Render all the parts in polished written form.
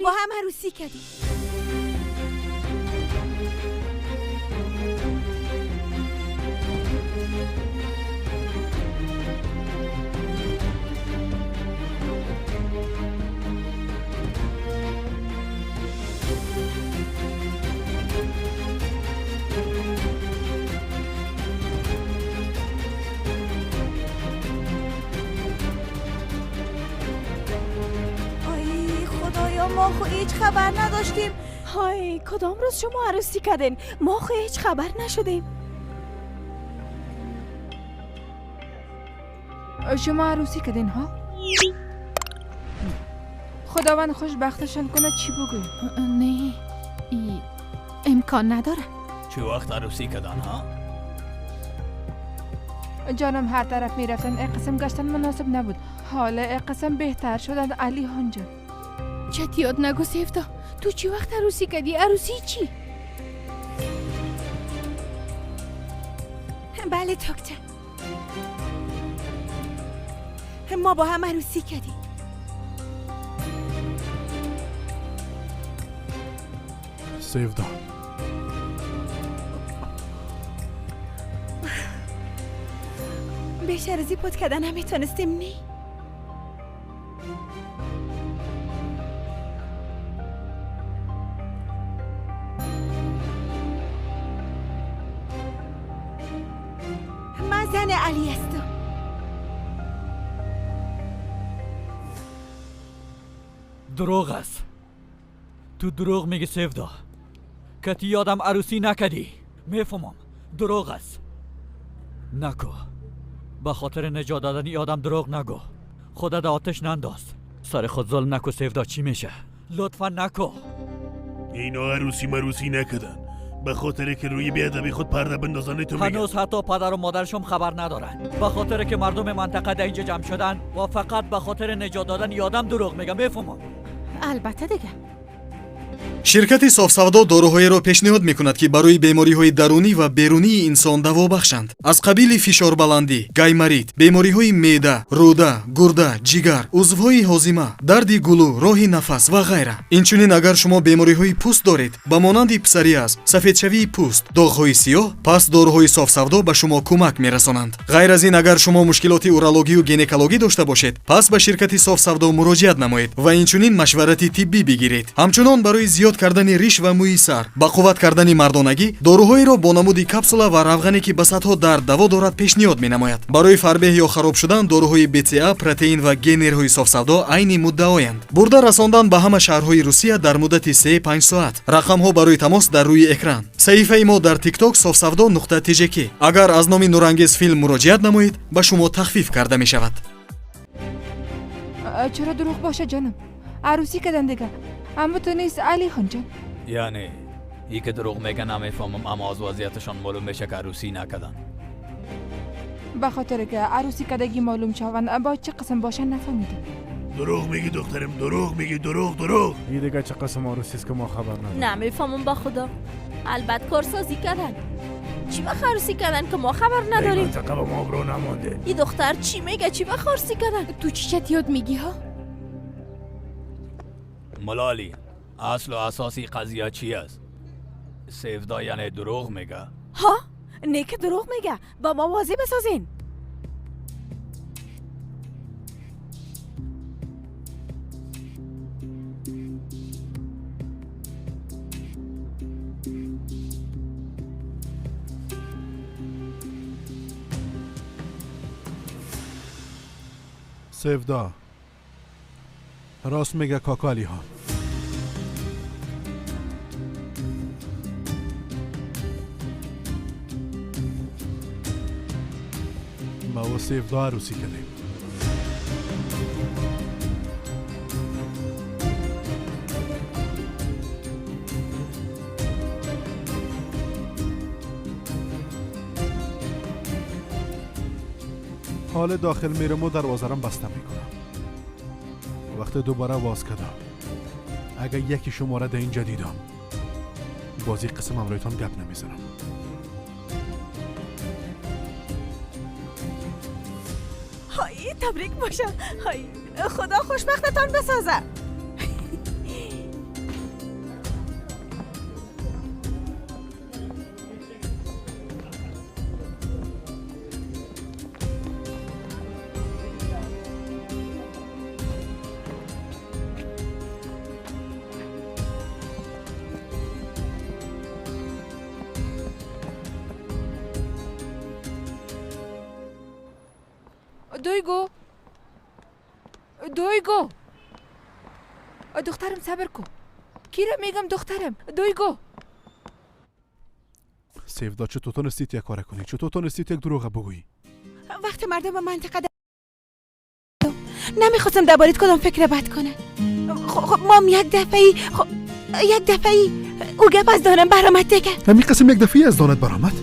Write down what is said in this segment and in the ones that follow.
با هم عروسی کردیم. ما خو هیچ خبر نداشتیم. های کدام روز شما عروسی کردین؟ ما خو هیچ خبر نشدیم. شما عروسی کردین ها؟ خداوند خوشبختشان کنه. چی بگویم؟ نه ای امکان نداره. چه وقت عروسی کردن ها؟ جانم هر طرف میرفتن ای قسم گشتن مناسب نبود. حالا ای قسم بهتر شدن علی خان جان. چت یاد نگو سیفتا، تو چی وقت عروسی کردی؟ عروسی چی؟ بله دکتر، ما با هم عروسی کردیم. سیفدا بیشتر از این پت کردن نمیتونستیم. نی من زن علی هستم. دروغ است. تو دروغ میگی سیفدا. کتی یادم عروسی نکدی. میفهمم دروغ است. نکو، به خاطر نجات دادن یادم دروغ نگو. خدا در آتش ننداز. سر خود ظلم نکو سیفدا. چی میشه؟ لطفا نکو. اینا عروسی مروسی نکدن به خاطر که روی بیادبی خود پرده بندازن. تو هنوز حتی پدر و مادرشم خبر ندارن. به خاطر که مردم منطقه در اینجا جمع شدن و فقط به خاطر نجات دادن یادم دروغ میگم. میفهمم. البته دیگه. Ширкати Софсавдо доруҳоеро пешниҳод мекунад, ки барои бемориҳои дарунӣ ва берунии инсон даво бахшанд. Аз қабили фишорбаландӣ, гайморит, бемориҳои меъда, рӯда, гурда, ҷигар, узвҳои ҳозима, дарди гулӯ, роҳи нафас ва ғайра. Инчунин агар шумо бемориҳои пӯст доред, ба монанди псориаз, сафедшавии пӯст, доғҳои сиёҳ, пас доруҳои Софсавдо ба шумо кӯмак мерасонанд. Ғайр аз ин, агар шумо мушкилоти урологию гинекологӣ дошта бошед, пас ба ширкати Софсавдо муроҷиат намоед ва инчунин машварати тиббӣ бигиред. Ҳамчунон барои зиёд кардани риш ва мӯи сар, ба қувват кардани мардонагӣ, доруҳоеро бо намуди капсула ва равғане, ки ба садҳо дард даво дорад, пешниҳод менамояд. Барои фарбеҳ ё хароб шудан доруҳои БЦА, протеин ва генерҳои Софсавдо айни муддаоянд. Бурда расондан ба ҳама шаҳрҳои Русия дар муддати 3-5 соат. Рақамҳо барои тамос дар рӯи экран. Саҳифаи мо дар TikTok софсавдо.tjk. Агар аз номи Нурангез филм муроҷиат намоед, ба шумо тахфиф карда мешавад. چرا دروغ باشه جانم؟ عروسی کردن دیگه. اما تو نیست علی خان جان. یعنی ای که دروغ میگه نمیفهمم، اما از وضعیتشان معلوم میشه که عروسی نکردن. به خاطر که عروسی کردگی معلوم شوند با چه قسم باشه نفهمیدم. دروغ میگی دخترم، دروغ میگی، دروغ دروغ. این دیگه چه قسم عروسی است که ما خبر نداریم. نمیفهمم با خدا. البته کارسازی کردن. چی وقت عروسی کردن که ما خبر نداریم؟ منطقه با ما برو نمانده. این دختر چی میگه؟ چی وقت عروسی کردن؟ تو چی چت یاد میگی ها؟ ملالی، اصل و اساسی قضیه چی است؟ سیفدا یعنی دروغ میگه. ها؟ نه که دروغ میگه. با ما واضح بسازین. سیفدا راست میگه کاکا علی ها. ما و سیفدا عروسی کردیم. حال داخل میرم و دروازه رم بسته میکنم. وقت دوباره واز کردم، اگر یکی شما را در اینجا دیدم، بازی قسم امرایتان گپ نمیزنم. های تبریک باشه. های خدا خوشبختتان بسازه. Duygu. Duygu. دخترم صبر کن. کی را میگم دخترم؟ دویگو. سیودا چطور تونستی یک کار کنی؟ چطور تونستی یک دروغ بگویی؟ وقتی مردم به منطقه نمیخواستم دربارت کدام فکر بد کنن. خب مام یک دفعه، خب یک دفعه او گپ از دانم برآمد دیگه. همین قسم یک دفعه از دانت برآمد؟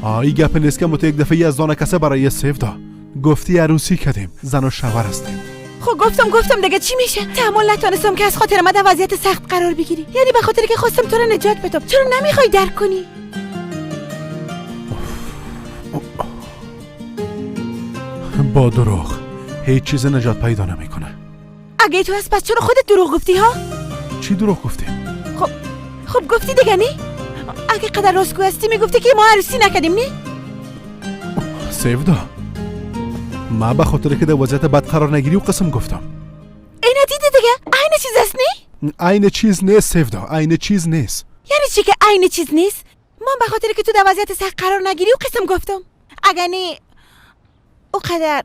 آی گپ نیست که مت یک دفعه از دانه کسه برای سیودا. گفتی عروسی کردیم، زن و شوهر هستیم. خب گفتم دیگه چی میشه؟ تحمل نتونستم که از خاطر من در وضعیت سخت قرار بگیری. یعنی به خاطر که خواستم تو رو نجات بدم. چرا نمیخوای درک کنی؟ با دروغ هیچ چیز نجات پیدا نمیکنه. اگه تو هست پس چرا خودت دروغ گفتی ها؟ چی دروغ گفتی؟ خب گفتی دیگه نی؟ اگه قدر راستگو هستی میگفتی که ما عروسی نکردیم نی؟ سیودا ما به خاطر که در وضعیت بد قرار نگیری و قسم گفتم. اینا دیدی دیگه؟ عین چیز است نی؟ عین چیز نیست سیودا، عین چیز نیست. یعنی چی که عین چیز نیست؟ ما به خاطر که تو در وضعیت سخت قرار نگیری و قسم گفتم. اگه نی او قدر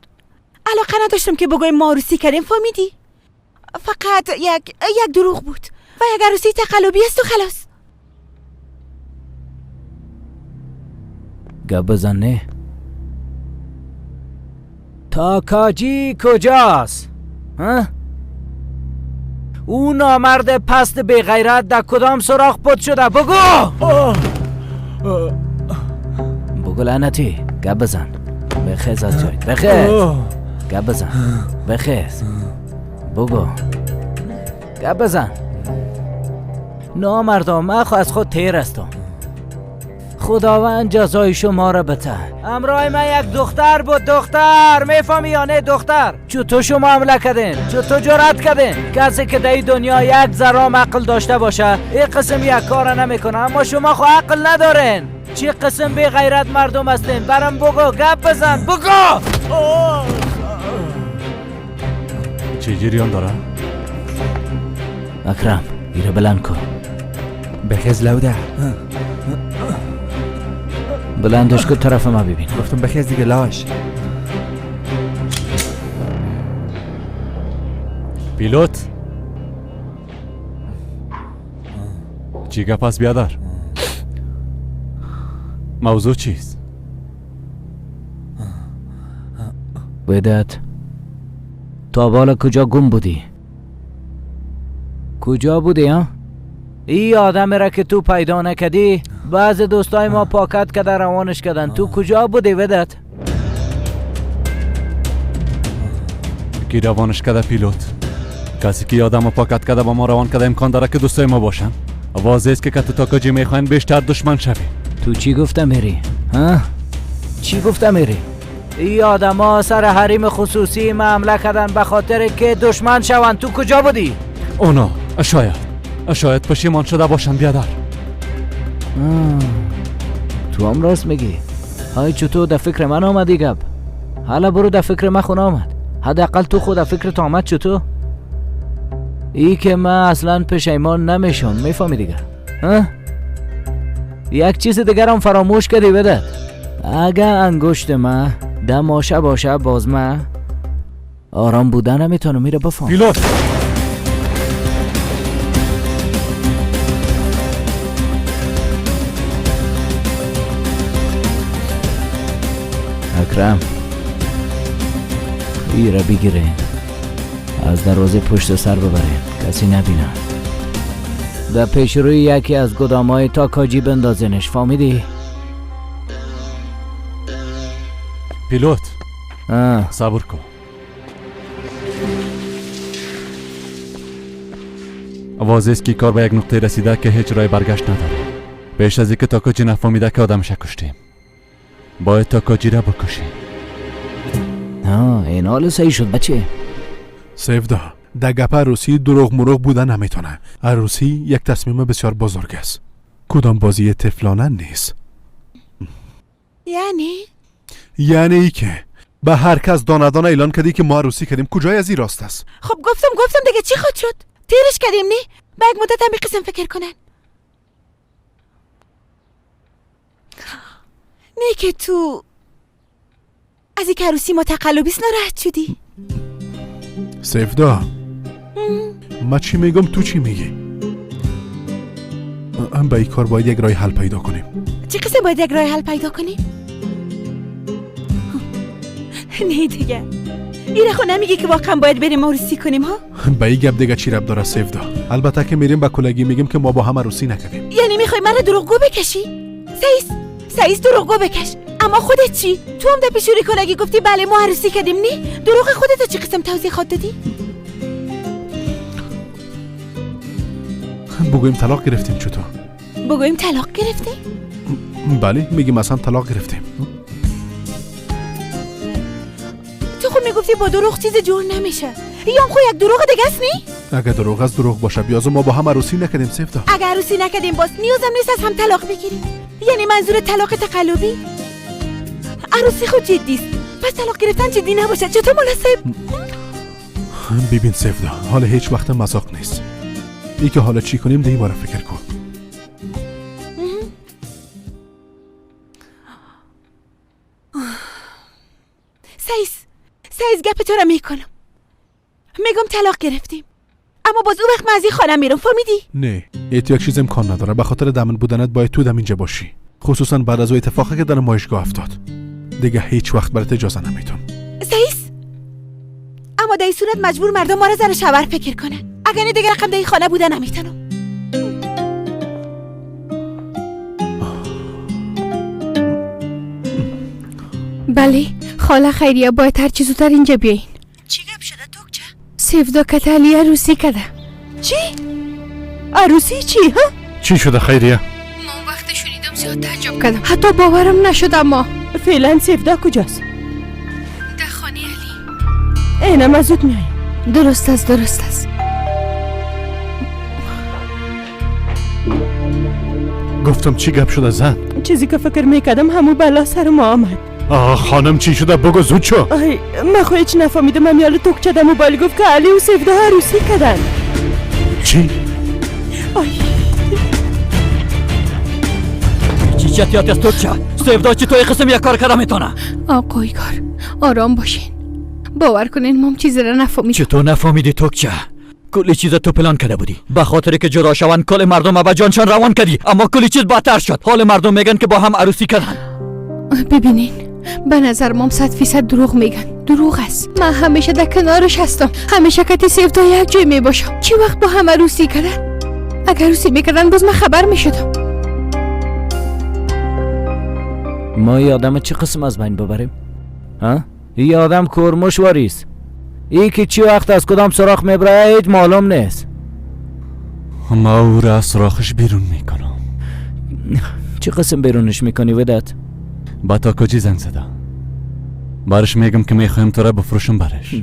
علاقه نداشتم که بگویم ما عروسی کردیم، فهمیدی؟ فقط یک دروغ بود و یک عروسی تقلبی است و خلاص. گپ بزن نه. تاکاجی کجاست؟ ها؟ او نامرد پست بی غیرت در کدام سراخ پت شده؟ بگو! بگو لعنتی، گپ بزن. بخیز از جایت، بخیز. گپ بزن، بخیز. بگو، گپ بزن. نامردم، من از خود تیر هستم. خداوند جزای شما را بده. همراه من یک دختر بود، دختر میفهمی یا نه؟ دختر. چطور شما حمله کردین؟ چطور جرأت کردین؟ کسی که در این دنیا یک ذره عقل داشته باشه این قسم یک کار نمیکنه، اما شما خو عقل ندارین. چه قسم بی غیرت مردم هستین؟ برام بگو، گپ بزن، بگو. چه جریان داره؟ اکرم ایره بلند کن. بخیز لوده. بلندش کن طرف ما ببین. گفتم بخیز دیگه لاش. پیلوت چی گپ است بیادر؟ موضوع چیست؟ وداد تا بالا کجا گم بودی؟ کجا بودی ها؟ ای آدم را که تو پیدا نکدی بعض دوستای ما پاکت کده روانش کردن. تو کجا بودی وداد؟ کی روانش کده پیلوت؟ کسی که آدم پاکت کده با ما روان کده امکان داره که دوستای ما باشن. واضح است که تو تاکاجی میخواین بیشتر دشمن شوی. تو چی گفتم میری؟ ها؟ چی گفتم میری؟ ای آدما سر حریم خصوصی ما حمله کردن به خاطر که دشمن شوند. تو کجا بودی؟ اونا شاید پشیمان شده باشن بیادر. تو هم راست میگی. های چطور در فکر من آمدی گپ؟ حالا برو در فکر من خونه آمد. حداقل تو خود در فکر تو آمد چطور؟ ای که من اصلا پشیمان نمیشم، میفهمی دیگه؟ ها؟ یک چیز دیگر هم فراموش کردی بدت. اگه انگشت من دماشه باشه باز من آرام بودن نمیتونم. میره بفهم پیلوت. اکرم ای را بگیره از دروازه پشت سر ببره، کسی نبینه. در پیش روی یکی از گدامای تاکاجی بندازنش، فهمیدی؟ پیلوت صبر کن. واضح است که کار به یک نقطه رسیده که هیچ راه برگشت نداره. بیش از اینکه تاکاجی نفهمیده که آدمش کشتیم، باید تاکاجی را بکشیم. این حال صحیح شد بچه. سیودا در گپ عروسی دروغ مروغ بودن نمیتونه. عروسی یک تصمیم بسیار بزرگ است. کدام بازی طفلانه نیست. یعنی ای که به هر کس دانه دانه اعلان کردی که ما عروسی کردیم. کجای از این راست است؟ خب گفتم دیگه چی خود شد؟ تیرش کردیم نی؟ به یک مدت هم قسم فکر کنن. نه که تو از اینکه عروسی ما تقلبیست ناراحت شدی؟ سیفدا، ما چی میگم تو چی میگی؟ به این کار باید یک راه حل پیدا کنیم. چه قسم باید یک راه حل پیدا کنیم؟ نه دیگه، این خو نمیگی که واقعا باید بریم عروسی کنیم ها؟ به این گپ دیگه چی رب داره سیفدا؟ البته که میریم به کلگی میگیم که ما با هم عروسی نکردیم. یعنی میخوای مرا دروغگو بکشی؟ سعیس دروغگو بکش. اما خودت چی؟ تو هم در پیشوری کلگی گفتی بله ما عروسی کردیم، نی؟ دروغ خودت چی قسم توضیح خواد دادی؟ بگوییم طلاق گرفتیم. چطور؟ بگوییم طلاق گرفتیم؟ بله، میگیم اصلا طلاق گرفتیم. تو خود میگفتی با دروغ چیز جور نمیشه. یا خو یک دروغ دیگه است نی؟ اگه دروغ از دروغ باشه بیازو ما با هم عروسی نکردیم سیفدا. اگه عروسی نکردیم باز نیازم نیست از هم طلاق بگیریم. یعنی منظور طلاق تقلبی؟ عروسی خود جدی است، پس طلاق گرفتن جدی نباشه چطور مناسب؟ ببین سیفدا، حالا هیچ وقت مذاق نیست. ای که حالا چی کنیم دی باره فکر کن. سعیس گپ تو را میکنم. میگم طلاق گرفتیم، اما باز او وقت من از این خانه میرم، فهمیدی؟ نه، ایت یک چیز امکان نداره. به خاطر دمن بودنت باید تو دم اینجا باشی، خصوصا بعد از او اتفاقی که در نمایشگاه افتاد. دیگه هیچ وقت برات اجازه نمیتم. سعیس، اما در این صورت مجبور مردم ما را زن شوهر فکر کنن. اگر نه دیگه رقم در این خانه بوده نمیتونم. بله خاله خیریه، باید هر چی زودتر اینجا بیاین. چی گپ شده توکچه؟ سیفدا کت علی عروسی کده. چی؟ عروسی چی ها؟ چی شده خیریه؟ ما وقت شنیدم زیاد تعجب کردم، حتی باورم نشد. اما فعلا سیفدا کجاست؟ در خانه علی. اینم از زود میایم. درست است، درست است. گفتم چی گپ شده زن؟ چیزی که فکر میکردم همو بلا سر ما آمد. آه خانم چی شده بگو زود شو. آی من خو هیچ نفهمیدم. امیال توکچه در موبایل گفت که علی و سیفدا عروسی کردن. چی؟ آی چی چتیات از توکچه؟ سیفدا چی توی قسم یک کار کرده میتونه؟ آقای کار آرام باشین، باور کنین مام چیزی را نفهمیدم. چطور نفهمیدی توکچه؟ کلی چیز تو پلان کرده بودی به خاطر که جدا شوند کل مردم به جانشان روان کردی، اما کلی چیز بدتر شد. حال مردم میگن که با هم عروسی کردن. ببینین به نظر مام 100% دروغ میگن. دروغ است. من همیشه در کنارش هستم، همیشه کتی سیفدا یک جای میباشم. چی وقت با هم عروسی کردن؟ اگر عروسی میکردن باز من خبر میشدم. ما ای آدم چه قسم از بین ببریم؟ ها؟ ای آدم کورمش واریست. ای که چی وقت از کدام سراخ میبره هیچ معلوم نیست. ما او را از سراخش بیرون میکنم. چه قسم بیرونش میکنی ودت؟ با تاکاجی زنگ زده. برش میگم که میخوایم تو را بفروشم برش.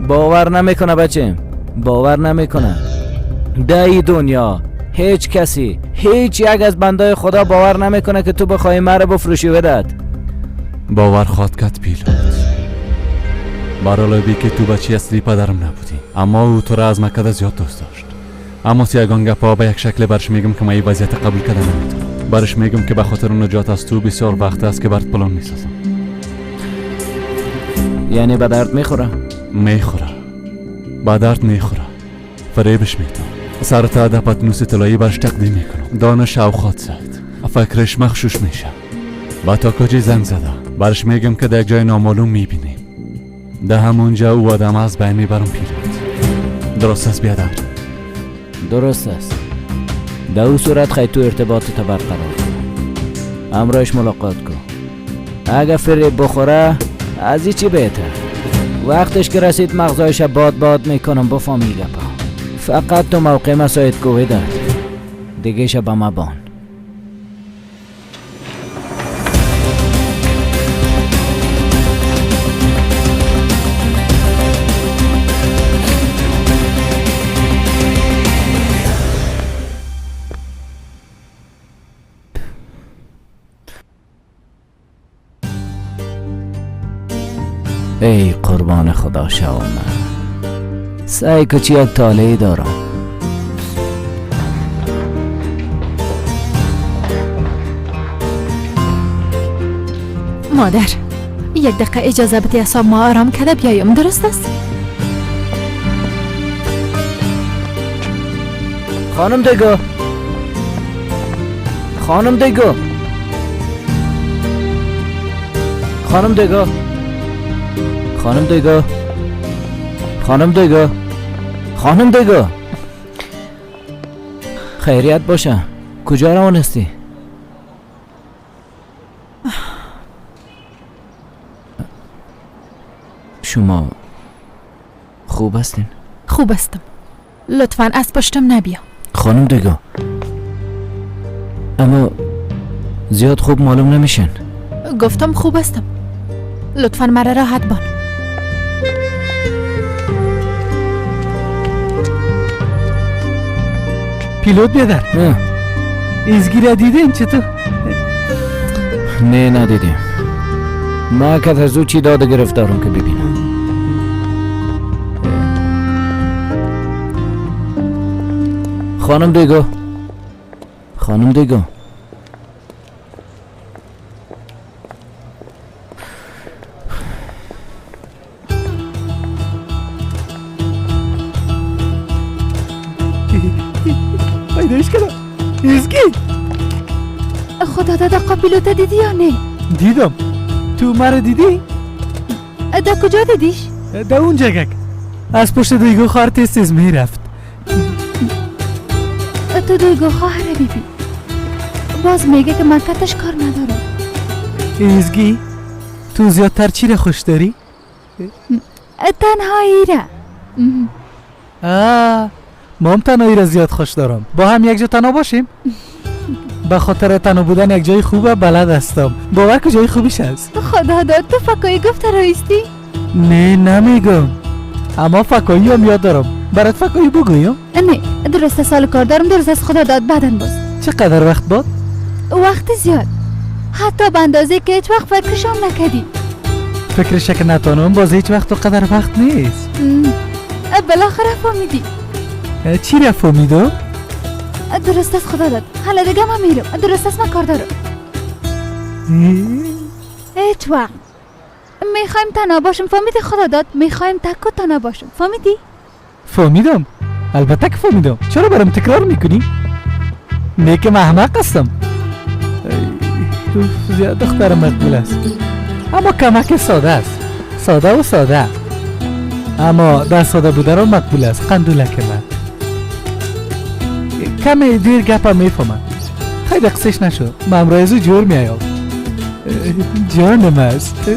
باور نمیکنه بچه، باور نمیکنه. در ای دنیا هیچ کسی، هیچ یک از بندای خدا باور نمیکنه که تو بخوای مرا بفروشی ودت. باور خواد کد پیلوت. برالوبی که تو بچه اصلی پدرم نبودی، اما او تو را از مکده زیاد دوست داشت. اما سیگان گپا به یک شکل برش میگم که من این وضعیت قبول کردن نمیتونم. برش میگم که به خاطر نجات از تو بسیار وقت است که برات پلان میسازم. یعنی به درد میخوره؟ میخوره، به درد میخوره. فریبش میتونم. سر تا ده پتنوس طلایی برش تقدیم میکنم. دانش او خواد زد، فکرش مخشوش میشه. با تاکاجی زنگ زده. برش میگم که در یک جای نامعلوم میبینیم. ده همونجا او آدم از بین میبرم پیرت. درست است بیادر؟ درست است. در او صورت خیلی تو ارتباط تا برقرار کن، همراهش ملاقات کن. اگه فریب بخوره از این چی بهتر. وقتش که رسید مغزایش باد باد میکنم بفهمی گپا. فقط تو موقع مساعد کوه داد دیگه شب ما بان. ای قربان خدا شوم، سعی که چی یک طالعی دارم. مادر یک دقیقه اجازه بده اعصاب ما آرام کرده بیایم، درست است؟ خانم دیگو، خانم دیگو، خانم دیگو، خانم دیگو، خانم دیگو، خانم دیگو، خیریت باشه. کجا روان هستی؟ شما خوب هستین؟ خوب هستم. لطفا از پشتم نبیا. خانم دیگو، اما زیاد خوب معلوم نمیشن. گفتم خوب هستم، لطفا مرا راحت بان. پیلوت بیادر، ایزگی را دیدین چطور؟ نه ندیدیم. ما که از او چی داده گرفتارم که ببینم. خانم دیگو، خانم دیگو، پیدایش کردم. ایزگی خدا دادا قاپیلوتا دیدی یا نه؟ دیدم. تو مرا دیدی؟ دا کجا دیدیش؟ دا اون جگک از پشت دیگو خواهر تیز تیز میرفت. تو دیگو خواهر بیبی باز میگه که من کتش کار ندارم. ایزگی تو زیادتر چی را خوش داری؟ تنهایی را. ما هم تنهایی را زیاد خوش دارم. با هم یک جا تنها باشیم؟ به خاطر تنها بودن یک جای خوبه بلد هستم. باور که جای خوبیش هست. خدا داد تو فکایی گفته رایستی؟ نه نمیگم، اما فکایی هم یاد دارم. برات فکایی بگویم؟ نه درست سال کار دارم. درست از خدا داد بعدن باز. چقدر وقت باد؟ وقت زیاد، حتی به اندازه که هیچ وقت فکرشم نکردی. فکرش که نتانم باز هیچ وقت و قدر وقت نیست. بالاخره فهمیدی. چی را فهمیدم؟ درست از خدا داد. حالا دیگه من میرم. درست از من کار دارم. هیچ وقت میخوایم تنها باشم. فهمیدی خدا داد؟ میخوایم تک و تنها باشم. فهمیدی؟ فهمیدم، البته که فهمیدم. چرا برام تکرار میکنی؟ نه که من احمق هستم. زیاد دختر مقبول است، اما کمک ساده است. ساده و ساده، اما در ساده بودن رو مقبول است. قندولک من کمی دیر گپم میفهمم. خیلی قصهش نشد. من امرای ازو جور میایم. جانم است.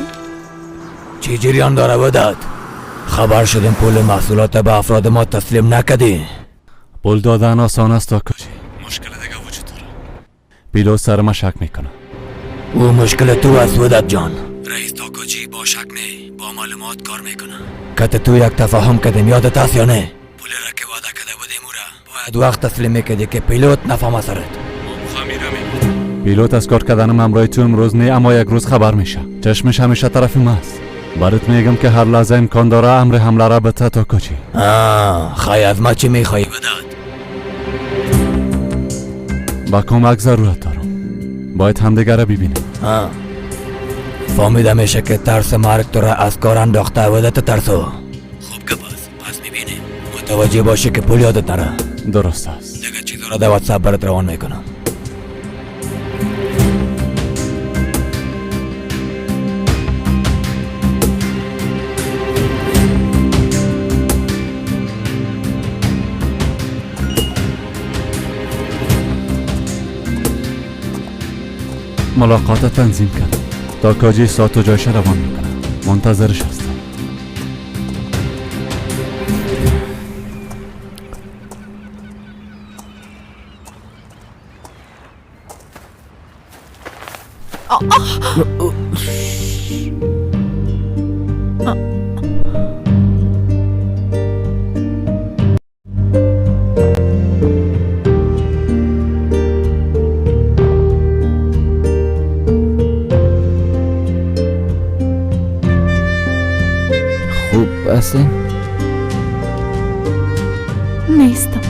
چی جریان داره وداد؟ خبر شدیم پول محصولات به افراد ما تسلیم نکدی. پول دادن آسان است تا کجی. مشکل دیگه وجود داره. پیلو سر ما شک میکنه. او مشکل تو است وداد جان. رئیس تاکاجی با شک نه، با معلومات کار میکنه. کت تو یک تفاهم کردیم یادت است یا نه؟ پول را که وعده کرده بودیم او را باید وقت تسلیم میکردی که پیلوت نفهمه سرت. پیلوت از کار کردنم همراه تو امروز نه، اما یک روز خبر میشه. چشمش همیشه طرف ما است. برات میگم که هر لحظه امکان داره امر حمله را به تاکاجی. خی از ما چی میخوایی وداد؟ با کمک ضرورت دارم. باید همدیگه را ببینیم. فهمیده میشه که ترس مرگ تو را از کار انداخته ودت ترسو. خوب که پس میبینیم. متوجه باشه که پول یادت نره. درست است. دیگه چیزا را در واتساپ برات روان میکنم. ملاقات تنظیم کرد. تا کاجی ساعت و جایش روان میکنم. منتظرش هستم. خوب هستین؟ نیستم.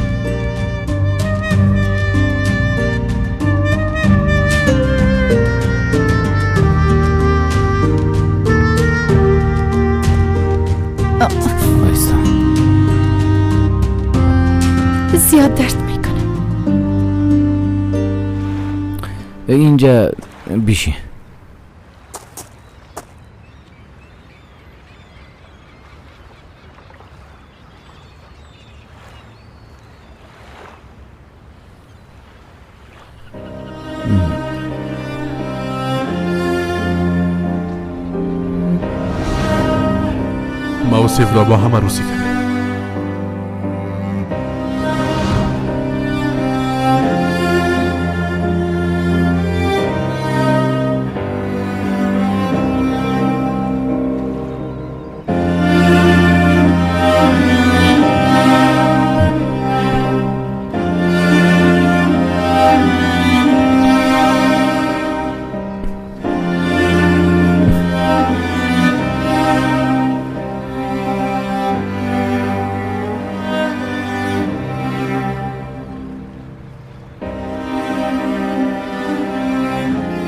زیاد درد میکنه. اینجا بیشی. ما و سیفدا با هم عروسی کردیم.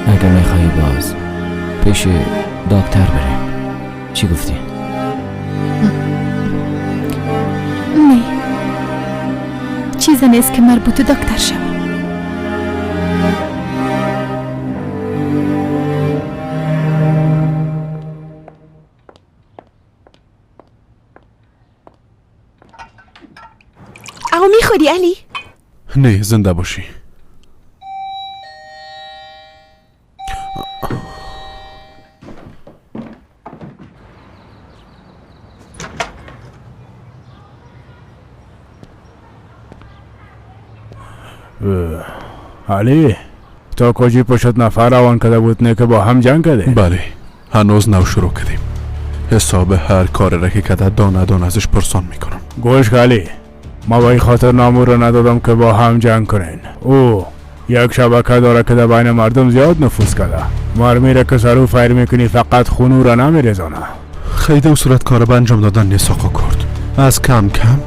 اگر میخوایی باز پیش دکتر بریم. چی گفتی؟ نه، چیزی نیست که مربوط دکتر شم. او میخوری علی؟ نه، زنده باشی. علی، تا کجی پشت نفر روان کرده بود نه که با هم جنگ کرده؟ بله، هنوز نو شروع کردیم. حساب هر کار را که کده دانه دانه ازش پرسان میکنم. گوش علی، ما با این خاطر نامو رو ندادم که با هم جنگ کنین. او یک شبکه داره که در بین مردم زیاد نفوذ کرده. مرمی را که سرو فیر میکنی فقط خونو را نمیرزانه. خیلی صورت کار به انجام دادن نیست آقا کرد. از کم کم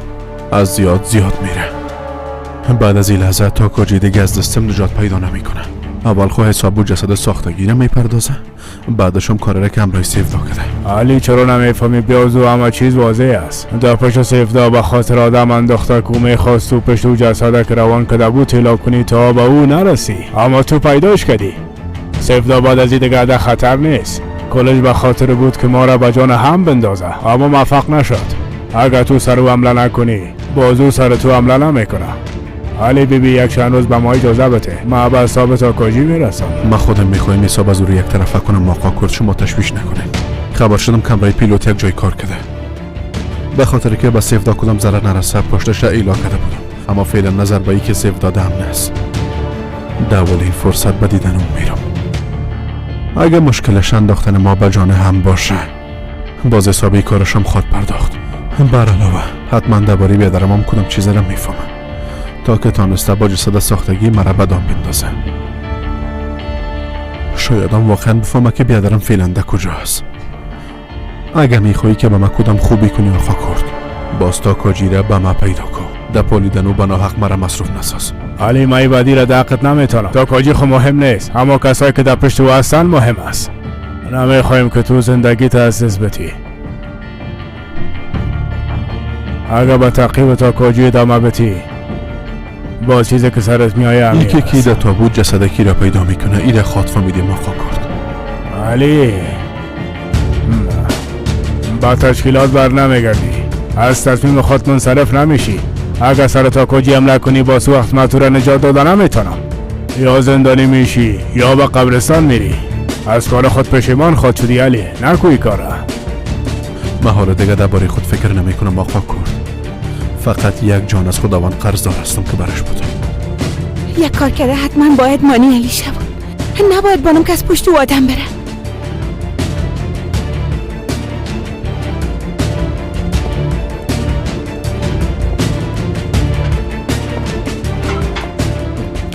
از زیاد زیاد میره. بعد از این لحظه تا کجی دیگه از دستم نجات پیدا نمیکنه. اول خو حساب و جسد ساختگی را میپردازه، بعدش هم کار را که همراه سیفدا کرده. علی چرا نمیفهمی؟ بیازو همه چیز واضح است. در پشت سیفدا به خاطر آدم انداخته که میخواست تو پشت او جسد که روان کرده بود طلا کنی تا به او نرسی، اما تو پیداش کردی. سیفدا بعد از این دیگه در خطر نیست. کلش به خاطر بود که ما را به جان هم بندازه، اما موفق نشد. اگر تو سر او حمله نکنی، بازو سر تو حمله نمیکنه. علی بی بی یک چند روز به ما اجازه بده، ما به حساب تاکاجی میرسم. ما خودم میخوایم حساب از او رو یک طرفه کنم. آقا کرد شما تشویش نکنه. خبر شدم کمرای پیلوت یک جای کار کرده. به خاطر که به سیفدا کدام ضرر نرسه پشتش را ایلا کرده بودم، اما فعلا نظر به ای که سیفدا دم نیست. در اولین فرصت به دیدن اون میرم. اگه مشکلش انداختن ما به جان هم باشه، باز حسابی کارشم خواد پرداخت. بر علاوه حتما درباره بیادرم هم کدام چیز را میفهمم تا که تانسته با جسد ساختگی مرا به دام بندازه. شاید هم واقعا بفهمه که بیادرم فعلا در کجاست. اگه میخوایی که به ما کدام خوبی کنی آقا کرد، باز تا کاجیره به ما پیدا کن. در پالیدن و به ناحق مرا مصروف نساز. علی مای بعدی را دقت نمیتونم. تا کاجی خو مهم نیست، اما کسایی که در پشت او هستن مهم است. نمیخوایم که تو زندگی تاسیس بتی. اگه به تعقیب تا کاجی ادامه بتی، با چیزی که سرت میآید یکی که در تابوت جسد کی را پیدا میکنه ایره خواد فهمیدیم آقا کرد. علی با تشکیلات بر نمیگردی، از تصمیم خود منصرف نمیشی. اگر سر تاکوجی حمله کنی با سو وقت من تو را نجات داده نمیتونم. یا زندانی میشی یا به قبرستان میری. از کار خود پشیمان خود شدی علی، نکوی کاره. من حالا دیگه درباره خود فکر نمیکنم آقا کرد. فقط یک جان از خداوند قرضدار هستم که برش بودم. یک کار کرده حتما باید مانی علی شوم. نباید بانم که از پشت او آدم بره.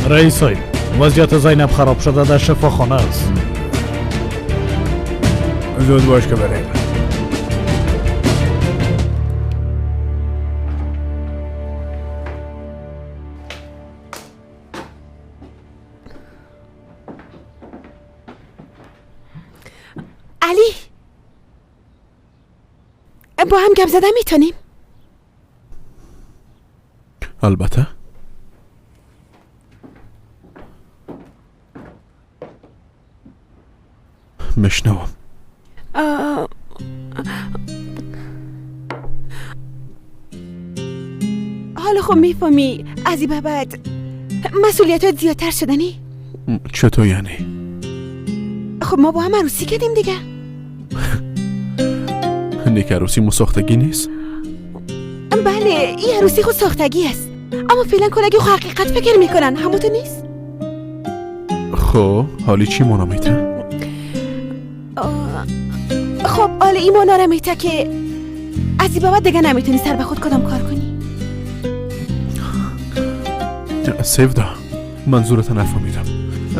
رئیس صاحب، وضعیت زینب خراب شده در شفاخانه است. زود باش که بریم. علی با هم گپ زدن میتونیم؟ البته. Мешнавам. حالا خب میفهمی از این به بعد مسئولیت زیادتر شدنی؟ چطور یعنی؟ خب ما با هم عروسی کردیم دیگه. نیک عروسی مساختگی نیست؟ بله این عروسی خود ساختگی است، اما فعلا کلگی خود حقیقت فکر میکنن، همونطور نیست؟ خب حالی چی مانا میته؟ خب حالا این مانا را میته که از این بابت دیگه نمیتونی سر به خود کدام کار کنی. سیودا منظورت نفهمیدم،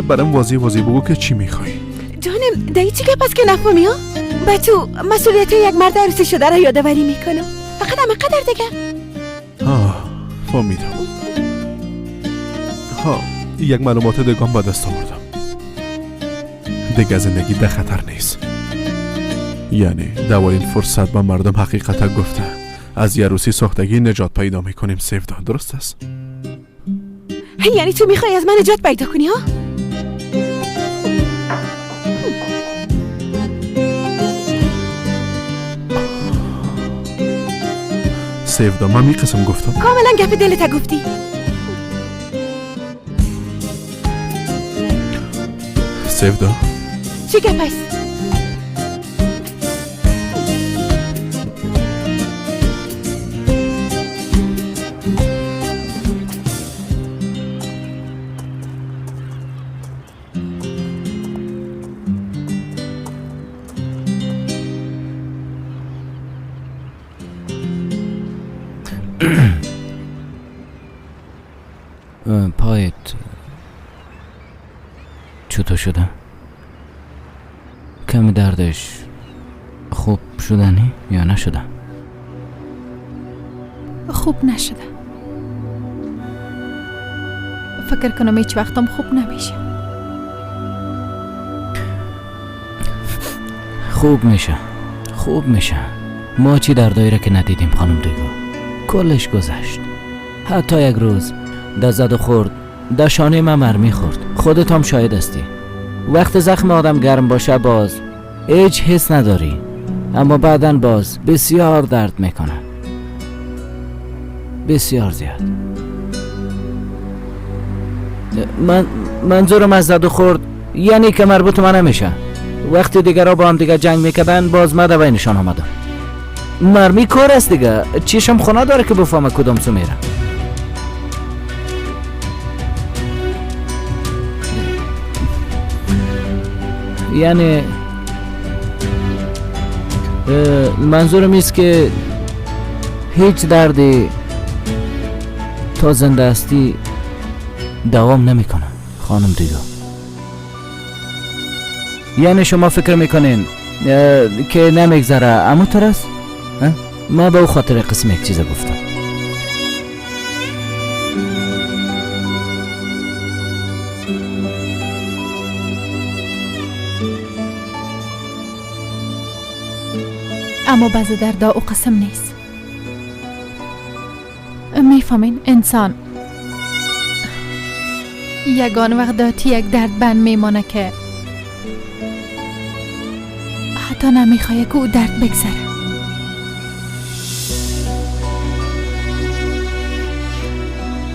برام واضح واضح بگو که چی میخوای. جانم دایی چی گپ است که نفهمی ها؟ به تو مسئولیت یک مرد عروسی شده را یادآوری میکنم، فقط همه قدر دیگه. آه فهمیدم. ها یک معلومات دگان به دست آوردم، دیگه زندگی در خطر نیست، یعنی در اولین فرصت به مردم حقیقت گفته از عروسی ساختگی نجات پیدا میکنیم. سیودا درست است؟ یعنی تو میخوای از من نجات پیدا کنی ها؟ سیودا من می قسم گفتم. کاملا گپ دلت گفتی. سیودا چی گپ است؟ پایت چطور شده؟ کمی دردش خوب شدنی یا نشده؟ خوب نشده. فکر کنم هیچ وقتم خوب نمیشه. خوب میشه، خوب میشه. ما چی دردایی را که ندیدیم خانم دیگو، کلش گذشت. حتی یک روز در زد و خورد در شانه من مرمی خورد، خودت هم شاهد هستی. وقت زخم آدم گرم باشه باز هیچ حس نداری، اما بعداً باز بسیار درد میکنه، بسیار زیاد. منظورم از زد و خورد یعنی که مربوط من نمیشه. وقتی دیگرها با هم دیگه جنگ میکردن باز من در بینشان آمدم. مرمی کار است دیگه، چشم خونه داره که بفهمه کدام سو میره. یعنی منظورم ایست که هیچ دردی تا زنده هستی دوام نمیکنه خانم دیگه. یعنی شما فکر میکنین که نمیگذره، اما تر است؟ ما به او خاطر قسم یک چیز گفتم. اما بعض دردا او قسم نیست. میفهمین انسان یگان وقت داتی یک درد بند میمانه که حتی نمیخواه که او درد بگذره.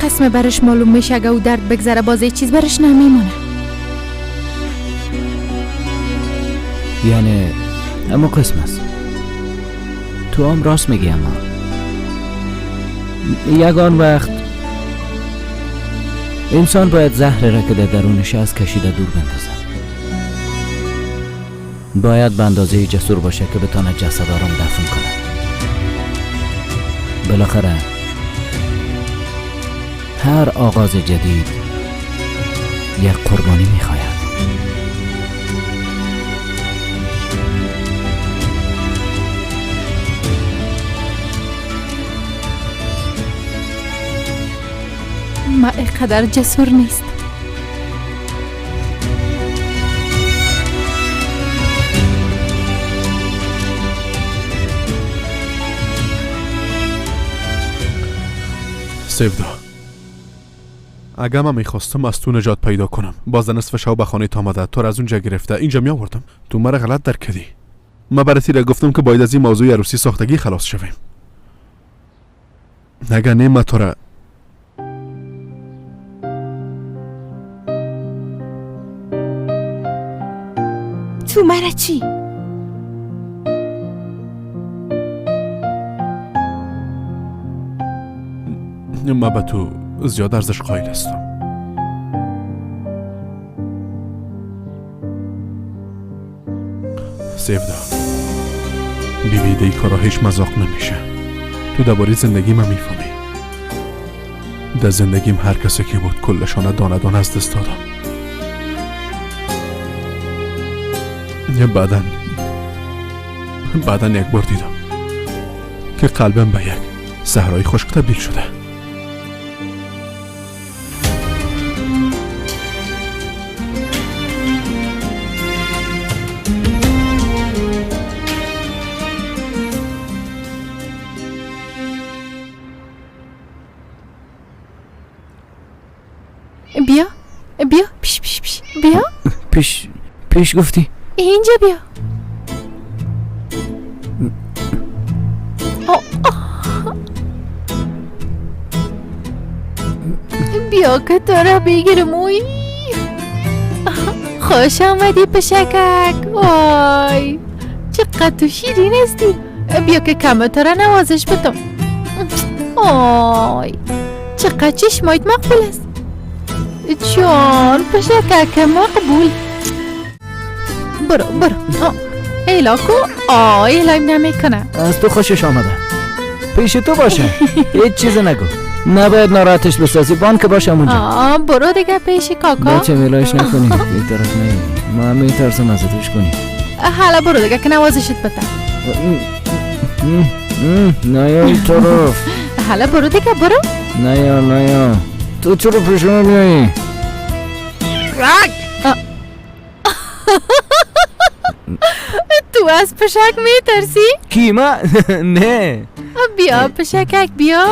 قسم برش معلوم میشه اگه او درد بگذره باز هیچ چیز برش نمیمونه. یعنی اما قسم است. تو هم راست میگی، اما یگان وقت انسان باید زهر را که در درونش از کشیده دور بندازد. باید به اندازه جسور باشه که بتانه جسد آرام دفن کنه. بالاخره هر آغاز جدید یک قربانی میخواهد. ما اینقدر جسور نیست. سیودا اگه من میخواستم از تو نجات پیدا کنم، باز نصف شب به خانه آمده تو را از اونجا گرفته اینجا می آوردم. تو مرا غلط درک کردی. من برای را گفتم که باید از این موضوع عروسی ساختگی خلاص شویم. اگه نه من تو را تو مرا چی؟ من به تو زیاد ارزش قائل هستم. سیودا بی بی دی کارا هیچ مذاق نمیشه. تو درباره زندگی من میفهمی. در زندگیم هر کسی که بود کلشانه دانه دانه از دست دادم. بعداً یک بار دیدم که قلبم به یک صحرای خشک تبدیل شده. بیا بیا پیش پیش پیش بیا. پیش پیش گفتی؟ اینجا بیا. بیا که تو را بگیرم. اوی خوش آمدی پشکک. وای چقدر تو شیرین هستی. بیا که کم تو را نوازش بدم. آی چقدر چشمایت مقبول است. جان پشکک مقبول. برو برو. ایلا کو. آی ایلایم نمیکنه. از تو خوشش آمده. پیش تو باشه. هیچ چیز نگو. نباید ناراحتش بسازی. بان که باشم اونجا. برو دیگه پیش کاکا. بچه میلایش نکنی. یک طرف نه. من میترسم از توش کنی. حالا برو دیگه که نوازشت بده. نه یا این طرف. حالا برو دیگه برو. نه یا نه یا. تو چرا پیش من میایی؟ تو از پشک میترسی؟ کی ما؟ نه. بیا پشکک بیا.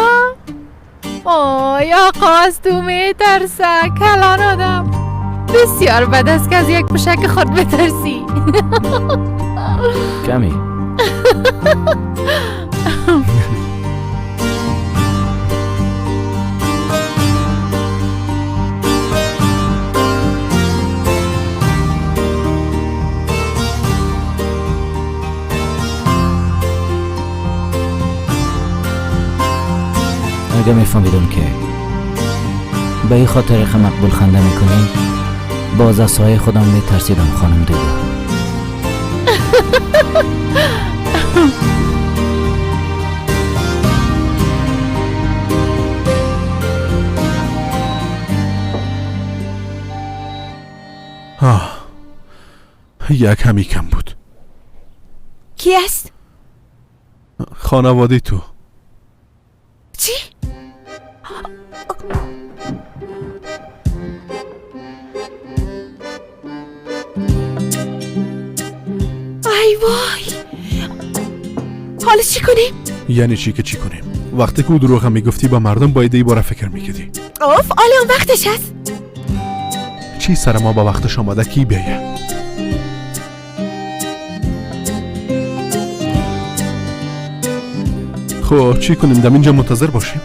آی آقا از تو میترسه. کلان آدم بسیار بد است که از یک پشک خود بترسی. کمی. اگه میفهمیدم که به این خاطر که مقبول خنده میکنی باز از سایه خودم میترسیدم خانم دیگه. آه یک همی کم بود. کی است؟ خانواده تو. چی؟ ای وای حالا چی کنیم؟ یعنی چی که چی کنیم؟ وقتی که او دروغ هم میگفتی با مردم باید ای باره فکر میکردی. اوف حالا اون وقتش هست. چی سر ما با وقتش آمده کی بیایه؟ خب چی کنیم؟ دم اینجا منتظر باشیم؟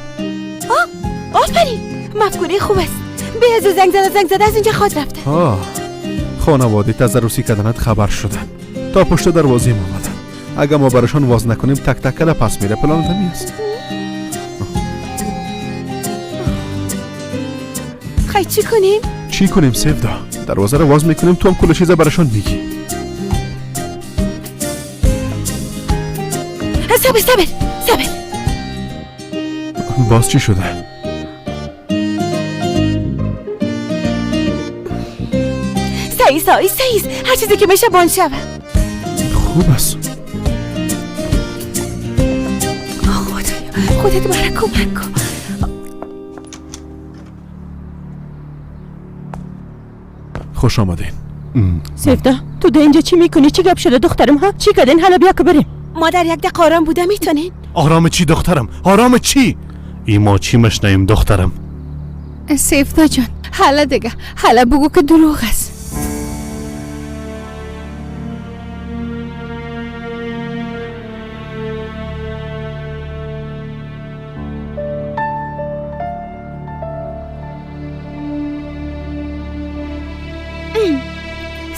آفرین مفکوره خوب است. به از زنگ زده زنگ زده از اینجا خود رفته. آه خانواده از عروسی کردنت خبر شدن. تا پشت دروازه ما آمدن. اگه ما براشان واز نکنیم تک تک کله پس میره. پلان همی است. خیلی چی کنیم؟ چی کنیم سیودا؟ دروازه رو واز میکنیم تو هم کل چیز براشان میگی. صبر صبر صبر. باز چی شده؟ سعیس آی سعیس هر چیزی که میشه بان شوه. خوب است. خدایا خودت مرا کمک کن. خوش آمدین. سیفدا تو ده اینجا چی میکنی؟ چی گپ شده دخترم ها؟ چی کردین؟ حالا بیا که بریم. مادر یک دقیقه آرام بوده میتونین؟ آرام چی دخترم؟ آرام چی؟ ای ما چی مشنیم دخترم؟ Севда ҷон, ҳала дига, ҳала бугӯ ки дурӯғ аст.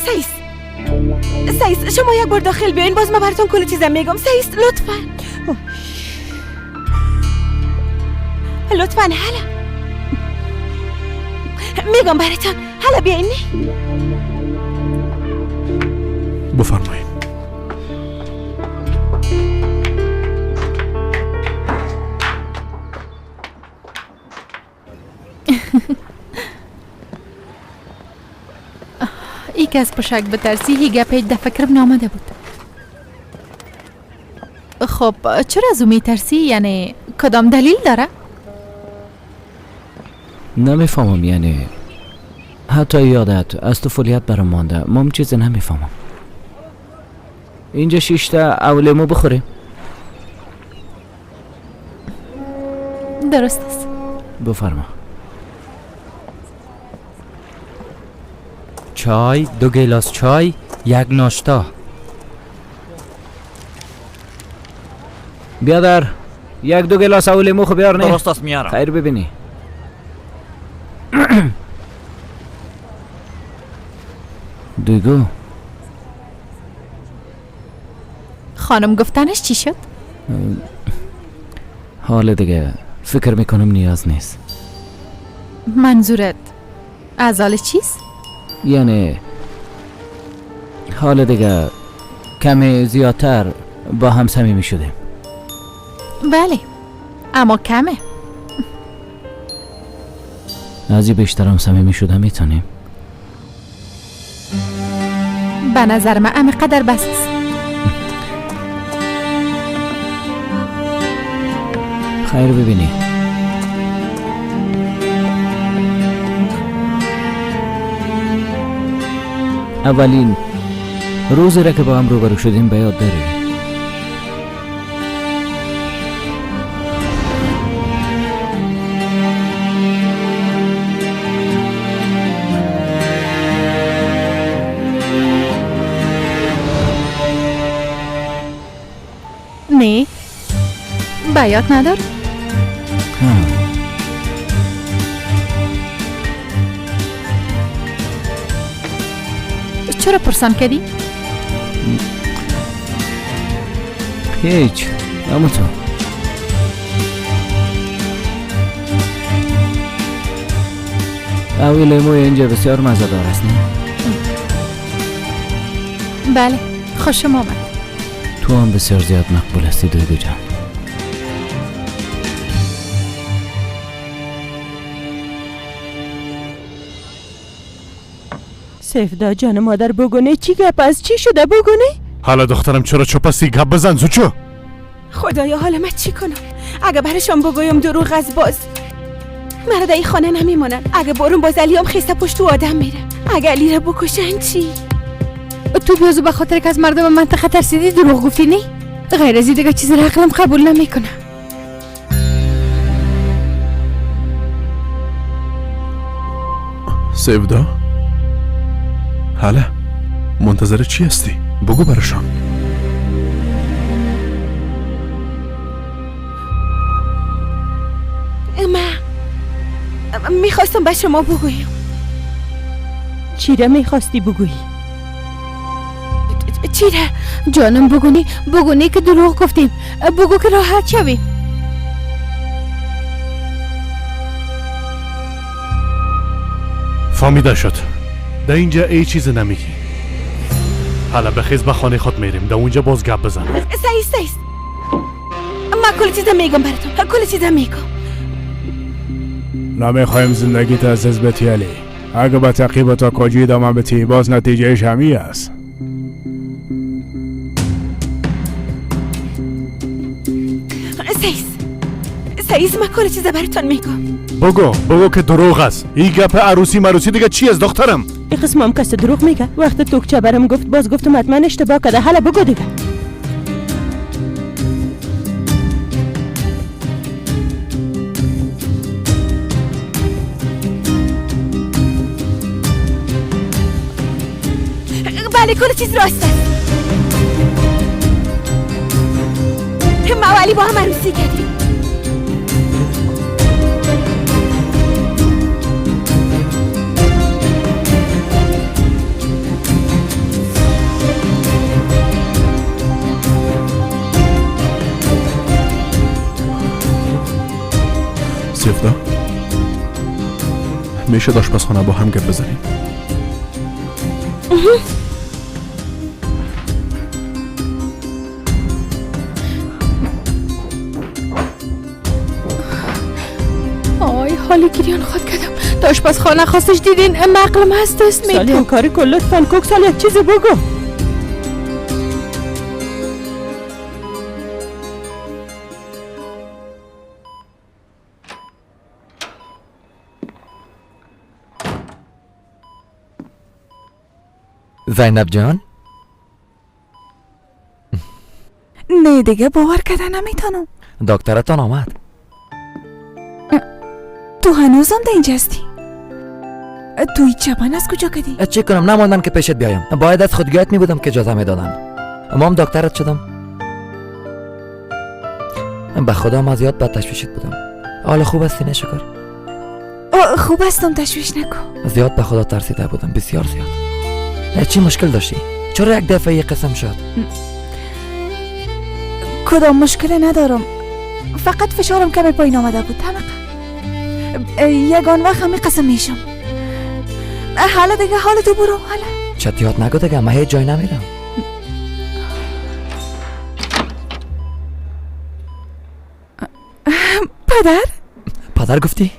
سیس سیس، شما یک بار داخل بیاین، باز من براتون کل چیزم میگم. سیس لطفا لطفا، حالا میگم براتون، حالا بیاین. بفرمایید. ای که از پشک بترسی هی گپ هیچ در فکرم نامده بود. خب چرا از او میترسی؟ یعنی کدام دلیل داره؟ نمیفهمم، یعنی حتی یادت از طفولیت برام مانده، ما چیزی نمیفهمم. اینجا 6 تا اولیمو بخوریم. درست است. بفرما. چای، 2 گیلاس چای، 1 ناشتا. بیادر 1-2 گیلاس اولیمو خو بیار. نه درست است، میارم. خیر ببینی. دیگو خانم گفتنش چی شد؟ حال دیگه فکر میکنم نیاز نیست. منظورت از حال چیست؟ یعنی حال دیگه کمی زیادتر با هم صمیمی شدیم. بله اما کمه. از این بیشتر هم صمیمی شده میتونیم؟ به نظر من امی قدر بس است. خیر ببینی. اولین روزی را که با هم روبرو شدیم به یاد داری؟ نه به یاد ندارم. چرا پرسان کردی؟ هیچ، اما تو اوی لیموی اینجا بسیار مزه دار است نه؟ بله خوشم آمد. تو هم بسیار زیاد مقبول هستی دویگو جان. سفدا جان مادر بگونه چی گپ از چی شده بگونه؟ حالا دخترم چرا چپسی گپ بزن زوچو. خدایا حالا من چی کنم؟ اگه برشان بگویم دروغ از باز مرا در این خانه نمیمانن. اگه برون باز علیام خیسته پشت تو آدم میره. اگه علی را بکشن چی؟ تو بیازو به خاطر که از مردم منطقه ترسیدی دروغ گفتی نه؟ غیر از دیگه چیز را عقلم قبول نمیکنه. سفدا حالا منتظر چی هستی؟ بگو برشان. من میخواستم به شما بگویم. چی را میخواستی بگویی؟ چی را؟ جانم بگونی، بگونی که دروغ گفتیم، بگو که راحت شویم. فهمیده شد. در اینجا ای چیز نمیگی. حالا بخیز به خانه خود میریم، در اونجا باز گپ بزن. سعید سعید من کل چیزم میگم براتون، کل چیزم میگم. نمیخوایم زندگیت از دست بدی علی. اگه به تعقیب تاکاجی ادامه بدی باز نتیجهش همی است. سعید من کل چیز براتون میگم. بگو بگو که دروغ است. این گپ عروسی مروسی دیگه چی است دخترم؟ این قسم هم کس دروغ میگه. وقت توکچه برم گفت باز گفتم حتما اشتباه کرده. حالا بگو دیگه. بله کل چیز راست است. ما و علی با هم عروسی کردیم. سیفدا میشه د آشپزخانه با هم گپ بزنیم؟ آی حالی گریان خود کردم. تا آشپزخانه خواستش دیدین عقلم هست دست میتون. سالی کاری کن لطفا کوکسال یک چیزی بگو. زینب جان؟ نه دیگه باور کردن نمیتونم. دکترتان آمد. تو هنوزم در اینجا هستی؟ تو این چپن از کجا کردی؟ چه کنم نماندن که پیشت بیایم. باید از خودگاهت می بودم که اجازه میدادن. اما هم دکترت شدم. به خدا من زیاد بد تشویشت بودم. حالا خوب هستی نه شکر؟ خوب هستم تشویش نکن. زیاد به خدا ترسیده بودم، بسیار زیاد. چی مشکل داشتی؟ چرا یک دفعه یه قسم شد؟ کدام مشکل ندارم، فقط فشارم کمی پایین آمده بود. همه یگان وقت همه قسم میشم. حالا دیگه حال تو برو. حالا چتیات نگو دیگه، من هیچ جای نمیرم. پدر؟ پدر گفتی؟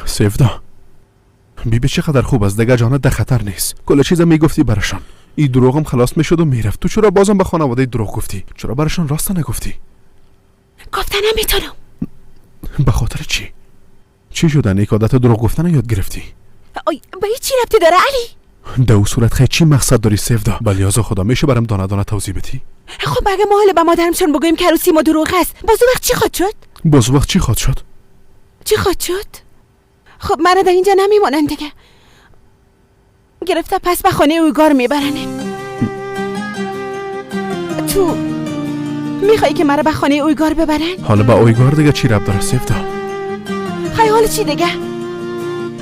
سیفدا بیبی چقدر خوب است، دیگه جانت در خطر نیست. کل چیز میگفتی برشان، این دروغم خلاص میشد و میرفت. تو چرا بازم به خانواده دروغ گفتی؟ چرا برشان راست نگفتی؟ گفتن نمیتونم. به خاطر چی؟ چی شدن یک عادت دروغ گفتن یاد گرفتی؟ آی به چی ربطی داره علی؟ در او صورت خیلی چی مقصد داری سیفدا؟ بلیاز خدا میشه برام دانه دانه توضیح بدی؟ خب اگه ما حالا به مادرمشون بگوییم که عروسی ما دروغ است، باز وقت چی خواهد شد؟ باز وقت چی خواهد شد؟ چی خواهد شد؟ خب مرا در اینجا نمیمانند دیگه. گرفته پس به خانه اوگار میبرنه. تو میخوایی که مرا به خانه اوگار ببرن؟ حالا به اوگار دیگه چی رب داره سیفدا؟ خیلی حالا چی دیگه؟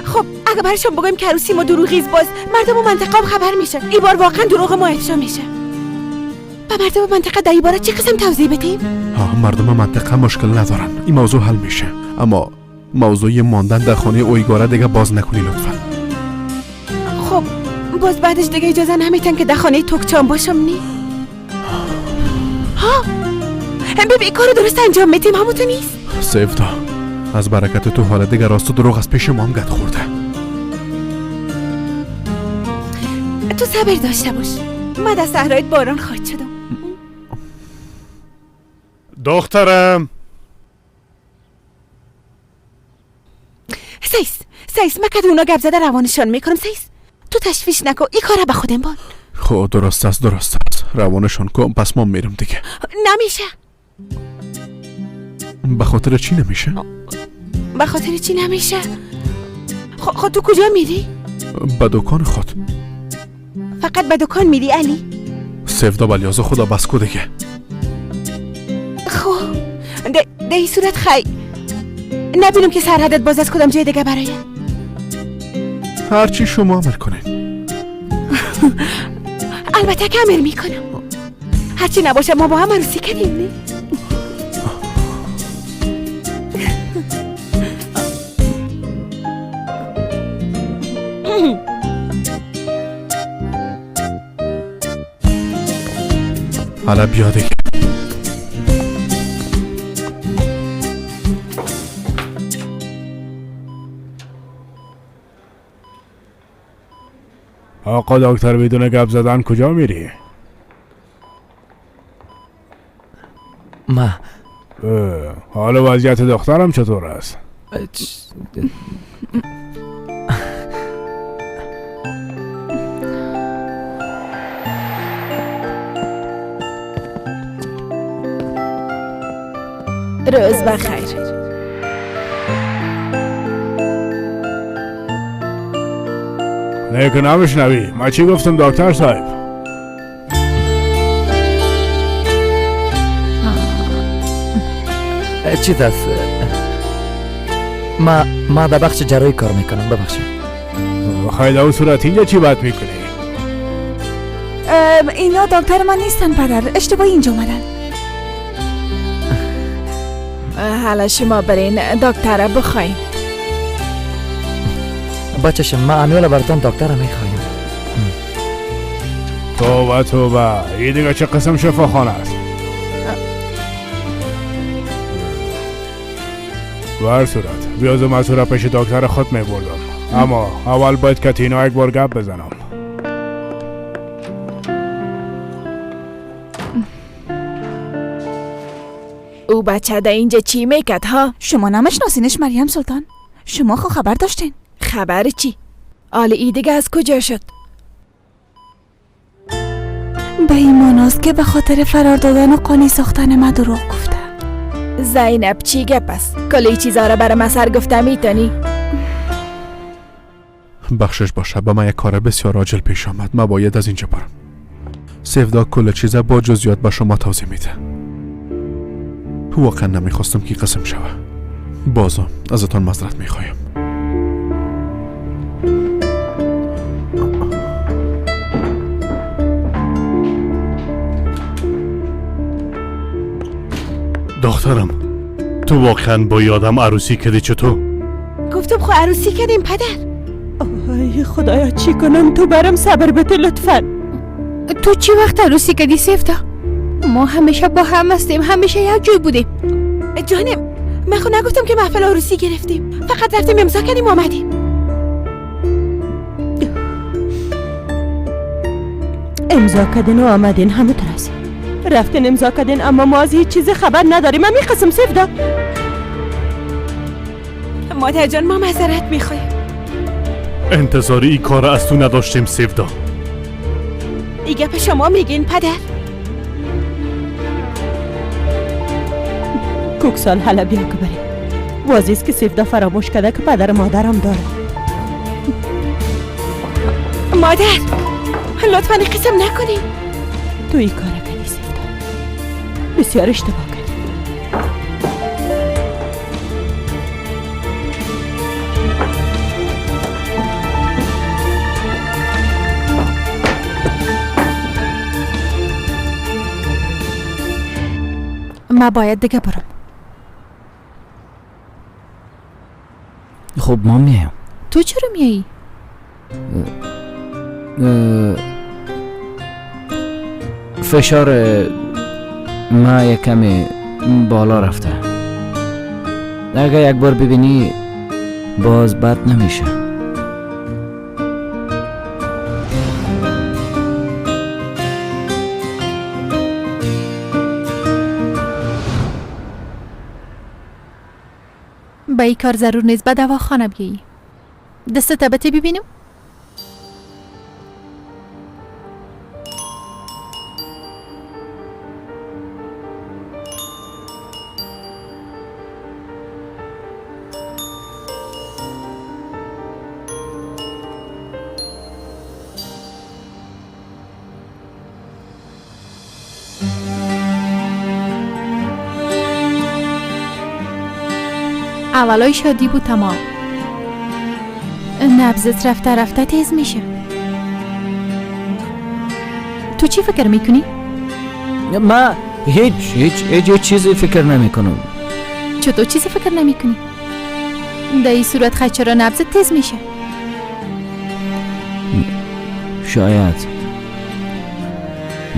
خب اگه برشون بگویم که عروسی ما دروغیز، باز مردم و منطقه هم خبر میشه. این بار واقعا دروغ ما افشا میشه. به مردم منطقه در این باره چه قسم توضیح بدیم؟ ها مردم منطقه مشکل ندارن، این موضوع حل میشه. اما موضوع ماندن در خانه اویگاره دیگه باز نکنی لطفا. خب باز بعدش دیگه اجازه نمیتن که در خانه توکچان باشم نی؟ ها ببین کارو درست انجام میتیم همون تو نیست؟ سیفدا از برکت تو حالا دیگه راست و دروغ از پیش ما هم گد خورده. تو صبر داشته باش، من در صحرایت باران خواهد شدم. دخترم سیس سیس من که اونا گپ زده روانشان میکنم. سیس تو تشویش نکن، این کاره به خودم بان. خب درست است درست است، روانشان کن. پس ما میرم دیگه. نمیشه. به خاطر چی نمیشه؟ به خاطر چی نمیشه؟ خب تو کجا میری؟ به دکان خود. فقط به دکان میری علی؟ سفدا بلیاز خدا بس کو دیگه. خب ده این صورت خی نبینم که سرحدت باز از کدام جای دیگه برای هرچی شما امر کنین. البته که امر میکنم، هرچی نباشه ما با هم عروسی کردیم نه؟ حالا بیا دیگه. آقا دکتر بدون گپ زدن کجا میری؟ ما حالا وضعیت دخترم چطور است؟ روز بخیر. نه که نمیشنوی. من چی گفتم دکتر صاحب؟ چیز است، ما در بخش جراحی کار میکنم. ببخشید. خیلی او صورت اینجا چی بد میکنی؟ اینا دکتر من نیستن پدر، اشتباهی اینجا اومدن. حالا شما برین دکتر بخواین. بچشم ما امیال براتون دکتر میخوایم. توبه توبه، این دیگه چه قسم شفاخانه است؟ بر صورت بیازم از را پیش دکتر خود میبردم، اما اول باید که تینا یک بار گپ بزنم. او بچه در اینجا چی میکد ها؟ شما نمشناسینش مریم سلطان؟ شما خو خبر داشتین. خبر چی؟ آل ای دیگه از کجا شد؟ به ایمان است که به خاطر فرار دادن و قانع ساختن من دروغ گفته. زینب چی گپ است؟ کلی چیزا را برای من سر گفته میتونی؟ بخشش باشه، به من یک کار بسیار عاجل پیش آمد، من باید از اینجا برم. سیفدا کل چیزا با جزئیات به شما توضیح میده. واقعا نمیخواستم که قسم شوه. بازم ازتان معذرت میخوایم. دخترم تو واقعا با یادم عروسی کردی چطور؟ گفتم خب عروسی کردیم پدر. آی خدایا چی کنم؟ تو برم صبر بده لطفا. تو چی وقت عروسی کردی سیفدا؟ ما همیشه با هم هستیم، همیشه یک جای بودیم. جانم من خود نگفتم که محفل عروسی گرفتیم، فقط رفتیم امضا کردیم و آمدیم. امضا کردین و آمدین همه ترس رفتین امضا کردین، اما ما از هیچ چیز خبر نداریم. من میقسم سیفدا. مادر جان ما معذرت میخوایم. انتظاری این کار از تو نداشتیم سیفدا. ای گپ شما میگین پدر؟ کوکسال حالا بیا که بریم. واضح است که سیفدا فراموش کرده که پدر مادرم داره. مادر لطفا قسم نکنین. تو این کار کردی سیفدا، بسیار اشتباه کردی. ما باید دیگه برم. خب ما میایم. تو چرا میایی؟ فشار ما یک کمی بالا رفته. اگه یک بار ببینی باز بد نمیشه. به این کار ضرور نیست به دواخانه بیایی. دستت بته ببینم. اولای شادی بود تمام. نبضت رفته رفته تیز میشه. تو چی فکر میکنی؟ من هیچ هیچ هیچ چیزی فکر نمی کنم. چطور چیزی فکر نمی کنی؟ در این صورت خیلی چرا نبضت تیز میشه؟ شاید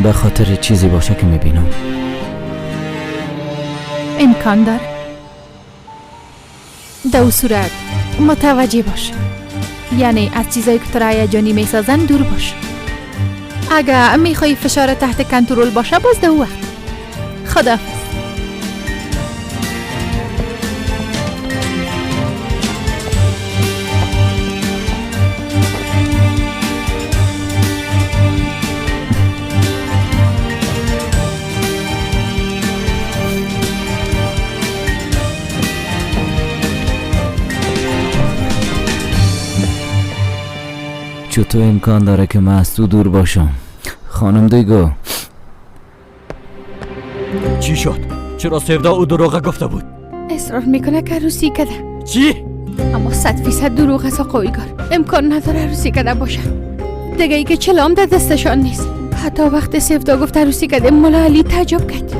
به خاطر چیزی باشه که میبینم. امکان داره. در او صورت متوجه باش، یعنی از چیزایی که تو را هیجانی میسازن دور باش. اگر میخوای فشار تحت کنترل باشه باز در او وقت. خداحافظ. چطور امکان داره که من از تو دور باشم خانم دیگو؟ چی شد؟ چرا سیودا او دروغ گفته بود؟ اصرار میکنه که عروسی کده. چی؟ اما 100% دروغ است آقا ایگار. امکان نداره عروسی کده باشه. دیگه ای که چلام در دستشان نیست. حتی وقت سیودا گفت عروسی کده ملا علی تعجب کرد.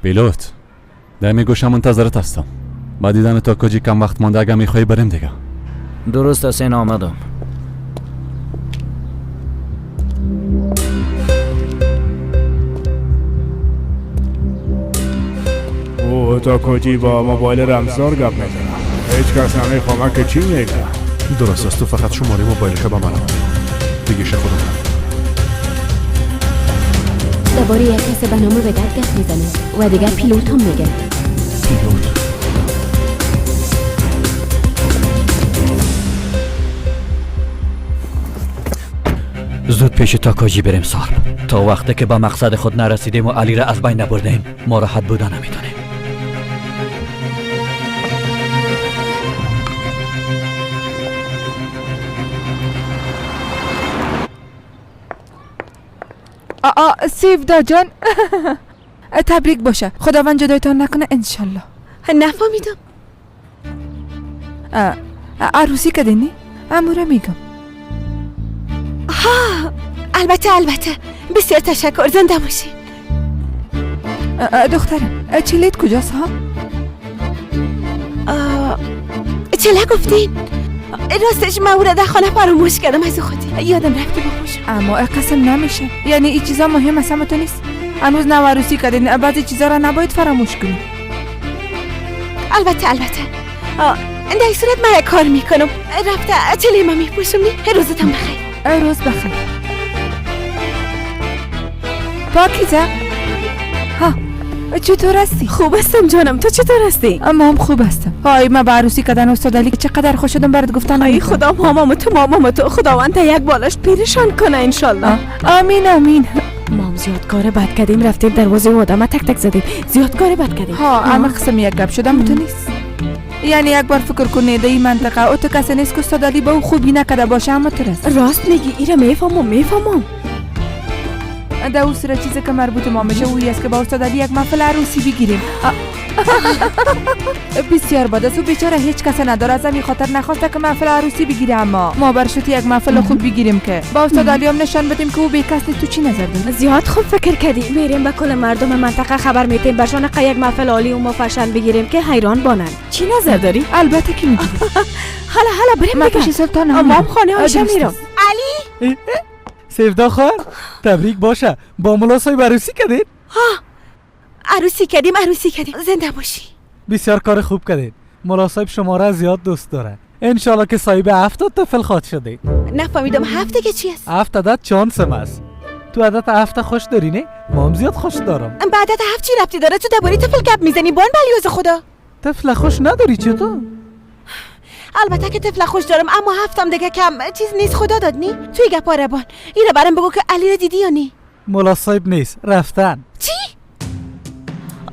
پیلوت در میگوشم منتظرت هستم. با دیدن تاکاجی کم وقت مانده، اگه میخوای بریم دیگه. درست است، این آمدم. او تاکاجی با موبایل رمزدار گپ میزنه. هیچ کس نمیفهمه که چی میگه. درست است، تو فقط شماره موبایلش به من دیگه. خودم درباره یک کس به نام وداد گپ میزنه و دیگه پیلوت هم میگه. پیلوت زود پیش تاکاجی بریم سارب. تا وقتی که به مقصد خود نرسیدیم و علی را از بین نبردیم ما راحت بودن نمیتونیم. سیودا جان تبریک باشه، خداوند جدایتان نکنه انشالله. نفهمیدم. عروسی کردینی؟ امورا میگم. ها البته البته، بسیار تشکر، زنده باشین. دخترم چلیت کجاست ها؟ چله گفتین؟ راستش من او را در خانه فراموش کردم، از خودی یادم رفت که بپوشم. اما قسم نمیشه، یعنی این چیزا مهم اصلا تو نیست. هنوز نو عروسی کردین، بعضی چیزا را نباید فراموش کنی. البته البته، در این صورت من کار میکنم. رفته چله ما میپوشم. نی روزتان بخیر. روز بخیر. پاکیزه ها چطور هستی؟ خوب هستم جانم، تو چطور هستی؟ اما هم خوب هستم. های من به عروسی کردن استاد علی چقدر خوش شدم برات گفتن. ای خدا مامام تو مامام تو، خداوند تا یک بالش پیرشان کنه انشالله. آمین آمین. مام زیاد کار بد کردیم، رفتیم دروازه آدم تک تک زدیم، زیاد کار بد کردیم. ها اما قسم یک گپ شدم تو نیست. یعنی یک بار فکر کنی در این منطقه او تو کسی نیست که استاد علی با او خوبی نکرده باشه، اما تو راست. راست میگی، ایره میفهمم میفهمم. در او سر چیزی که مربوط ما میشه اوی است که با استاد علی یک محفل عروسی بگیریم. بسیار بد است، او بیچاره هیچ کس نداره، از همین خاطر نخواسته که محفل عروسی بگیره، اما ما برشوت یک محفل خوب بگیریم که با استاد علی هم نشان بدیم که او بی کس نیست. تو چی نظر داری؟ زیاد خوب فکر کردی. میریم به کل مردم منطقه خبر میتیم، برشان یک محفل عالی و مفشن بگیریم که حیران بانند. چی نظر داری؟ البته که میگیریم. حالا حالا بریم دیگه. پیش سلطان ما خانه هاشم میرم. علی سیودا خواهر تبریک باشه، با ملا صاحب عروسی کردید؟ ها عروسی کردیم عروسی کردیم، زنده باشی. بسیار کار خوب کردید. ملا صاحب شما را زیاد دوست داره، انشالله که صاحب 7 طفل خواهد شده. نفهمیدم 7 که چی است؟ 7 عدد چانسم است. تو عدد 7 خوش داری نه؟ ما هم زیاد خوش دارم. به عدد 7 چی ربطی داره؟ تو درباره طفل گپ میزنی بان بلیوز خدا. طفل خوش نداری چطور؟ البته که طفل خوش دارم، اما 7 دیگه کم چیز نیست، خدا داد نی. توی گپ آربان ایره برام بگو که علی رو دیدی یا نی؟ ملا صاحب نیست، رفتن. چی؟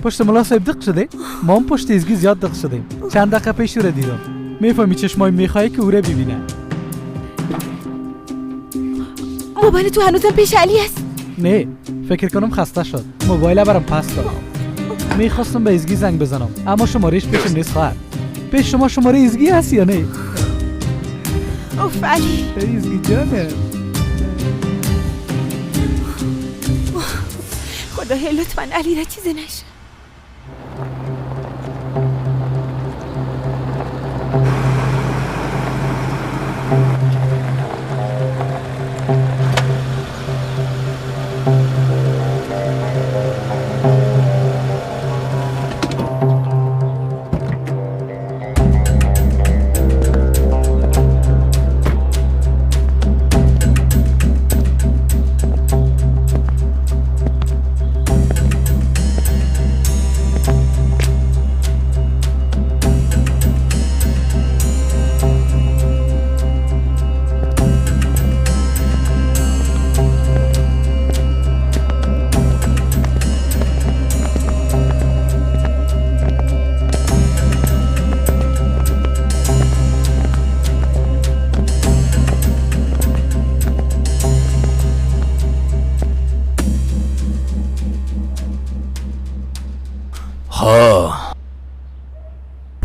پشت ملا صاحب دق شده؟ ما هم پشت ایزگی زیاد دق شدیم. چند دقیقه پیش او رو دیدم. میفهمی چشمای میخوای که او رو ببینه. موبایل تو هنوزم پیش علی است؟ نه، فکر کنم خسته شد. موبایل برام پس داد. میخواستم به ایزگی زنگ بزنم، اما شمارهش پیشم نیست خواهر. پیش شما شماره ایزگی هست یا نه؟ اوف علی. ایزگی جانه. خدا لطفا علی را چیزی نشه.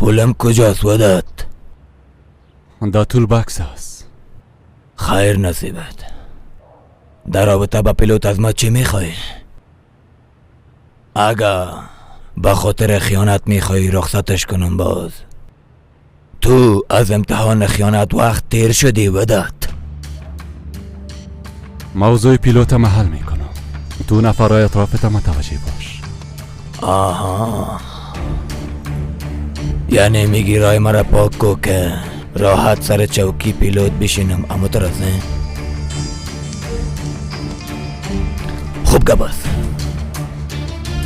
پولم کجاست وداد؟ در طول بکس است. خیر نصیبت. در رابطه با پیلوت از ما چی میخوای؟ اگه به خاطر خیانت میخوای رخصتش کنم باز. تو از امتحان خیانت وقت تیر شدی وداد. موضوع پیلوت محل میکنم. تو نفرای اطرافت متوجه باش. آها، یعنی میگی رای مرا پاک کو که راحت سر چوکی پیلوت بشینم، اما ترس نه؟ خوب گپ است.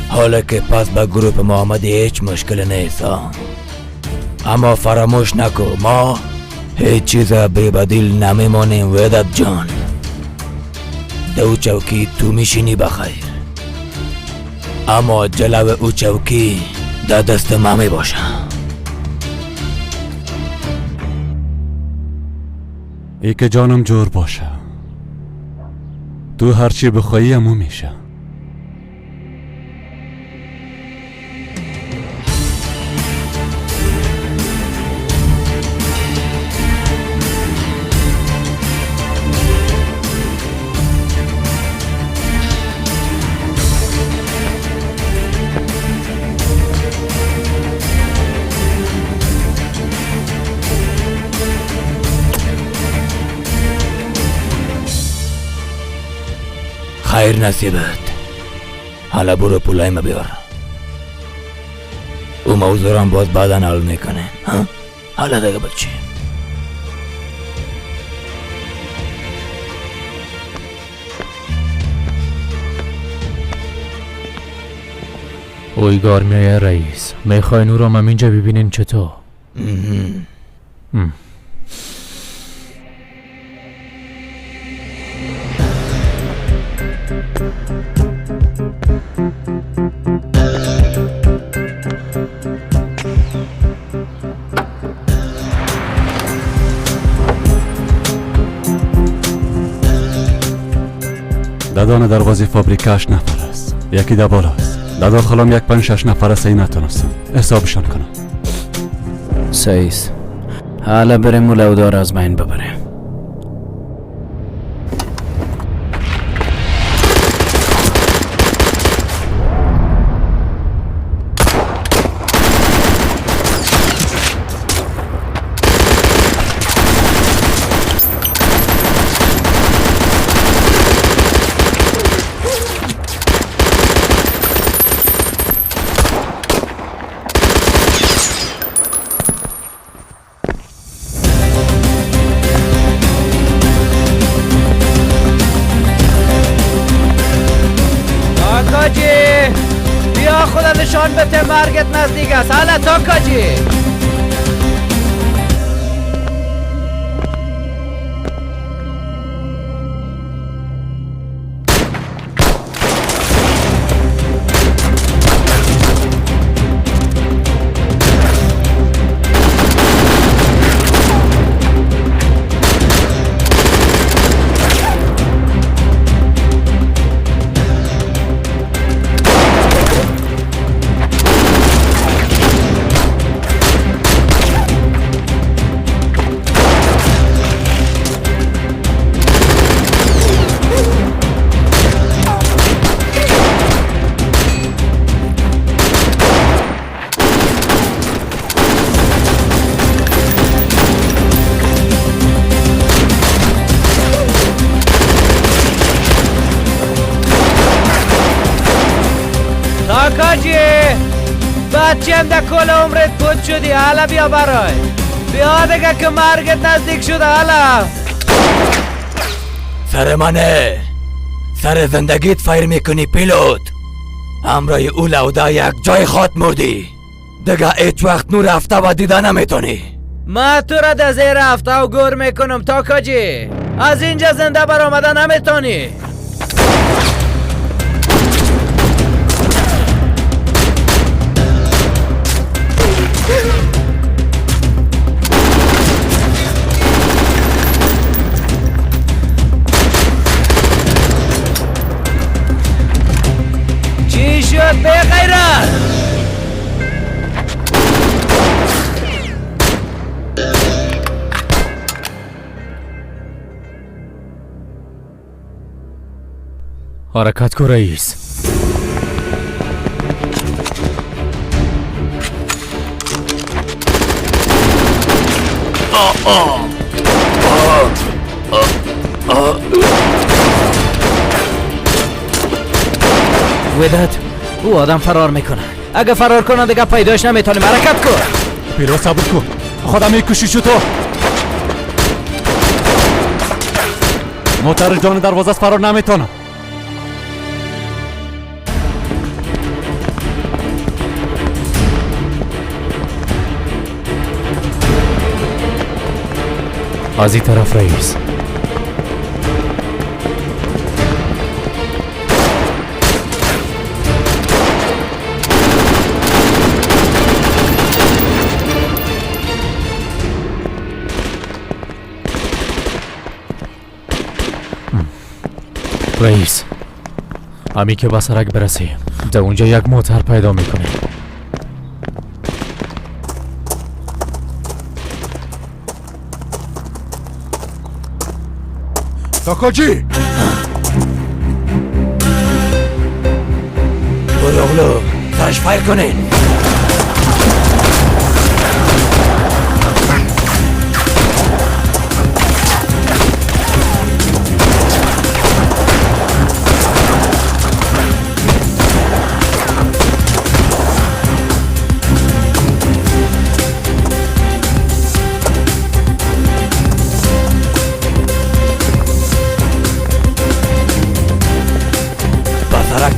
حالا که پس به گروپ ما آمدی هیچ مشکل نیست، اما فراموش نکو ما هیچ چیز بی بدیل نمیمانیم وداد جان. دو چوکی تو میشینی بخیر، اما جلو او چوکی در دست ما می باشه. ای که جانم جور باشه، تو هرچی بخوایی امو میشه. خیر نصیبت. حالا برو پولای ما بیار. او موضوع هم باز بعدا حل میکنه. حالا دیگه بچه. اویگار میایه رئیس. میخواین او را من اینجا ببینین چطور؟ دادان دروازه فابریکه 8 نفر است، یکی در بالا است. در داخلم 1 5 6 نفر است. این نتونستم حسابشان کنم. سیس حالا بریم و از بین ببریم. مرگت نزدیک است. حالا تاکاجی بچیم در کل عمرت پوچ شدی. حالا بیا برای بیا دیگه که مرگت نزدیک شده. حالا سر منه، سر زندگیت فیر میکنی پیلوت. همراه او لودا یک جای خود مردی دیگه، هیچ وقت نور رفته و دیده نمیتونی. ما تو را در زیر رفته و گور میکنم تاکاجی. از اینجا زنده بر آمده نمیتونی. چی شد بی غیرت؟ Ҳаракат кун, раис. وداد، او آدم فرار میکنه. اگه فرار کنه دیگه پیداش نمیتونیم. حرکت کن. پیرو صبر کن، خودم میکشی چطور؟ موتر جان دروازه از فرار نمیتونم. از این طرف رئیس. رئیس، امی که به سرک برسیم در اونجا یک موتر پیدا میکنیم. تاکاجی! برو اغلو، سرش فایر کنین.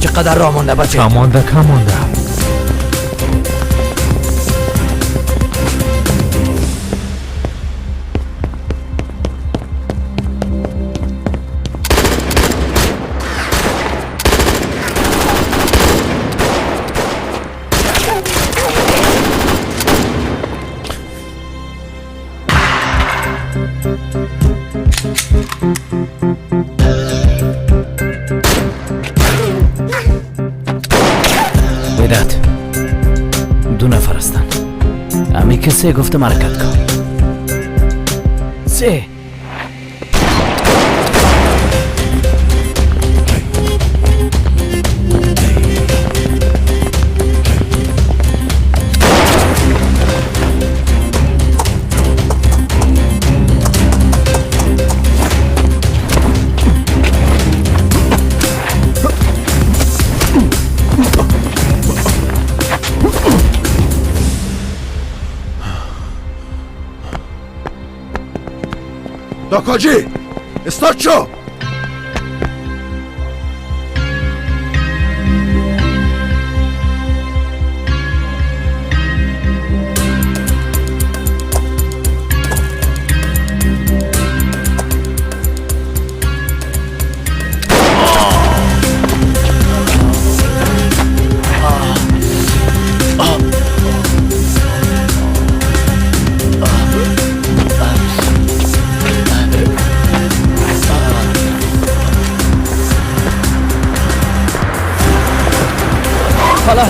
چقدر راه مانده بچه؟ کم مانده، کم مانده. دو نفر هستند. امی که سه گفتم حرکت کن. سه. تاکاجی، استارت شو.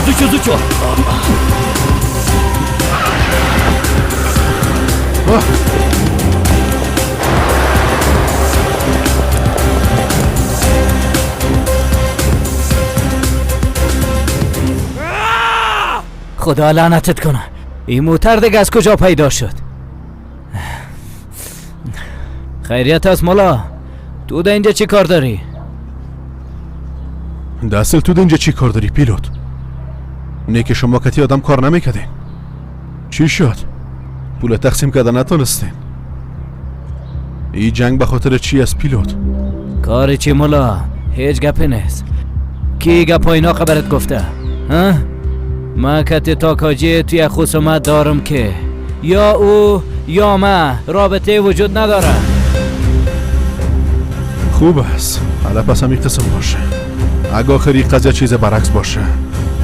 زود شو، زود شو. خدا لعنتت کنه، این موتر دیگه از کجا پیدا شد؟ خیریت است مولا، تو در اینجا چی کار داری؟ در اصل تو در اینجا چی کار داری پیلوت؟ نه که شما کتی آدم کار نمیکردین. چی شد؟ پول تقسیم کردن نتونستین. این جنگ به خاطر چی است پیلوت؟ کار چی مولا؟ هیچ گپی نیست. کی گپ اینا خبرت گفته؟ ها؟ من کتی تاکاجی توی خصومت دارم که یا او یا من، رابطه وجود نداره. خوب است، حالا پس هم این قسم باشه. اگه آخری قضیه چیز برعکس باشه،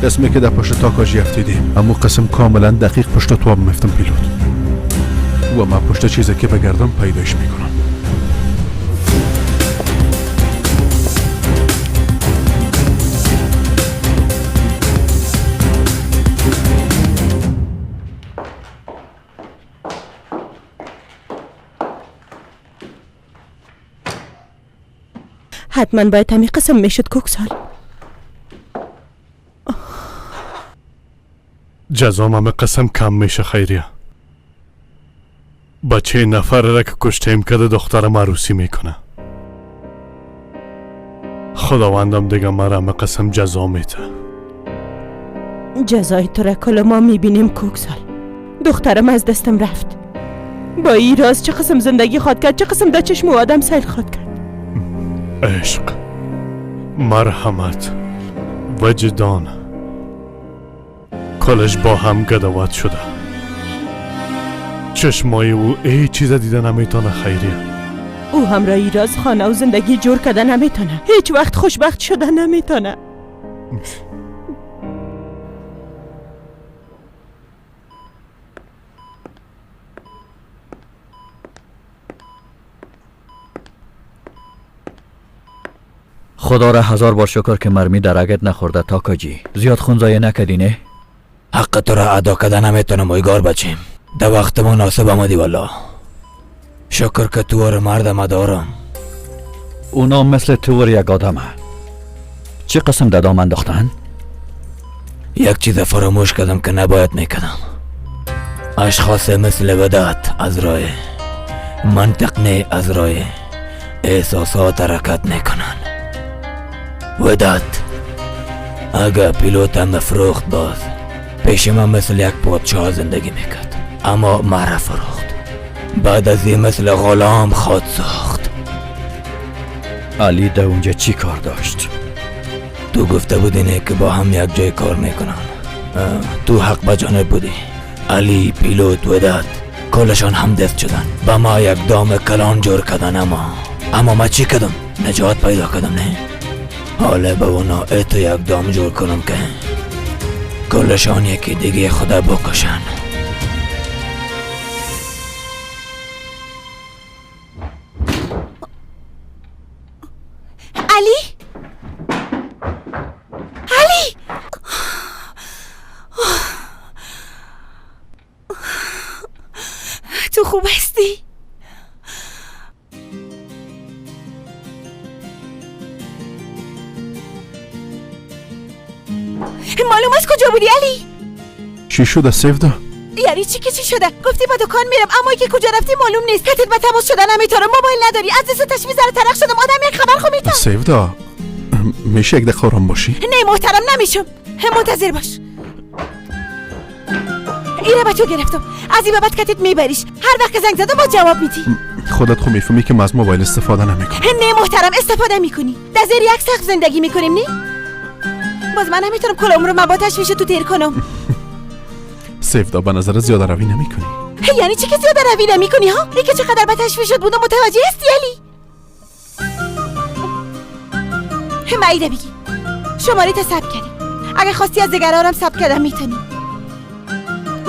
قسمی که در پشت تاکاجی افتیدیم، اما قسم کاملا دقیق پشت تو هم میفتم پیلوت. و من پشت چیزی که بگردم پیدایش میکنم. حتما باید همی قسم میشد کوکسال. جزام همه قسم کم میشه خیریه. بچه نفر را که کشتیم کده دخترم عروسی میکنه. خداوندم دیگه مرا همه قسم جزا میته. جزای تو را کل ما میبینیم کوکسال. دخترم از دستم رفت. با این راز چه قسم زندگی خواد کرد، چه قسم در چشم آدم سیل خواد کرد. عشق، مرحمت، وجدان کلش با هم گدوات شده. چشمای او ای چیز دیده نمیتونه خیریه. او همراهی راز خانه و زندگی جور کرده نمیتونه. هیچ وقت خوشبخت شده نمیتونه. خدا را هزار بار شکر که مرمی در رگت نخورده تاکاجی. زیاد خون ضایع نکردی نه؟ حق تو را ادا کردن نمیتونم ایگار بچیم. در وقت مناسب آمدی والا. شکر که تو رو مردم دارم. اونا مثل تو یک آدمه. چه قسم دادام انداختن؟ یک چیز فراموش کردم که نباید میکردم. اشخاص مثل وداد از رای منطق نه، از رای احساسات حرکت میکنن. وداد اگه پیلوتم فروخت باز پیش من مثل یک پادشاه زندگی میکرد، اما مرا فروخت. بعد از این مثل غلام خود ساخت. علی در اونجا چی کار داشت؟ تو گفته بودی نه که با هم یک جای کار میکنن. تو حق به جانب بودی. علی، پیلوت، وداد کلشان هم دست شدن. با ما یک دام کلان جور کردن. اما ما چی کردم؟ نجات پیدا کردم نه؟ حالا به اونا اتو یک دام جور کنم که کلشان یکی دیگه خدا بکشن. علی، علی، تو خوب هستی؟ معلوم از کجا بودی علی؟ چی شده سیفدا؟ یعنی چی که چی شده؟ گفتی با دکان میرم اما که کجا رفتی معلوم نیست. کتت به تماس شده نمیتونم، موبایل نداری، از دست تشویش ذره ترق شدم. آدم یک خبر خو میتم. سیفدا میشه یک دقیقه آرام باشی؟ نه محترم نمیشم، منتظر باش. ایره به تو گرفتم، از این به بعد کتت میبریش، هر وقت که زنگ زدم با جواب میدی. خودت خو میفهمی که من از موبایل استفاده نمیکنم. نه محترم استفاده میکنی. در زیر یک سقف زندگی میکنیم نی؟ باز من نمیتونم کل عمرم با تشویش تو تیر کنم. سیفدا به نظر زیاده روی نمیکنی. یعنی چی که زیاده روی نمیکنی ها؟ ای که چقدر به تشویشت بودم متوجه هستی علی؟ معیده بگی شماره تا ثبت کردی، اگه خواستی از دیگرانم ثبت کردم میتونی،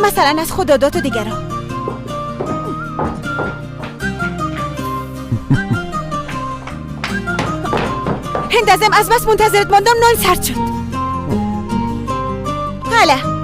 مثلا از خدادات و دیگران. هندازم از بس منتظرت ماندم نان سرد شد. حالا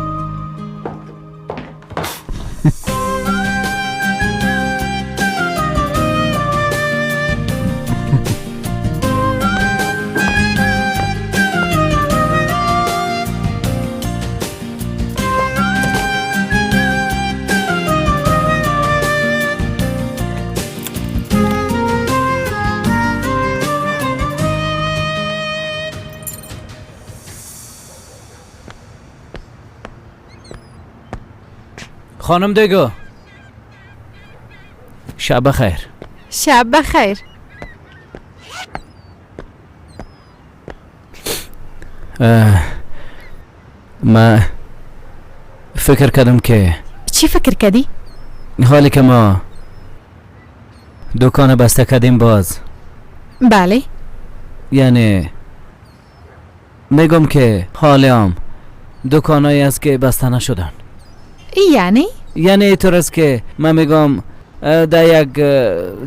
خانم دگو شب بخیر. شب بخیر. ما فکر کردم که چی فکر کردی؟ حالی که ما دکان بسته کردیم باز. بله. یعنی میگم که حالی هم دکانایی است که بسته نشدن. یعنی؟ یعنی اینطور است که من میگم در یک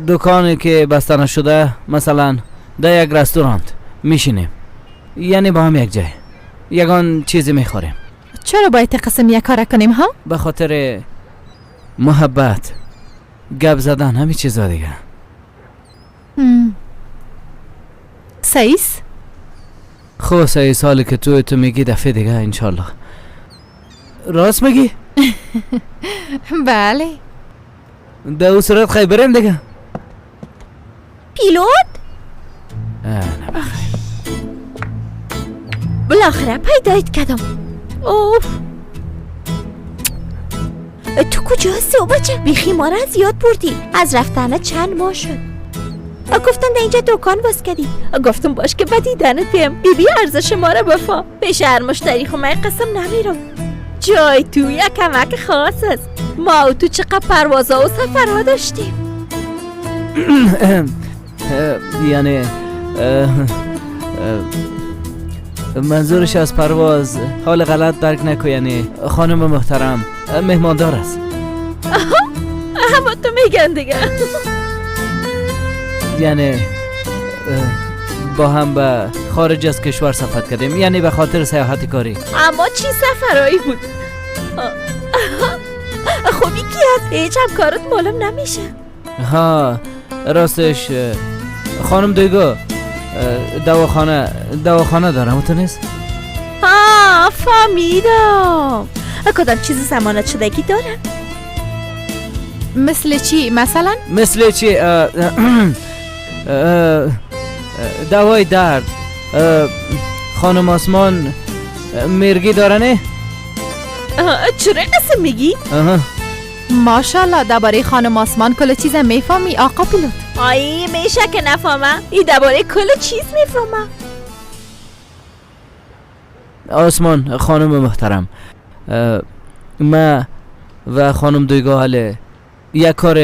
دکانی که بسته نشده، مثلا در یک رستورانت میشینیم، یعنی با هم یک جای یگان چیزی میخوریم. چرا باید قسم یک کار کنیم ها؟ به خاطر محبت، گپ زدن، همین چیزا دیگه. سعیس؟ خب سعی سالی که تو میگی دفعه دیگه انشالله. راست میگی؟ بله. در او صورت خیلی بریم دیگه. پیلوت؟ نه بخیر. بالاخره پیدایت کردم. اوف تو کجا هستی او بچه؟ بیخی ما را از یاد بردی. از رفتنه چند ماه شد. گفتن در اینجا دکان باز کردی. گفتم باش که به دیدنت بیم. بیبی ارزش ما را بفهم. پیش هر مشتری خو من قسم نمیرم. جای تو یک کمک خاص است. ما و تو چقدر پروازها و سفرها داشتیم. یعنی منظورش از پرواز حال غلط درک نکو، یعنی خانم محترم مهماندار است. اما تو میگن دیگه. یعنی با هم به خارج از کشور سفر کردیم، یعنی به خاطر سیاحت کاری. اما چی سفرهایی بود؟ خوبی کی هست؟ هیچ هم کارت معلوم نمیشه. ها راستش خانم دیگو دواخانه دارم تو نیست؟ ها فهمیدم. کدام چیز زمانت شدگی دارم؟ مثل چی مثلا؟ مثل چی؟ دوای درد. خانم آسمان مرگی داره نه؟ چرا قسم میگی؟ ماشاءالله درباره خانم آسمان کل چیز میفهمی آقا پیلوت. آی میشه که نفهمم. ای درباره کل چیز میفهمم. آسمان خانم محترم، ما و خانم دویگاه حال یک کار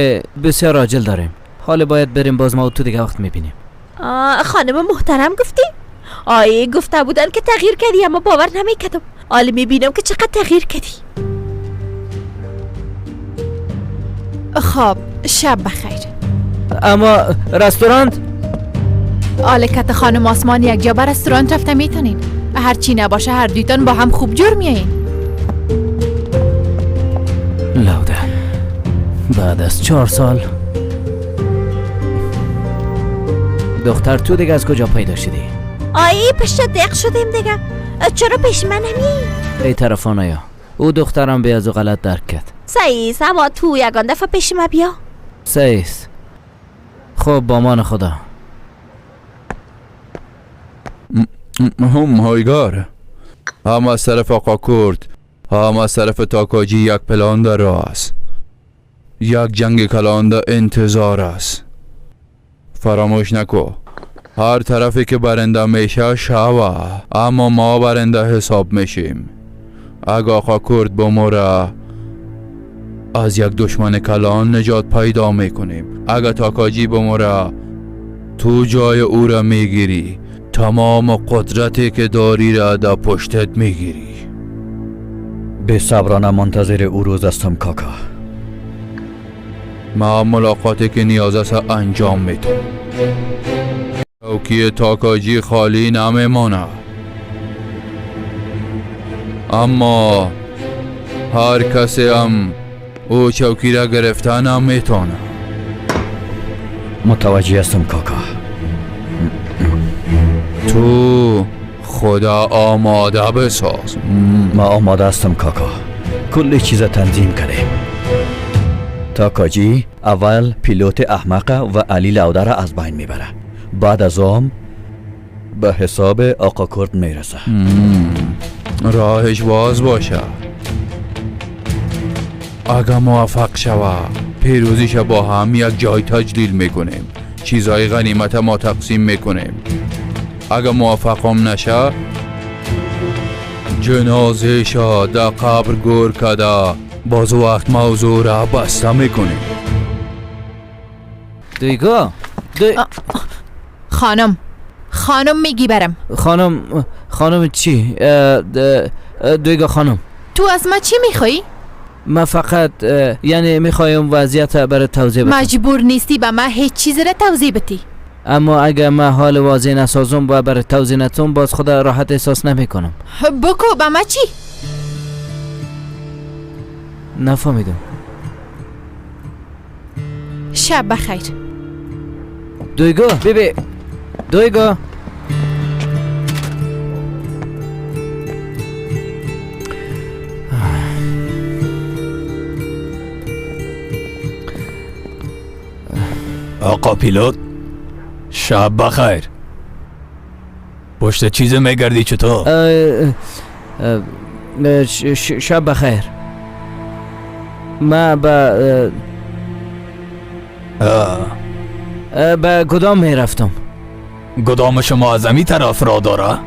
بسیار عاجل داریم. حال باید بریم، باز ما تو دیگه وقت میبینیم. خانم محترم گفتی؟ آی گفته بودن که تغییر کردی اما باور نمیکردم. حالا میبینم که چقدر تغییر کردی. خب شب بخیر. اما رستورانت؟ آله کت خانم آسمان یک جا به رستورانت رفته میتونین. هرچی نباشه هر دویتان با هم خوب جور میایین. لوده بعد از 4 سال دختر تو دیگه از کجا پیدا شدی؟ آی پشت دق شدیم دیگه. چرا پیش من نمی؟ ای طرفانایا او دخترم به از غلط درک کرد. سعیس اما تو یگان دفعه پیش ما بیا. سعیس خب با مان خدا. هم هایگار هم از طرف آقا کرد هم از طرف تاکاجی یک پلان در راه است. یک جنگ کلان در انتظار است. فراموش نکو هر طرفی که برنده میشه شوه، اما ما برنده حساب میشیم. اگه آقا کرد بموره از یک دشمن کلان نجات پیدا میکنیم. اگه تاکاجی بموره تو جای او را میگیری. تمام قدرتی که داری را در پشتت میگیری. بی صبرانه منتظر او روز هستم کاکا. ما ملاقاتی که نیاز است انجام میدم. چوکی تاکاجی خالی نمیمانه، اما هر کسی هم او چوکی را گرفته نمیتونه. متوجه هستم کاکا. تو خدا آماده بساز. ما آماده هستم کاکا. کل چیز تنظیم کردیم. تاکاجی اول پیلوت احمق و علی لوده را از بین میبره، بعد از آن به حساب آقا کرد میرسه. راهش باز باشه. اگه موفق شوه پیروزیش با هم یک جای تجلیل میکنیم. چیزای غنیمت ما تقسیم میکنیم. اگه موفقم نشه جنازه شا در قبر گور کده باز وقت موضوع را بسته میکنیم. دیگه خانم خانم میگی برم. خانم خانم چی؟ دیگه خانم تو از ما چی میخوایی؟ من فقط یعنی میخوایم وضعیت برای توضیح بدم. مجبور نیستی به من هیچ چیز را توضیح بدی. اما اگه من حال واضح نسازم و برای توضیح نتون باز خود راحت احساس نمیکنم. بکو به من چی؟ نفهمیدم. شب بخیر. دویگو بیبی دویگو. آقا پیلوت، شب بخیر. پشت چیز میگردی چطور؟ شب بخیر. ما به به گدام میرفتم. گدام شما از امی طرف را داره؟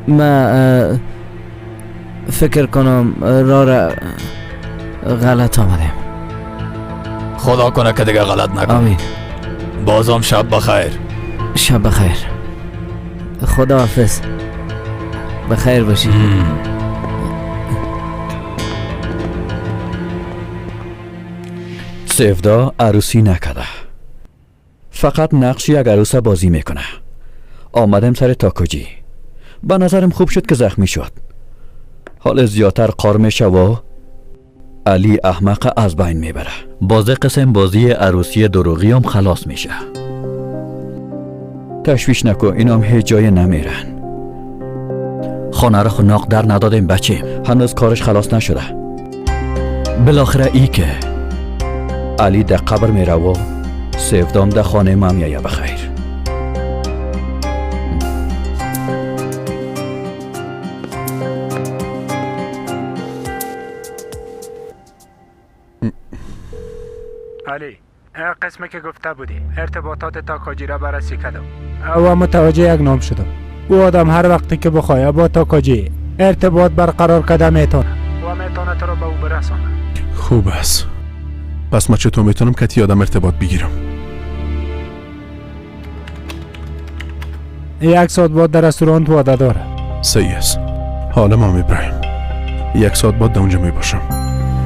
ما فکر کنم را را غلط آمدیم. خدا کنه که دیگه غلط نکنم. آمین. بازم شب بخیر. شب بخیر. خدا حافظ. بخیر باشی. سفدا عروسی نکرده، فقط نقش یک عروسه بازی میکنه. آمدم سر تاکوجی. به نظرم خوب شد که زخمی شد. حال زیادتر قار میشه و علی احمق از بین میبره. بازه قسم بازی عروسی دروغی هم خلاص میشه. تشویش نکن، اینام هیچ جای نمیرن. خانه را خناق در ندادیم بچه، هنوز کارش خلاص نشده. بالاخره ای که علی در قبر میره و سفدام در خانه ما میایه. بخیر. علی، قسمی که گفته بودی ارتباطات تاکاجی را بررسی کردم و متوجه یک نام شدم. او آدم هر وقتی که بخواه با تاکاجی ارتباط برقرار کرده میتونه و میتونه تو را به او برسانه. خوب است. پس من چطور میتونم که آدم ارتباط بگیرم؟ یک ساعت بعد در رستوران وعده داره. صحیح است. حالا ما میبریم. یک ساعت بعد در اونجا میباشم.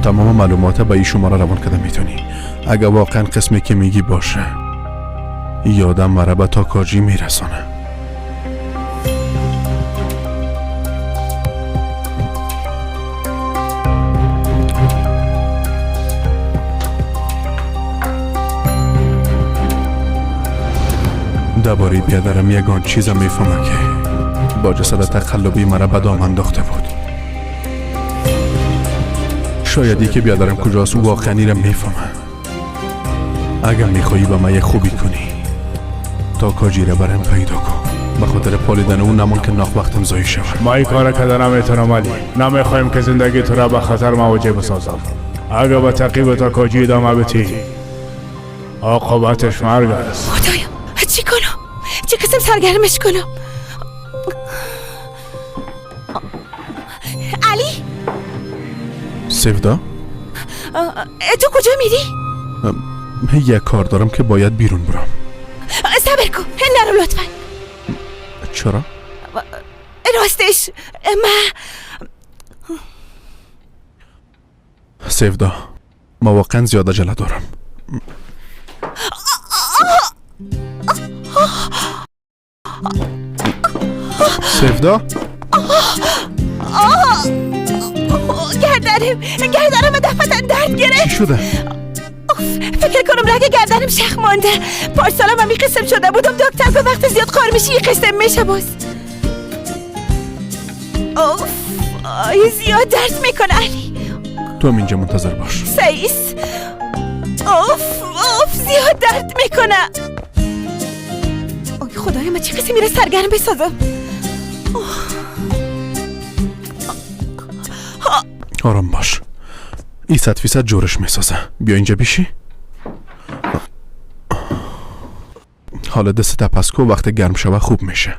تمام معلومات به این شماره روان کرده میتونی. اگه واقعا قسمی که میگی باشه، یادم مرا به تاکاجی میرسانه. درباره بیادرم یگان چیزم میفهمه که با جسد تقلبی مرا به دام انداخته بود. شاید یکی بیادرم کجاست او واقعا را میفهمه. اگر میخوایی به من یک خوبی کنی، تاکاجی را برایم پیدا کن. به خاطر پالیدن او نمان که ناخ وقتم ضایع شود. ما این کار کده نمیتونم علی. نمیخوایم که زندگی تو را به خطر مواجه بسازم. اگر به تعقیب تاکاجی ادامه بدی، عاقبتش مرگ است. خدایا چی کنم؟ چه قسم سرگرمش کنم؟ علی؟ سفدا؟ تو کجا میری؟ یک کار دارم که باید بیرون برم. صبر کن، نرو لطفا. چرا؟ راستش من سفدا، ما واقعا زیاد عجله دارم. سفدا؟ گردنم دفعتا درد گرفت. چی شده؟ فکر کنم رگ گردنم شخ مانده. پارسالم هم این قسم شده بودم. دکتر گفت وقت زیاد قار میشی این قسم میشه باز. اوف، آی زیاد درد میکنه علی. تو هم اینجا منتظر باش. سیس. اوف اوف زیاد درد میکنه. آی خدایا من چه قسمی را سرگرم بسازم؟ آرام باش. این 100% جورش میسازه. بیا اینجا بیشی. حالا دست پس کو، وقت گرم شوه خوب میشه.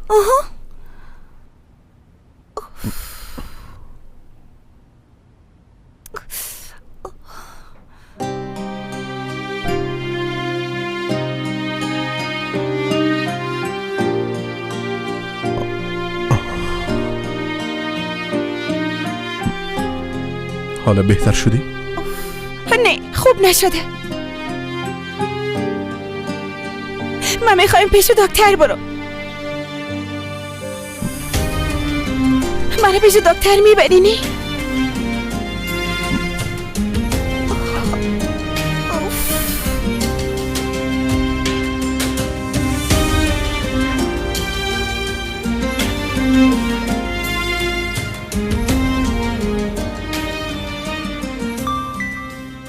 آها. حالا بهتر شدی؟ نه خوب نشده. من میخوایم پیش دکتر برو. منو پیش دکتر میبری نی؟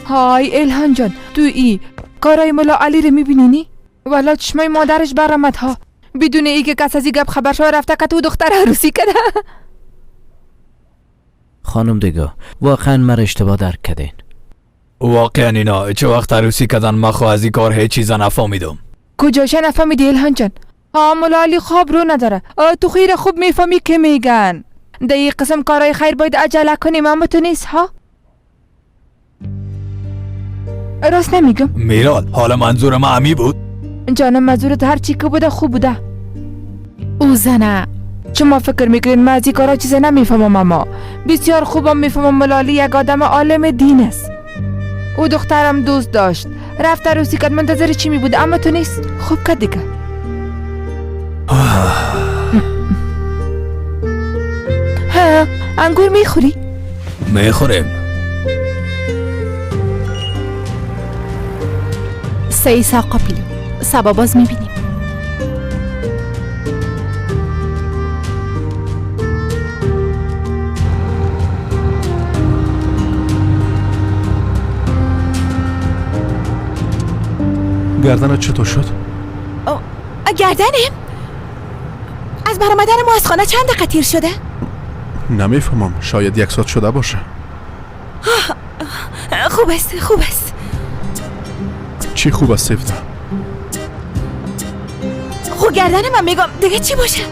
های الهان جان، تو ای کارای ملا علی رو میبینی نی؟ والا چشمای مادرش برآمد ها، بدون ای که کس از این گپ خبر شو رفته که تو دختر عروسی کرده. خانم دیگه واقعا مرا اشتباه درک کردین. واقعا اینا چه وقت عروسی کردن من خو از این کار هیچ چیز نفهمیدم. کجاش نفهمیدی الهان جان؟ ها ملا علی خواب رو نداره. تو خیر خوب میفهمی که میگن در این قسم کارای خیر باید عجله کنیم، اما تو نیست ها. راست نمیگم میرال؟ حالا منظور ما امی بود؟ جانم منظورت هر چی که بوده خوب بوده. او زنه شما فکر میکنین من از این کارا چیز نمیفهمم، اما بسیار خوبم میفهمم ملالی یک آدم عالم دین است. او دخترم دوست داشت، رفت عروسی کرد، منتظر چی می بود؟ اما تو نیست. خوب کرد دیگه. ها انگور میخوری؟ میخوریم. سه آقا پیلو سبا باز میبینیم. گردنت چطور شد؟ گردنم؟ از برآمدن ما از خانه چند دقیقه تیر شده؟ نمیفهمم، شاید 1 ساعت شده باشه. خوب است، خوب است. چی خوب است سیفتا؟ خب گردن من میگم دیگه چی باشه؟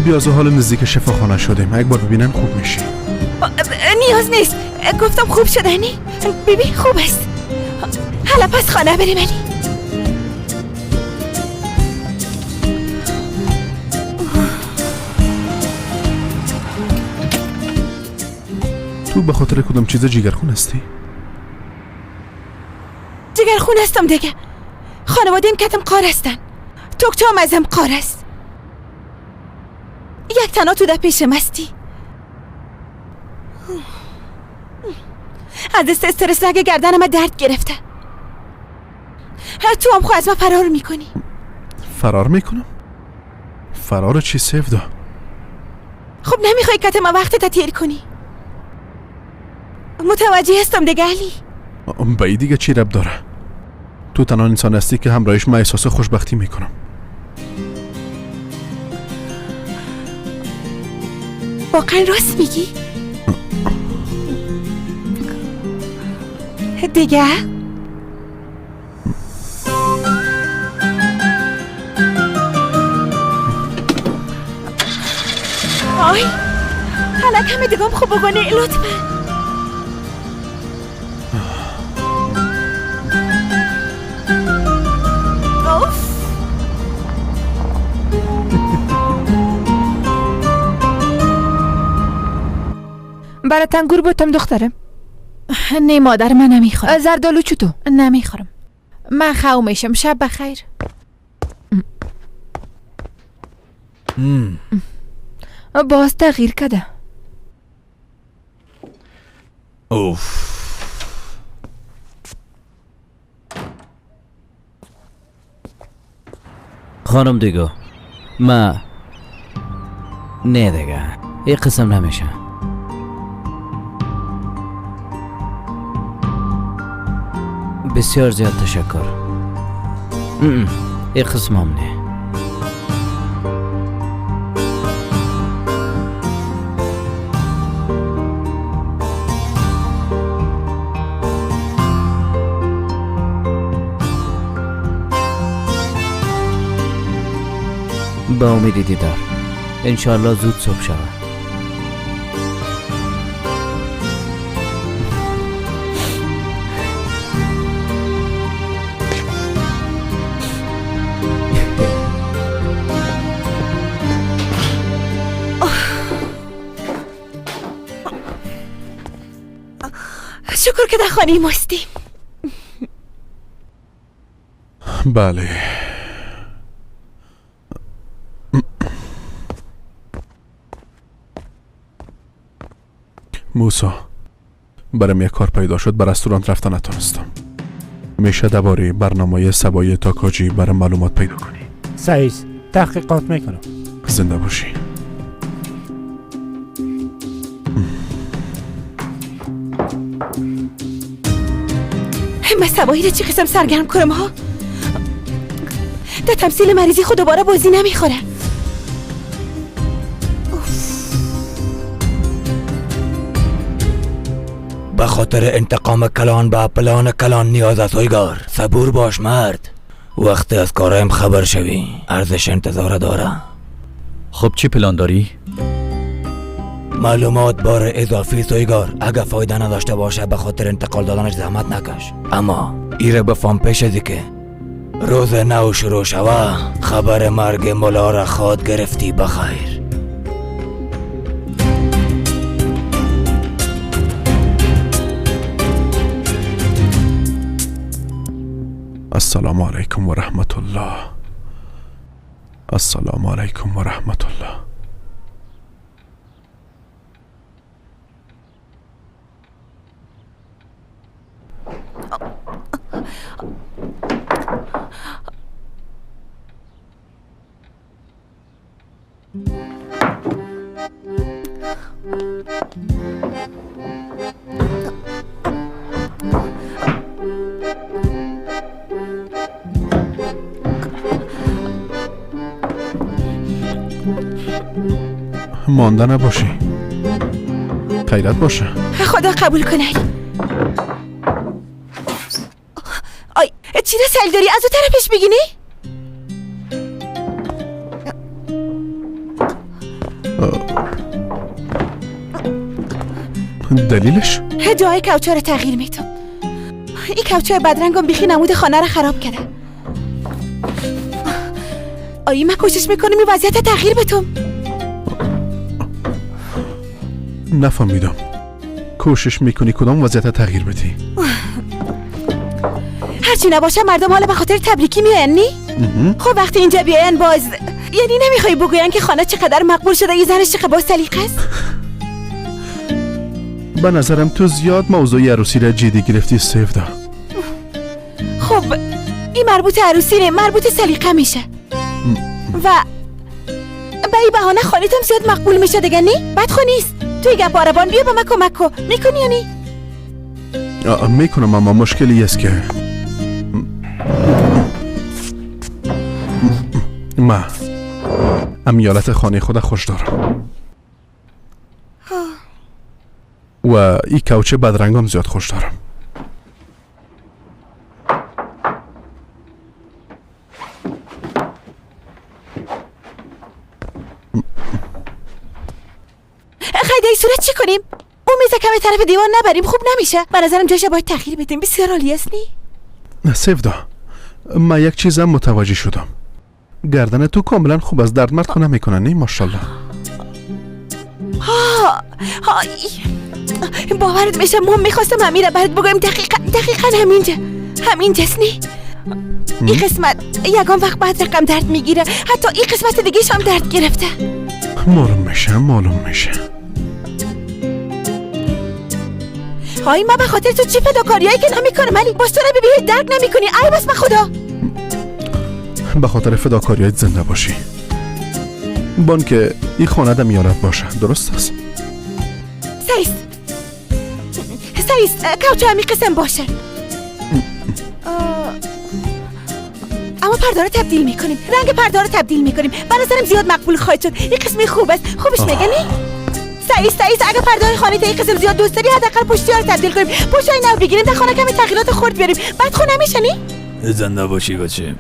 بیا از حال نزدیک شفاخانه شدیم، یک بار ببینن خوب میشی. نیاز نیست، گفتم خوب شدنی. بیبی خوب است. حالا پس خانه بریم علی. تو به خاطر کدام چیز جگرخون هستی؟ جگرخون هستم دیگه. خانواده‌ام کتم قار هستن، توکتام ازم قار است. یک تنها تو در پیشم هستی. از دست استرس رگ گردنم درد گرفته. تو هم خو از ما فرار میکنی. فرار میکنم؟ فرار چی سیفدا؟ خب نمیخوای کت ما وقت تا تیر کنی. متوجه هستم دیگه علی. به ای دیگه چی رب داره؟ تو تنها انسان هستی که همراهش من احساس خوشبختی میکنم. واقعا راست میگی؟ دیگه؟ آی حالا کمی دیگه هم خوب بگونی لطفا. برای تنگور بودم دخترم. نه مادر من نمیخورم. زردالو چطور؟ نمیخورم. من خو میشم. شب بخیر. باز تغییر کرده. اوف. خانم دیگه ما نه دیگه این قسم نمیشه. بسیار زیاد تشکر. این قسم هم نه. به امید دیدار. انشاءالله زود صبح شود. شکر که در خانه ماستیم. بله. موسا برام یک کار پیدا شد، به رستوران رفتن نتونستم. میشه درباره برنامه سبای تاکاجی برام معلومات پیدا کنی؟ صحیح، تحقیقات میکنم. زنده باشی. من سواهی را چی قسم سرگرم کنم ها؟ در تمثیل مریضی خود دوباره بازی نمیخوره. به خاطر انتقام کلان به پلان کلان نیاز است هویگار. صبور باش مرد، وقتی از کارایم خبر شوی ارزش انتظار داره. خب چی پلان داری؟ معلومات بار اضافی سویگار، اگه فایده نداشته باشه به خاطر انتقال دادنش زحمت نکش، اما ایره بفهم پیش از که روز نو شروع شوه خبر مرگ ملا را خواد گرفتی. بخیر. السلام علیکم و رحمت الله. السلام علیکم و رحمت الله. مانده نباشی، خیرت باشه. خدا قبول کنه. آی چی را سیل داری؟ از او طرفش بگینی؟ دلیلش؟ جای کوچه را تغییر میتم. این کوچه بدرنگم بیخی نمود خانه را خراب کرده. آی من کوشش میکنم این وضعیت تغییر بتم. نفهمیدم. کوشش میکنی کدام وضعیت تغییر بدی؟ هرچی نباشه مردم حالا به خاطر تبریکی میاین نی؟ خب وقتی اینجا بیاین باز یعنی نمیخوای بگوین که خانه چقدر مقبول شده، این زنش چقدر با سلیقه است؟ به نظرم تو زیاد موضوع عروسی را جدی گرفتی سیفدا. خب این مربوط عروسی نه، مربوط سلیقه میشه و به این بهانه خانه‌تم زیاد مقبول میشه دیگه نی؟ بد خو نیست. توی گپ آربان بیا به من کمک کن. میکنی یا نی؟ میکنم، اما مشکلی است که ما امیالت خانه خود خوش دارم و ای کوچه بدرنگم زیاد خوش دارم. خیلی ای صورت چی کنیم؟ اون میزه کمی طرف دیوان نبریم خوب نمیشه. به نظرم جایش باید تغییر بدیم. بسیار عالی است نی؟ سیفدا، من یک چیزم متوجه شدم. گردن تو کاملا خوب از درد مرد خو نمیکنه نی؟ ماشاءالله. ها باورت میشه ما میخواستم همین را برات بگویم. دقیقا همینجا همینجاست نی؟ این قسمت یگان وقت بعد رقم درد میگیره، حتی این قسمت دیگه هم درد گرفته. معلوم میشه معلوم میشه. های ما به خاطر تو چی فداکاریایی که نمیکنم علی، باز تو رو ببینی درک نمیکنی. ای بس به خدا به خاطر فداکاریایت زنده باشی. بان که این خانه در میانت باشه، درست است؟ سایست سایست کوچه همی قسم باشه، اما پرده رو تبدیل میکنیم، رنگ پرده رو تبدیل میکنیم. به نظرم زیاد مقبول خواهد شد. این قسمی خوب است، خوبش میگه نی؟ سایست سایست اگه پرده خانه تا این قسم زیاد دوست داری حداقل پشتی ها رو تبدیل کنیم، پشتای نو بگیریم، در خانه کمی تغییرات خرد بیاریم، بعد خونه میشه نی؟ زنده باشی بچه.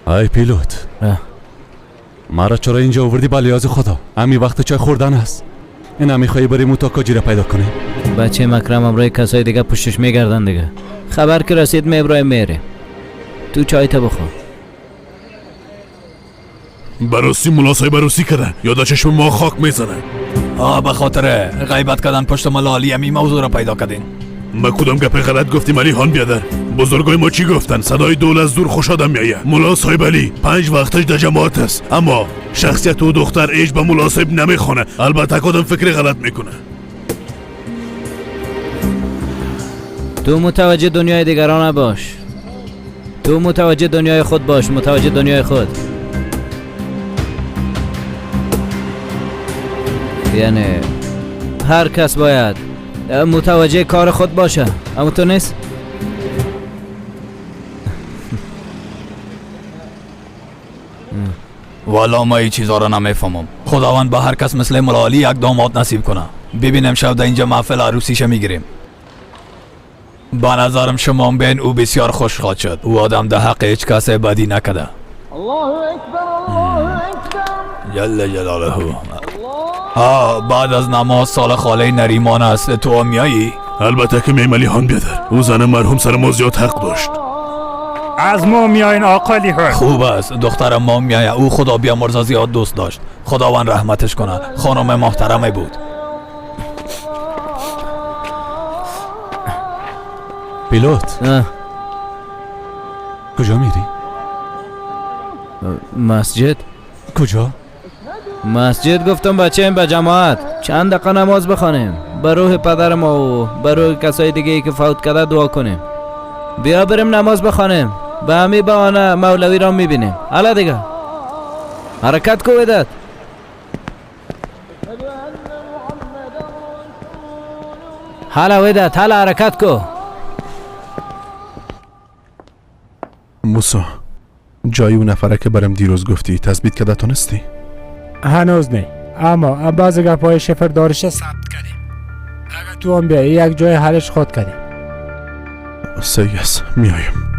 ای پیلوت، مرا چرا اینجا آوردی؟ با لیاز خدا امی وقت چای خوردن است. این امی خواهی بریم و تاکاجی را پیدا کنیم. بچه مکرم امرای کسای دیگه پشتش میگردن دیگه. خبر که رسید میبرای میره. تو چای تا بخور. بررسی ملا صاحب عروسی کرده یا در چشم ما خاک میزنه. آه به خاطر غیبت کردن پشت ملالی امی موضوع را پیدا کردین. ما کدام گپ غلط گفتیم علی خان بیادر؟ بزرگای ما چی گفتن؟ صدای دول از دور خوش آدم میایه. ملا صاحب علی 5 وقتش در جماعت است، اما شخصیت او دختر ایش به ملا صاحب نمیخونه. البته کدام فکر غلط میکنه. تو متوجه دنیای دیگران نباش، تو متوجه دنیای خود باش، متوجه دنیای خود. یعنی هر کس باید متوجه کار خود باشه. اما تو نیست؟ والا ما این چیزا را نمیفهمم. خداوند به هر کس مثل ملالی یک داماد نصیب کنه. ببینم شب در اینجا محفل عروسیش میگیریم. به نظرم شما بین او بسیار خوش خواهد شد. او آدم در حق هیچ کس بدی نکده. الله اکبر الله اکبر جل جلاله. بعد از نماز سال خاله نریمان است. تو هم میایی؟ البته که میم علی بیادر. او زن مرحوم سر ما زیاد حق داشت. از ما میاین آقا لیهان. خوب است دخترم ما میایه. او خدا بیامرزه زیاد دوست داشت. خداوند رحمتش کنه. خانم محترمه بود. پیلوت کجا میری؟ مسجد. کجا؟ مسجد گفتم بچه به جماعت چند دقیقه نماز بخوانیم، به روح پدر ما و به روح کسای دیگه ای که فوت کرده دعا کنیم. بیا بریم نماز بخوانیم، به همی بهانه مولوی را میبینیم. حالا دیگه حرکت کو وداد. حالا وداد، حالا حرکت کو. موسی جای اون نفره که برم دیروز گفتی تثبیت کرده تونستی؟ هنوز نه، اما بعضی گپای شفر دارش ثبت کردیم. اگر تو هم بیایی یک جای حلش خود کردیم. صحیح است، میایم.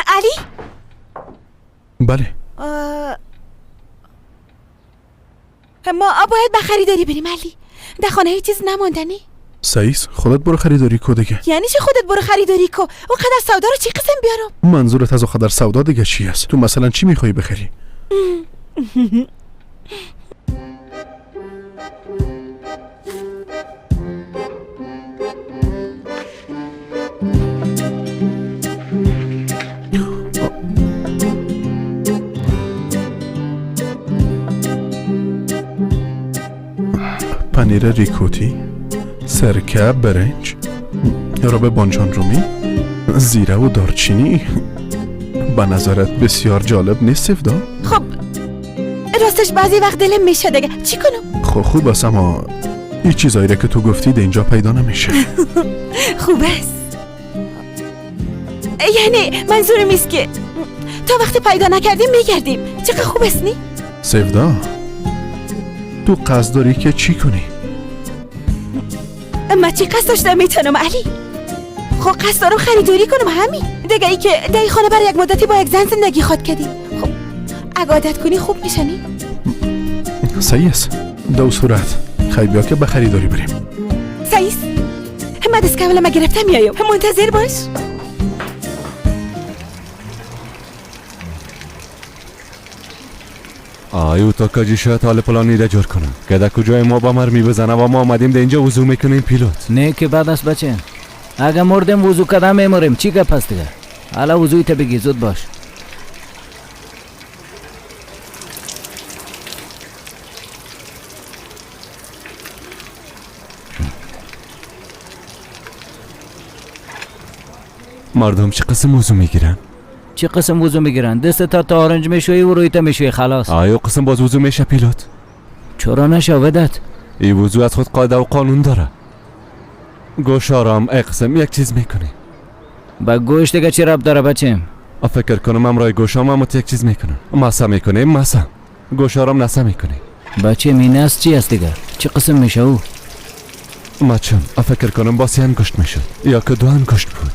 علی؟ بله. ما باید به خریداری بریم علی. در خانه هیچ چیز نماندنی؟ صحیح، خودت برو خریداری کو دیگه. یعنی چه خودت برو خریداری کو؟ او قدر سودا رو چی قسم بیارم؟ منظورت از او قدر سودا دیگه چی است؟ تو مثلا چی میخوای بخری؟ پنیر ریکوتی، سرکه، برنج، رب بانجان رومی، زیره و دارچینی. به نظرت بسیار جالب نیست سفدا؟ خب راستش بعضی وقت دلم میشه دیگه، چی کنم؟ خب خوب است، اما این چیزایی را که تو گفتی در اینجا پیدا نمیشه. خوب است، یعنی منظورم است که تا وقتی پیدا نکردیم میگردیم. چقدر خوب است نی؟ سفدا تو قصد داری که چی کنی؟ اما چی قصد داشتم میتونم علی؟ خب قصد دارم خریداری کنم همین دیگه. ای که در خانه برای یک مدتی با یک زن زندگی خواد کردی. خب اگه عادت کنی خوب میشنی؟ صحیح است. دو صورت خیلی بیا که به خریداری بریم. صحیح است. من دست کامل ما گرفتم میایم. منتظر باش. آیو تا کجی شاید حال پلانی را جور کنم که در کجای ما با مرمی بزنه و ما آمدیم در اینجا وضو میکنیم پیلوت. نه که بعد است بچه، اگه مردم وضو کردم میموریم. چی گپ است دیگه؟ حالا وضوی تا بگی، زود باش. مردم چه قسم وضو میگیرن؟ چه قسم وضو میگیرن؟ دست تا آرنج میشوی و رویت میشوی خلاص. آیا قسم باز وضو میشه پیلوت؟ چرا نشه ودت؟ ای وضو از خود قاعده و قانون داره. گوش آرام ای قسم یک چیز میکنی. با گوش دیگه چی رب داره بچیم؟ فکر کنم امرای گوشام هم یک چیز میکنم. مسه میکنیم مسه. گوش آرام نسه میکنی. بچه میناس چی است دیگه؟ چه قسم میشه او؟ مچم فکر کنم با سه انگشت میشد یا که دو انگشت بود.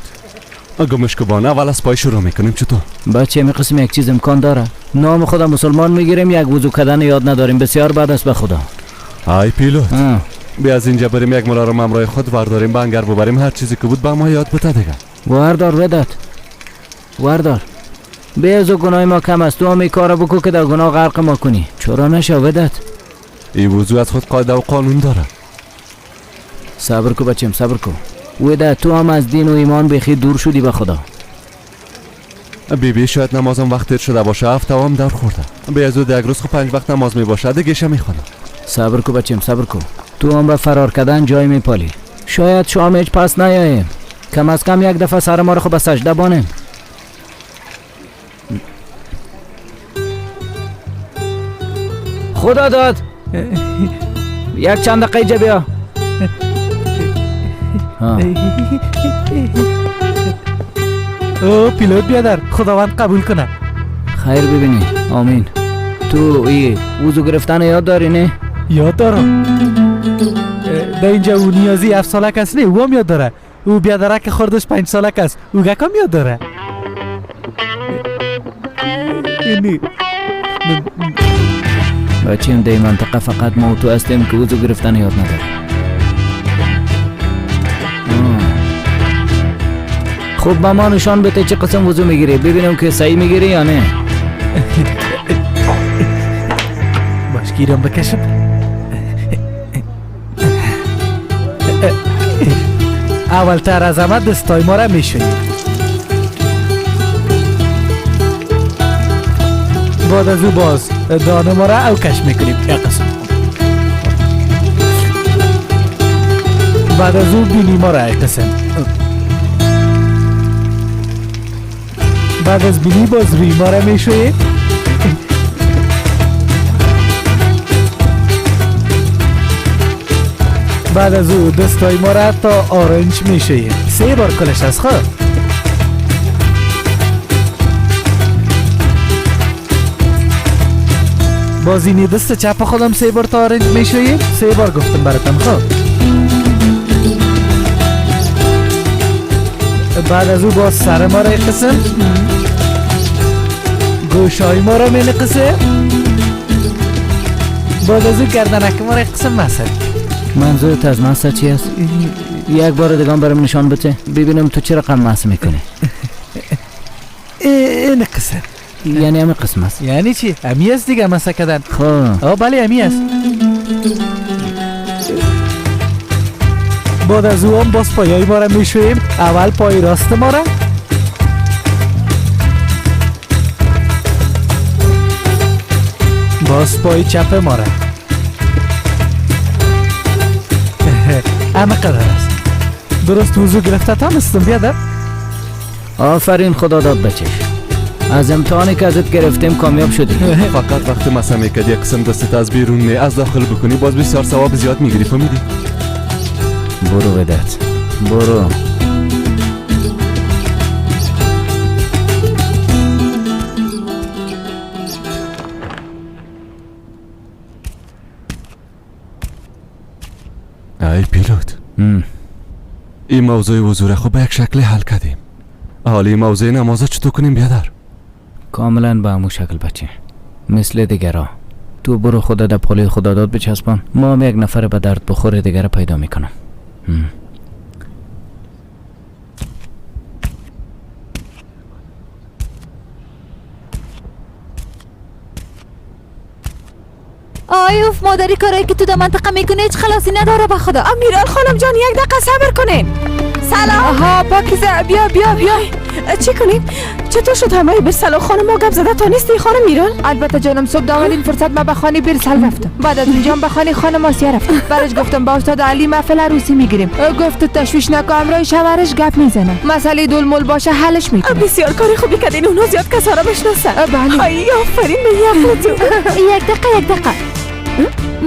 گمش کبانه اول از پای شروع میکنیم چطور؟ بچه می قسم یک چیز امکان داره. نام خدا مسلمان میگیریم یک وضو کردن یاد نداریم. بسیار بد است به خدا. ای پیلوت بیا از اینجا بریم یک ملا رو همراه خود ورداریم بنگر ببریم هر چیزی که بود به ما یاد بده دیگه. وردار ودت وردار. بیا از گناه ما کم است، تو هم این کارو بکو که در گناه غرق ما کنی. چرا نشه ودت؟ این وضو از خود قاعده و قانون داره. صبر کو بچم صبر کو. ودا تو هم از دین و ایمان بخی دور شدی به خدا. بی بی شاید نمازم وقت دیر شده باشه، هفته هم در خورده. به از یک روز خو 5 وقت نماز می باشه دیگه شه میخوانم. صبر کو بچم صبر کو. تو هم به فرار کردن جای میپالی. شاید شام هیچ پس نیاییم. کم از کم یک دفعه سر ما رو خو به سجده بانیم. خدا داد یک چند دقیقه اینجا بیا. او پیلوت بیادر، خداوند قبول کنه. خیر ببینی، آمین. تو ای وضو گرفتن یاد داری نه؟ یاد دارم. در اینجا او نیازی 7 ساله کس نه، او هم یاد داره. او بیادره که خوردش 5 ساله کس، او گکم یاد داره. اینی بچیم در منطقه فقط ما و تو هستیم که وضو گرفتن یاد نداره. خب با ما نشان بده چه قسم وضو میگیری، ببینم که صحیح میگیری یا نه. باش گیرم بکشم. اولتر از همه دستای ما را میشوییم، بعد از او باز دانه ما را اوکش میکنیم یک قسم، بعد از او بینی ما را یک قسم، بعد از بینی باز روی ما را میشوییم، بعد از او دستای ما را تا آرنج میشوییم. 3 بار کلش از خود. باز اینی دست چپ خودم 3 بار تا آرنج میشوییم. 3 بار گفتم براتم. خب بعد از او باز سر ما را قسم، گوشای ما را می قسم، بعد از او گردنک ما را قسم مسد. منظورت از مسد چی است؟ یک بار دیگه برام نشان بده ببینم تو چه رقم مس میکنی. این قسم یعنی همه قسم است. یعنی چی؟ همی است دیگه مسه کردن. خب آه بله همی است. بعد از او هم باز پایای ما را میشوییم. اول پای راست ما را، باز پای چپ ما را. همه قدر است. درست وضو گرفته تانستم بیادر. آفرین خدا داد بچه، از امتحانی که ازت گرفتیم کامیاب شدی. فقط وقتی مسه میکردی یک قسم دستت از بیرون نه از داخل بکنی باز بسیار ثواب زیاد میگیری. فهمیدی؟ برو ودت برو. ای پیلوت، این موضوع وضو را خب به یک شکل حل کردیم. حالی موضوع نماز چطور کنیم بیادر؟ کاملا به همون شکل بچه، مثل دیگرا. تو برو خدا در پالوی خدا داد بچسبان، ما هم یک نفر به درد بخور دیگر پیدا میکنم. آی اوف مادری، کارایی که تو در منطقه میکنه هیچ خلاصی نداره به خدا. امیرال خانم جان یک دقیقه صبر کنین. سلام. آها پاکیزه بیا بیا بیا. چی کنیم؟ چطور شد همه برسل خانم ما گپ زده تا نیستی خانم میرال؟ البته جانم صبح در اولین فرصت ما به خانه برسل رفتم، بعد از اونجا به خانه خانم آسیا رفتم. برش گفتم با استاد علی محفل عروسی میگیریم. گفت تشویش نکن، همراه شوهرش گپ میزنه، مسئله دلمل باشه حلش میکنه. بسیار کار خوبی کردین، اونها زیاد کسا را بشناسن. بله. ای آفرین به عقل تو. یک دقیقه یک دقیقه،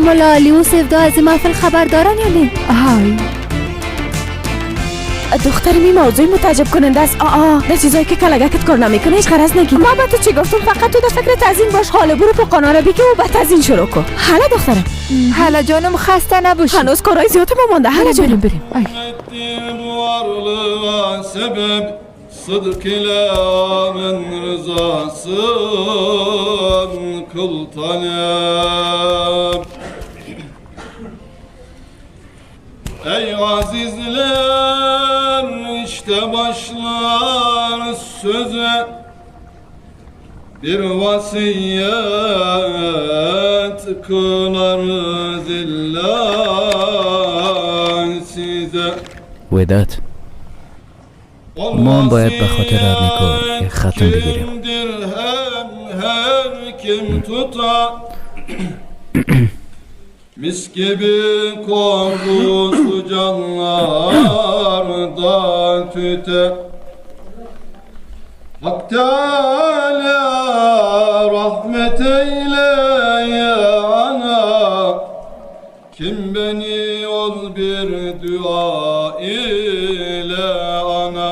ملا علی و سفدا از محفل خبر دارن یا نه؟ های دختر می موضوع متعجب کننده است. آ در چیزایی که کلگکت کار نمیکنه هیچ غرض نگی. ما به تو چی گفتم؟ فقط تو در فکر تزیین باش. حالا برو پاقانا را بگی و به تزیین شروع کن. حالا دخترم. حالا جانم خسته نباشی، هنوز کارهای زیاد ما مانده. حالا جانم بریم. Sıdk ile amin rızasın kıl talep. Ey azizler işte başlar söze bir vasiyet kılarız illa size. Vedat, ما هم باید به خاطر ارنیکو یک ختم بگیریم. Mis gibi korkusu canlarda tüter. Hak Teala rahmet eyle ya Beni ol bir dua ile ana.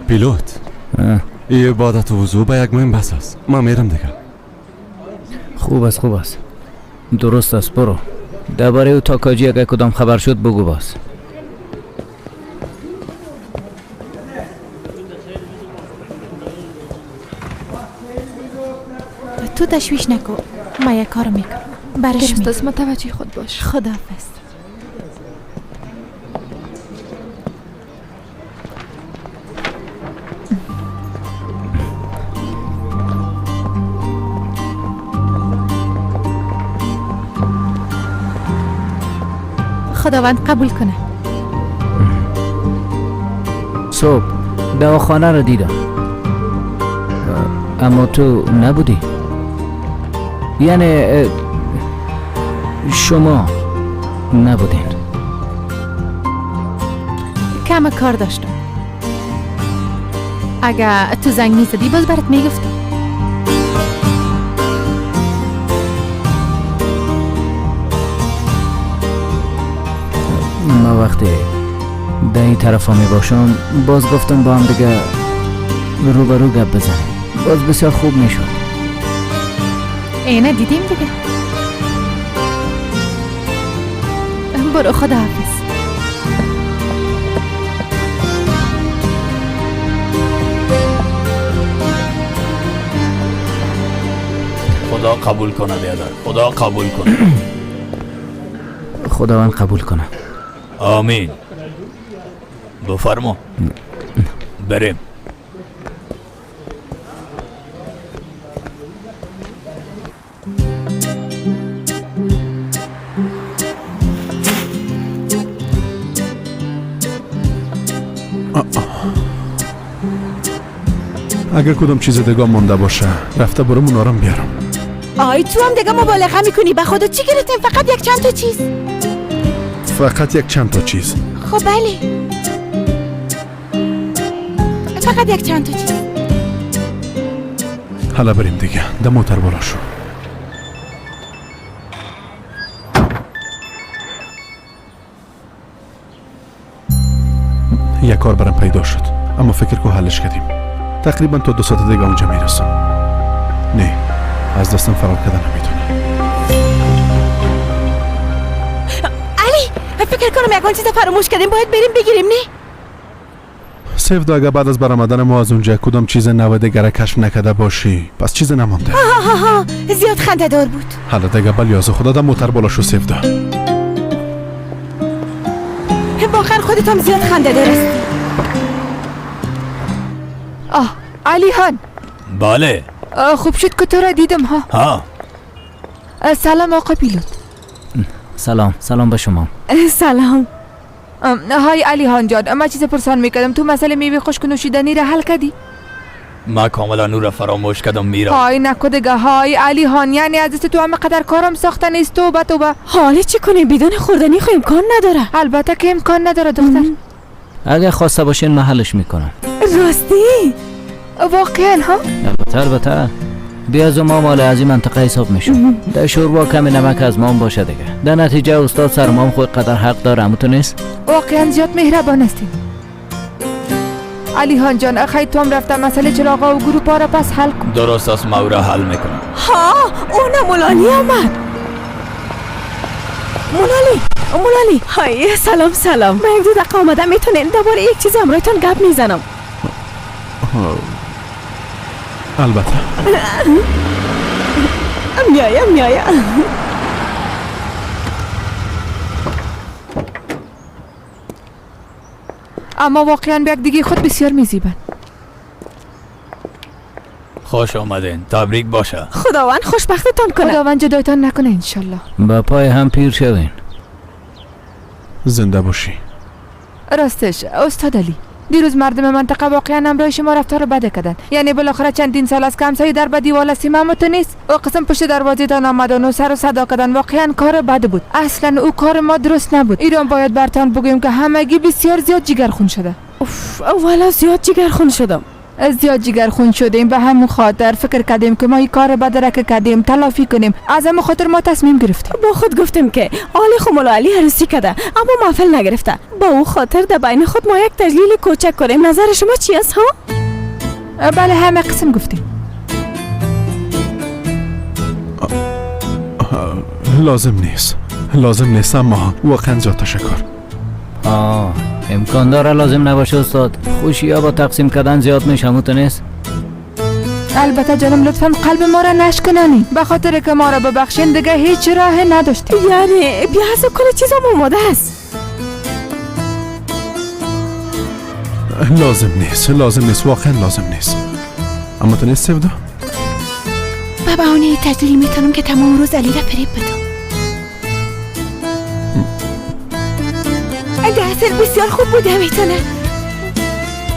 پیلوت، ای عبادت و وضو به یک مهم بس است. من میرم دیگه. خوب است، خوب است، درست است. برو درباره او تاکاجی اگر کدام خبر شد بگو باز. تو تشویش نکن، من یک کار میکنم برش. درست است، متوجه خود باش. خداحافظ. خداوند قبول کنه. صبح دواخانه را دیدم، اما تو نبودی. یعنی شما نبودین. کم کار داشتم. اگه تو زنگ میزدی باز برات میگفتم. ما وقتی در این طرف ها می باشم باز گفتم با هم دیگه رو به رو گپ بزنیم، باز بسیار خوب می شد. اینه دیدیم دیگه. برو خداحافظ. خدا قبول کنه بیادر، خدا قبول کنه. خداوند قبول کنه. آمین. بفرما بریم. اگر کدام چیز دیگه مونده باشه رفته برم اونا رو بیارم. آی تو هم دیگه مبالغه میکنی. به خدا چی گرفتیم؟ فقط یک چند تا چیز. فقط یک چند تا چیز. خب بله، فقط یک چند تا چیز. حالا بریم دیگه. ده موتر بالا شو. یک کار برام پیدا شد، اما فکر کو حلش کردیم. تقریبا تا 2 ساعت دیگه اونجا میرسم. نه، از دستم فرار کردن نمیتونه. علی فکر کنم یکان چیز فراموش کردیم، باید بریم بگیریم. نه سیفدا، اگه بعد از برآمدن ما از اونجا کدام چیز نو دیگر کشف نکرده باشی پس چیز نمانده. ها زیاد خنده دار بود. حالا دیگه بلیاز خدا در موتر بالا شو سیفدا. واقعا خودت هم زیاد خنده دار هستی. آه علی هان. بله. خوب شد که تو را دیدم. ها ها. سلام آقا پیلوت. سلام، سلام به شما. سلام. های علی هان جان، ما چیز پرسان میکردم. تو مسئله میوه خشک نوشیدنی را حل کردی؟ ما کاملا نور را فراموش کردم میرم. های نکو دیگه. های علی هان، یعنی از دست تو همه قدر کارم ساخته نیست. توبه توبه. حالا چی کنیم؟ بدون خوردنی خو امکان نداره. البته که امکان نداره دختر. اگه خواسته باشین من حلش میکنم. راستی؟ واقعا ها؟ البته البته. بیاز ما مال از این منطقه حساب میشه. در شوربا کمی نمک از ما باشه دیگه. در نتیجه استاد سرمام خود قدر حق داره، تو نیست؟ واقعا زیاد مهربان هستیم علی هان جان. خیلی تو هم رفتم مسئله چراغا و گروپ ها را پس حل کن. درست است، ما او را حل میکنم. ها اون مولالی آمد. مولالی مولالی، های سلام سلام. من یک دو دقیقه آمدم، میتونین دوباره یک چیز همراهتان گپ میزنم؟ البته. میایم میایم. اما واقعا به یکدیگه خود بسیار میزیبند. خوش آمدین، تبریک باشه. خداوند خوشبختتان کنه. خداوند جدایتان نکنه انشالله. با پای هم پیر شوین. زنده باشی. راستش استاد علی، دیروز مردم منطقه واقعا همراه شما رفتار بد کردن. یعنی بالاخره چندین سال است که همسایه در به دیوال هستیم، اما تو نیست. او قسم پشت دروازه تان آمدن و سر و صدا کردن. واقعا کار بد بود. اصلا او کار ما درست نبود. ایران باید برتان بگویم که همگی بسیار زیاد جگرخون شده. اوف والا زیاد جگرخون شدم. زیاد جگرخون شدیم. به همون خاطر فکر کردیم که ما این کار بد را که کردیم تلافی کنیم. از همون خاطر ما تصمیم گرفتیم. با خود گفتیم که آل خو ملا علی عروسی کرده اما محفل نگرفته. با او خاطر در بین خود ما یک تجلیل کوچک کنیم. نظر شما چی است ها؟ بله همه قسم گفتیم. لازم نیست، لازم نیست، اما واقعا زیاد تشکر. امکان داره لازم نباشه استاد. خوشی ها با تقسیم کردن زیاد میشه، همون تو نیست؟ البته جانم لطفا قلب ما را نشکنانی. به خاطر که ما را ببخشین دیگه هیچ راه نداشتیم. یعنی بیا حساب کل چیزم آماده است. لازم نیست، لازم نیست، واقعا لازم نیست. اما تو نیست سودا؟ به بهانه تجلیل میتونم که تمام روز علی را فریب بدم. دستت بسیار خوب بوده میتونه.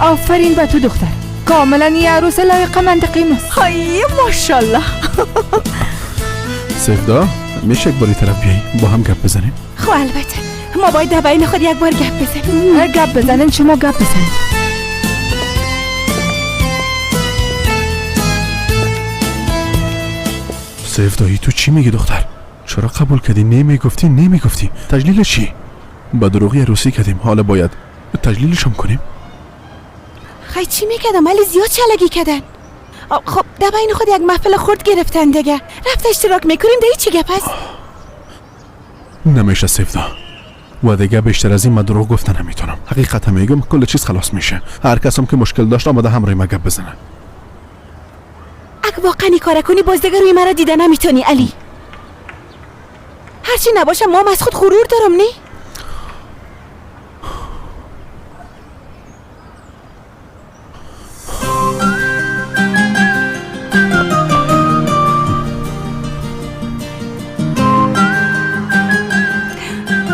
آفرین به تو دختر، کاملا یه عروس لایق منطقی ماست. های ماشاءالله. سفدا میشه یک باری طرف بیایی با هم گپ بزنیم؟ خب البته ما باید در بین خود یک بار گپ بزنیم. گپ بزنین، شما گپ بزنین. سفدایی تو چی میگی دختر؟ چرا قبول کردی؟ نمیگفتی نمیگفتی. تجلیل چی؟ با دروغی عروسی کردیم، حالا باید تجلیلش هم کنیم؟ خیلی چی میکردم ولی زیاد چلگی کردن. خب در بین خود یک محفل خرد گرفتن دیگه، رفت اشتراک میکنیم دیگه. چی گپ است؟ نمیشه سفدا، و دیگه بیشتر از این من دروغ گفته نمیتونم. حقیقت میگم کل چیز خلاص میشه. هر کس هم که مشکل داشت آماده همراه ما گپ بزنه. اگه واقعا این کار کنی باز دیگه روی مرا دیده نمیتونی علی. هرچی نباشه ما از خود غرور دارم. نه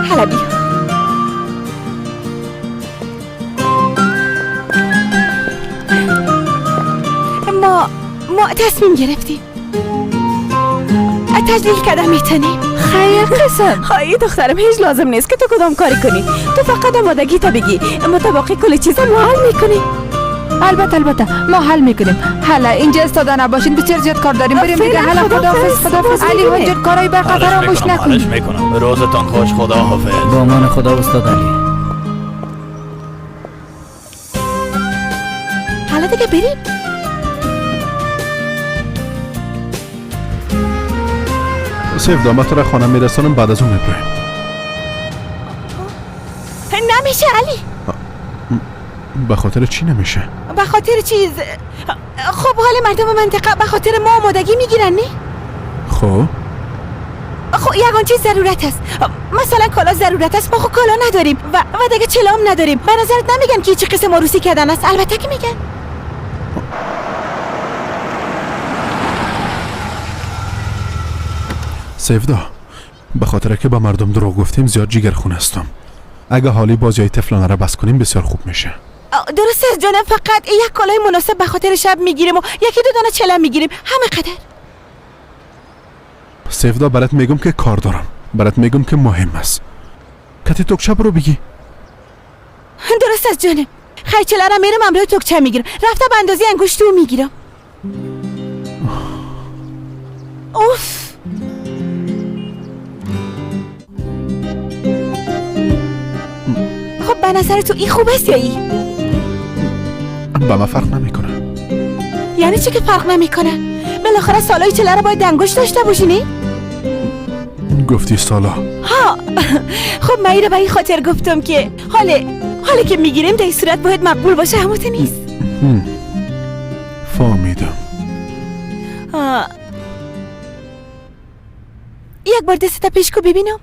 حالا بیا. ما تصمیم گرفتیم تجلیل کردم میتونیم. خیر قسم. خواهی دخترم هیچ لازم نیست که تو کدام کاری کنی، تو فقط آمادگی تا بگی، متباقی کل چیزا ما حل میکنیم. البته البته ما حل میکنیم. حالا اینجا استاده نباشین، بسیار زیاد کار داریم. بریم دیگه. حالا خداحافظ. خداحافظ علی هنجر، کارای برق فراموش نکنید. میکنم. روزتان خوش. خداحافظ. با امان خدا استاد علی. حالا دیگه بریم. سیف ما تو را خانه میرسانم، بعد از اون میبریم. نمیشه علی. به خاطر چی نمیشه؟ به خاطر چیز. خب حال مردم منطقه به خاطر ما آمادگی میگیرن نه؟ خب خب یگان چیز ضرورت است. مثلا کالا ضرورت است، ما خب کالا نداریم و دیگه چلام نداریم. به نظرت نمیگن که چه قسم عروسی کردن است؟ البته که میگن. سیفدا به خاطر که با مردم دروغ گفتیم زیاد جگرخون هستم. اگه حالی بازی های طفلانه را بس کنیم بسیار خوب میشه. درست است جانم، فقط یک کالای مناسب به خاطر شب میگیریم و یکی دو دانه چلم میگیریم، همه قدر. سیفدا برات میگم که کار دارم، برات میگم که مهم است. کتی توکچه برو بگی. درست است جانم، خیچله را میرم امرای توکچه میگیرم، رفته به اندازه انگشت تو میگیرم. اوف خب به نظر تو این خوب است یا ای؟ با ما فرق نمیکنه. یعنی چی که فرق نمیکنه؟ بالاخره سالای چله را باید انگشت داشته باشی نه؟ گفتی سالا. ها خب من این را به این خاطر گفتم که حالا که میگیریم در این صورت باید مقبول باشه، هموت نیست. فهمیدم. یک بار دستت پیش کو ببینم.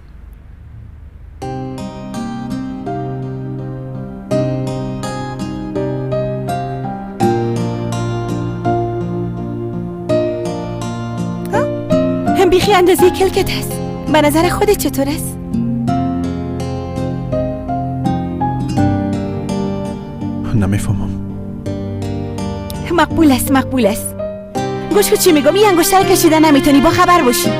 هم بیخی اندازه کلکت هست. به نظر خودت چطور است؟ نمیفهمم. مقبول است، مقبول است. گوش کن چی میگم، این انگشتر کشیده نمیتونی، با خبر باشی.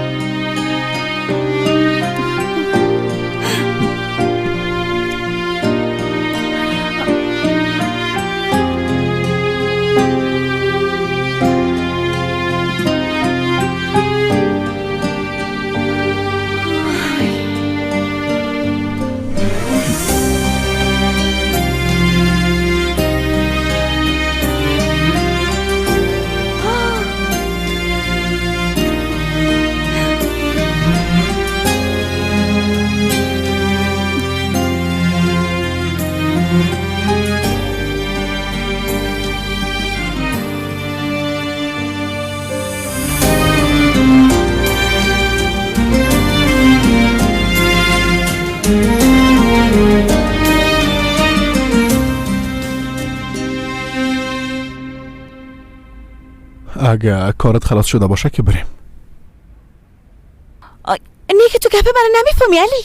اگه کارت خلاص شده باشه که بریم. نه که تو گپه منو نمیفهمی علی.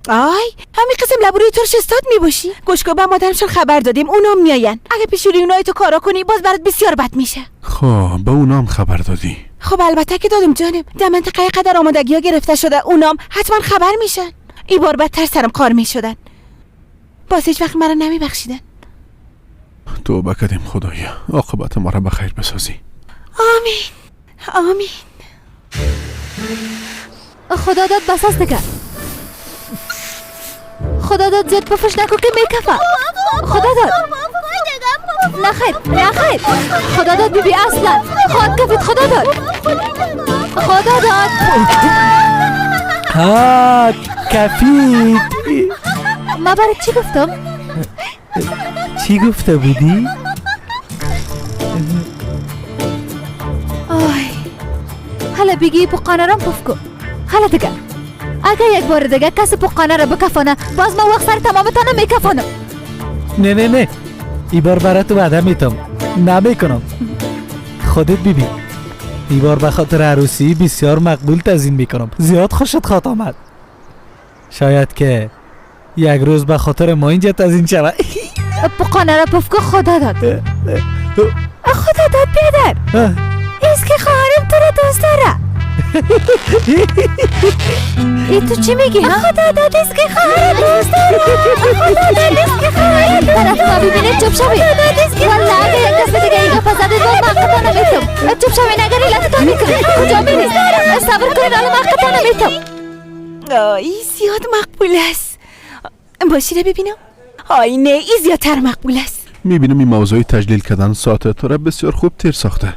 آی همین قسم لبروی ترش استاد میباشی. گوش کن، به مادرمشون خبر دادیم، اونام میاین. اگه پیش روی اونای تو کارا کنی باز برات بسیار بد میشه. خب به اونام خبر دادی؟ خب البته که دادم جانم. در منطقه قدر آمادگی ها گرفته شده، اونام حتما خبر میشن. ای بار بدتر سرم کار میشدن. باز هیچ وقت مرا نمیبخشیدن. توبه کردیم خدایا، عاقبت ما را به خیر بسازی. آمین آمین. خدا داد بس است دیگه. خدا داد زیاد پفش نکن که میکفه. خدا داد نخیر نخیر. خدا داد بیبی اصلا خواهد کفید. خدا داد خدا داد. ها کفید. ما برای چی گفتم؟ چی گفته بودی؟ آی حالا بگی پقانه رم پف کن. حالا دیگه اگه یک بار دیگه کسی پقانه را بکفانه باز ما وقت سر تمامتانه میکفانم. نه نه نه، ای بار برای تو وعده میتم نمیکنم. خودت ببین، ای بار به خاطر عروسی بسیار مقبول تزیین میکنم. زیاد خوشت خواهد آمد. شاید که یک روز به خاطر ما اینجا تزیین شود. پقانه را پف کن. خدا داد خدا داد بیادر ایست که خواهرم تو را دوست داره. ای تو چی میگی ها؟ خدا داد است که خواهرم دوست داره. خدا داد است که خواهرم دوست داره. طرف ما ببینه چوب شوی. والله اگه یک دست دیگه این گپ زدید باز من قطعا نمیتم. چوب شوی اگر علتتان میکنم. کجا میری؟ صبر کنید حالا من قطعا نمیتم. ای زیاد مقبول است. باشی را ببینم. آی نه ای زیادتر مقبول است. میبینم این موضوع تجلیل کردن ساعت تو را بسیار خوب تیر ساخته.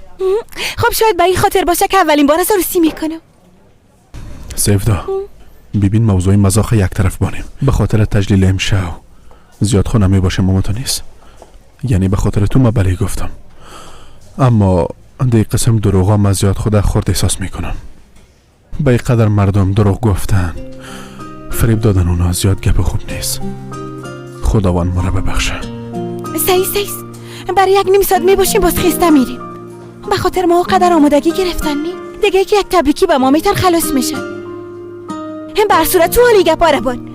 خب شاید به این خاطر باشه که اولین بار از عروسی میکنم. سیفدا ببین موضوع مزاق یک طرف بانیم. به خاطر تجلیل امشب زیاد خونه میباشه ماما تو نیست. یعنی به خاطر تو ما بله گفتم، اما دی قسم دروغا ما زیاد خود خورد احساس میکنم. به قدر مردم دروغ گفتن، فریب دادن اونا زیاد گپ خوب نیست. خداوند ما را ببخشه. سعی سعی برای یک نیم ساعت میباشیم باز خسته میریم. به خاطر ما قدر آمادگی گرفتن نی دیگه که یک تبریکی به ما میتن خلاص میشن. هم بر صورت تو حالی گپ آره بان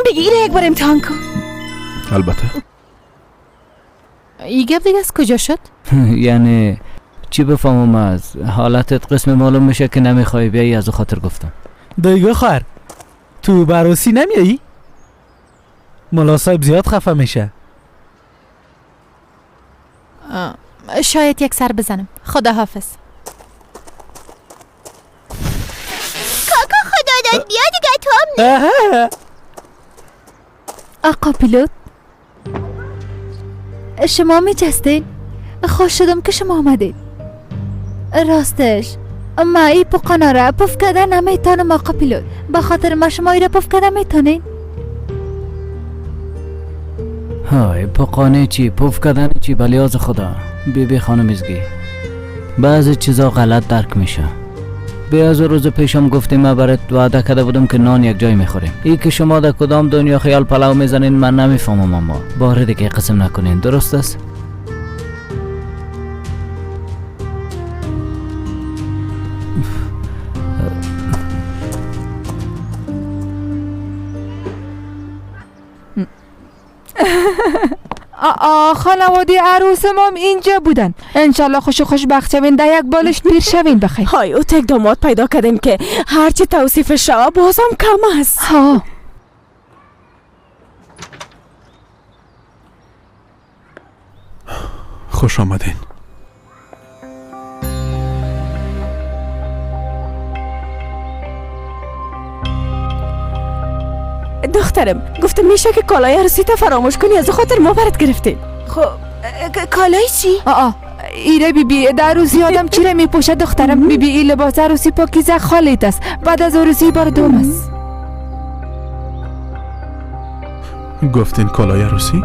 بگی ایره یک بار امتحان کن. البته ای گپ دیگه از کجا شد؟ یعنی چی بفهمم از حالتت قسم معلوم میشه که نمیخوای بیایی، از خاطر گفتم. دیگه خواهر تو بروسی نمیایی؟ ملا صاحب زیاد خفه میشه. شاید یک سر بزنم. خدا حافظ. کاکا خدا داد بیا دیگه تو هم. آقا پیلوت شما میجستین؟ خوش شدم که شما آمدید. راستش ما ای پقانه را پف کرده نمیتونم آقا پیلوت. به خاطر ما شما ای را پف کرده میتونین؟ های پقانه چی پف کردن چی؟ بلیاز خدا بی بی خانم ازگی بعضی چیزا غلط درک میشه. بی از روز پیشم گفتیم من برات وعده کرده بودم که نان یک جای میخوریم. ای که شما در کدام دنیا خیال پلو میزنین من نمیفهمم، اما بار دیگه قسم نکنین، درست است؟ خانواده عروس ما اینجا بودن. انشالله خوش و خوشبخت شوین، در یک بالش پیر شوین بخیر. های او تک داماد پیدا کردیم که هرچی توصیف شوه بازم کم است. ها خوش آمدین. دخترم گفتم میشه که کالای عروسی تا فراموش کنی، از خاطر ما برات گرفتیم. خب کالای چی؟ ایره بی بی در عروسی آدم چی را میپوشه دخترم؟ بی بی این لباس عروسی پاکیزه خالیت است، بعد از عروسی بار دوم است. گفتین کالای عروسی؟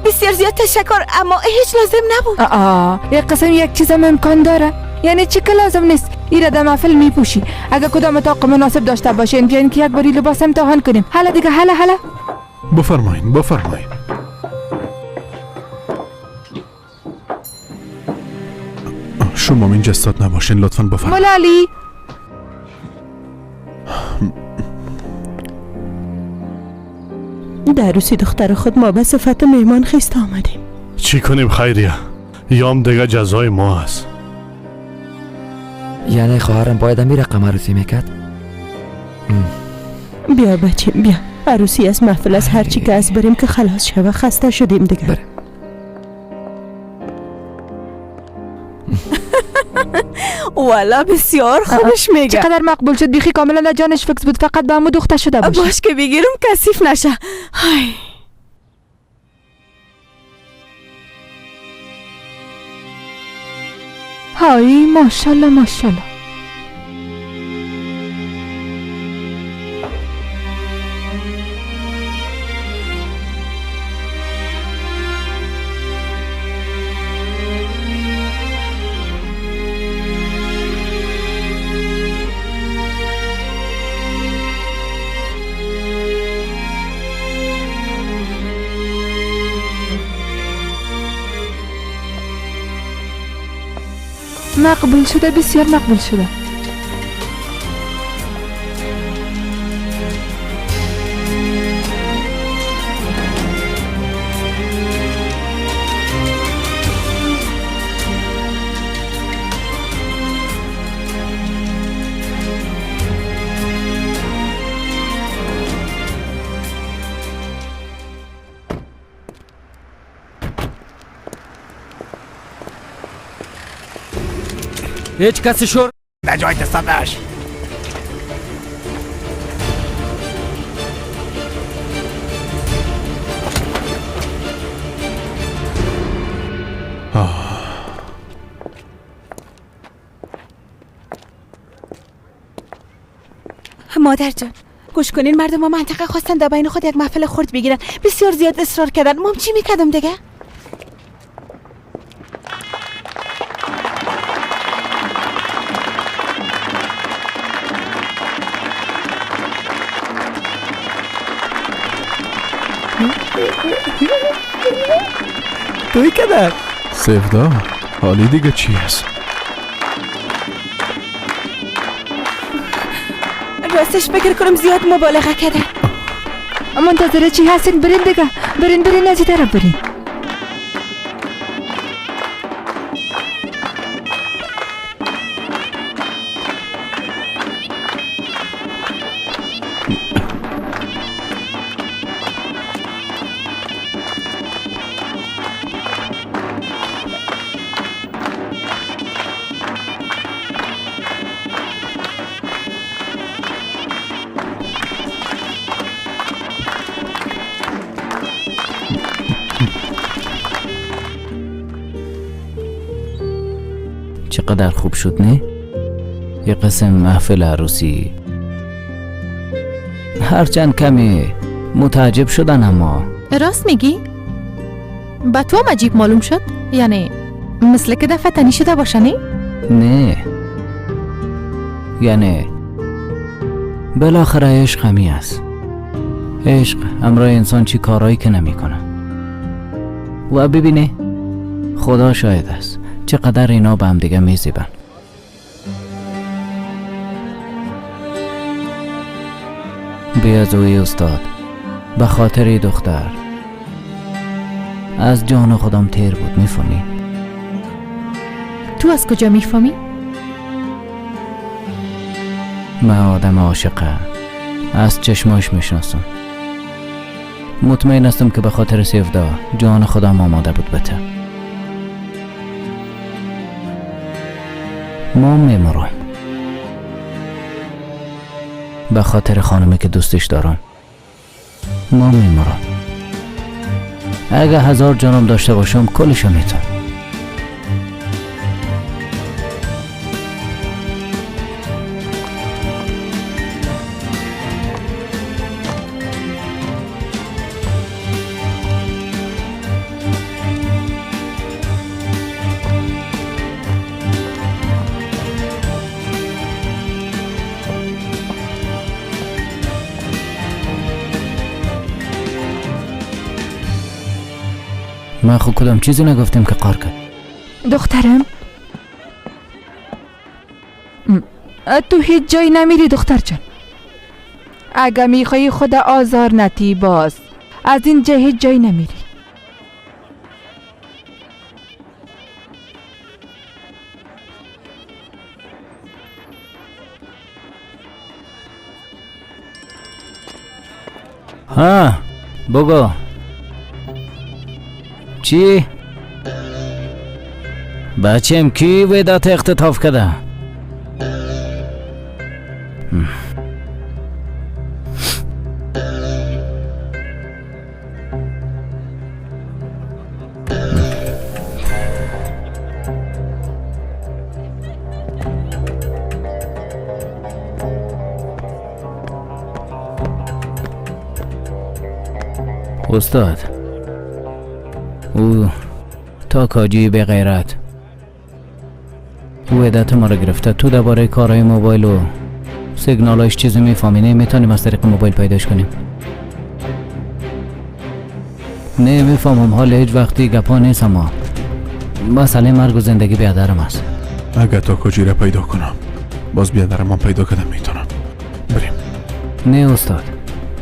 بسیار زیاد تشکر، اما هیچ لازم نبود. یک قسم یک چیزم امکان داره، یعنی چی که لازم نیست. ایره در محفل میپوشی، اگه کدام اتاق مناسب داشته باشین بیاین که یک باری لباس امتحان کنیم. حالا دیگه، حالا حالا بفرمایین بفرمایین. شما اینجا استاد نباشین لطفا بفرمایین. ملالی در عروسی دختر خود ما به صفت مهمان خیست آمدیم. چی کنیم خیریه؟ یام دیگه جزای ما است. یعنی خواهرم باید امیر رقم عروسی میکرد؟ بیا بچه بیا، عروسی از محفل از هرچی که از بریم که خلاص شوه، خسته شدیم دیگه. بریم. والا بسیار خوبش میگه. چقدر مقبول شد، بیخی کاملا جانش فکس بود، فقط به همو دختر شده باشه. باش که بگیرم کثیف نشه. های های ماشاءالله ماشاءالله. مقبول شده، بسیار مقبول شده. هیچ کسی شور نجای دستش. مادر جان گوش کنین، مردم ما منطقه خواستن در بین خود یک محفل خرد بگیرن، بسیار زیاد اصرار کردن. مام چی میکردم دیگه؟ توی کدر سفدا حالی دیگه چی هست؟ راستش فکر کنم زیاد مبالغه کردن. منتظر چی هستین؟ برین دیگه، برین برین از این طرف برین. چقدر خوب شد نه؟ یه قسم محفل عروسی، هرچند کمی متعجب شدن اما. راست میگی؟ با تو هم عجیب معلوم شد؟ یعنی مثل که دفعه تنی شده باشه نه؟ نه یعنی بالاخره عشق همی است. عشق همراه انسان چی کارایی که نمیکنه. و ببینه خدا شاهد است چقدر اینا به هم دیگه میزیبن. بیازوی استاد، به خاطر دختر از جان خودم تیر بود. میفهمی؟ تو از کجا میفهمی؟ من آدم عاشقه از چشماش میشناسم. مطمئن هستم که به خاطر سیفدا جان خودم آماده بود بته. ما میمرم به خاطر خانمی که دوستش دارم. ما میمرم. اگه 1000 جانم داشته باشم کلشو میتونم. من خود کدام چیزی نگفتیم که قار کرد. دخترم تو هیچ جایی نمیری دختر جان. اگه میخوایی خود آزار نتی باز از اینجا هیچ جایی نمیری. ها بگو چی؟ بچم کی ودات اختطاف کرده؟ استاد او تا کاجی به غیرت او عدت ما رو گرفته. تو درباره کارهای موبایل و سیگنالایش چیزی میفهمی؟ نه میتونیم از طریق موبایل پیداش کنیم؟ نه میفهمم حال هیچ وقتی گپا نیست، اما مسئله مرگ و زندگی بیادرم است. اگه تا کجی را پیدا کنم باز بیادرم من پیدا کردم میتونم. بریم. نه استاد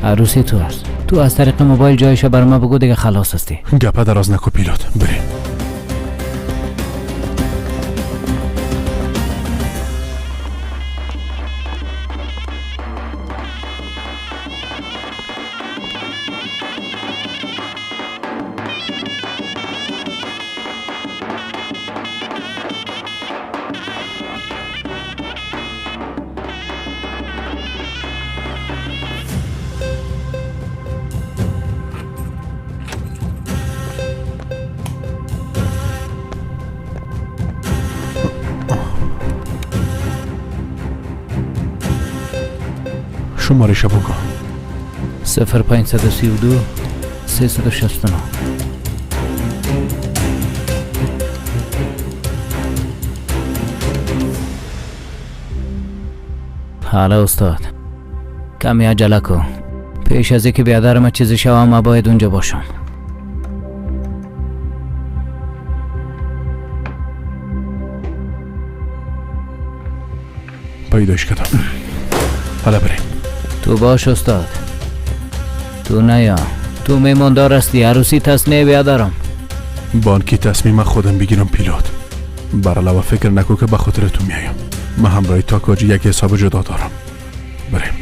عروسی تو است. تو از طریق موبایل جایش بر ما بگو دیگه خلاص هستی. گپه دراز نکو پیلوت، بریم. شمارش بگو. 0532 369. حالا استاد کمی عجله کن. پیش از اینکه بیادر ما چیزی شوم ما باید اونجا باشم. پیداش کردم. حالا بریم. تو باش استاد. تو نیا. تو میماندار هستی. عروسی تصنیه بیادرم. بانکی تصمیم خودم بگیرم پیلوت. بر علاوه فکر نکو که به خاطر تو میایم. من همراه تاکاجی یک حساب جدا دارم. بریم.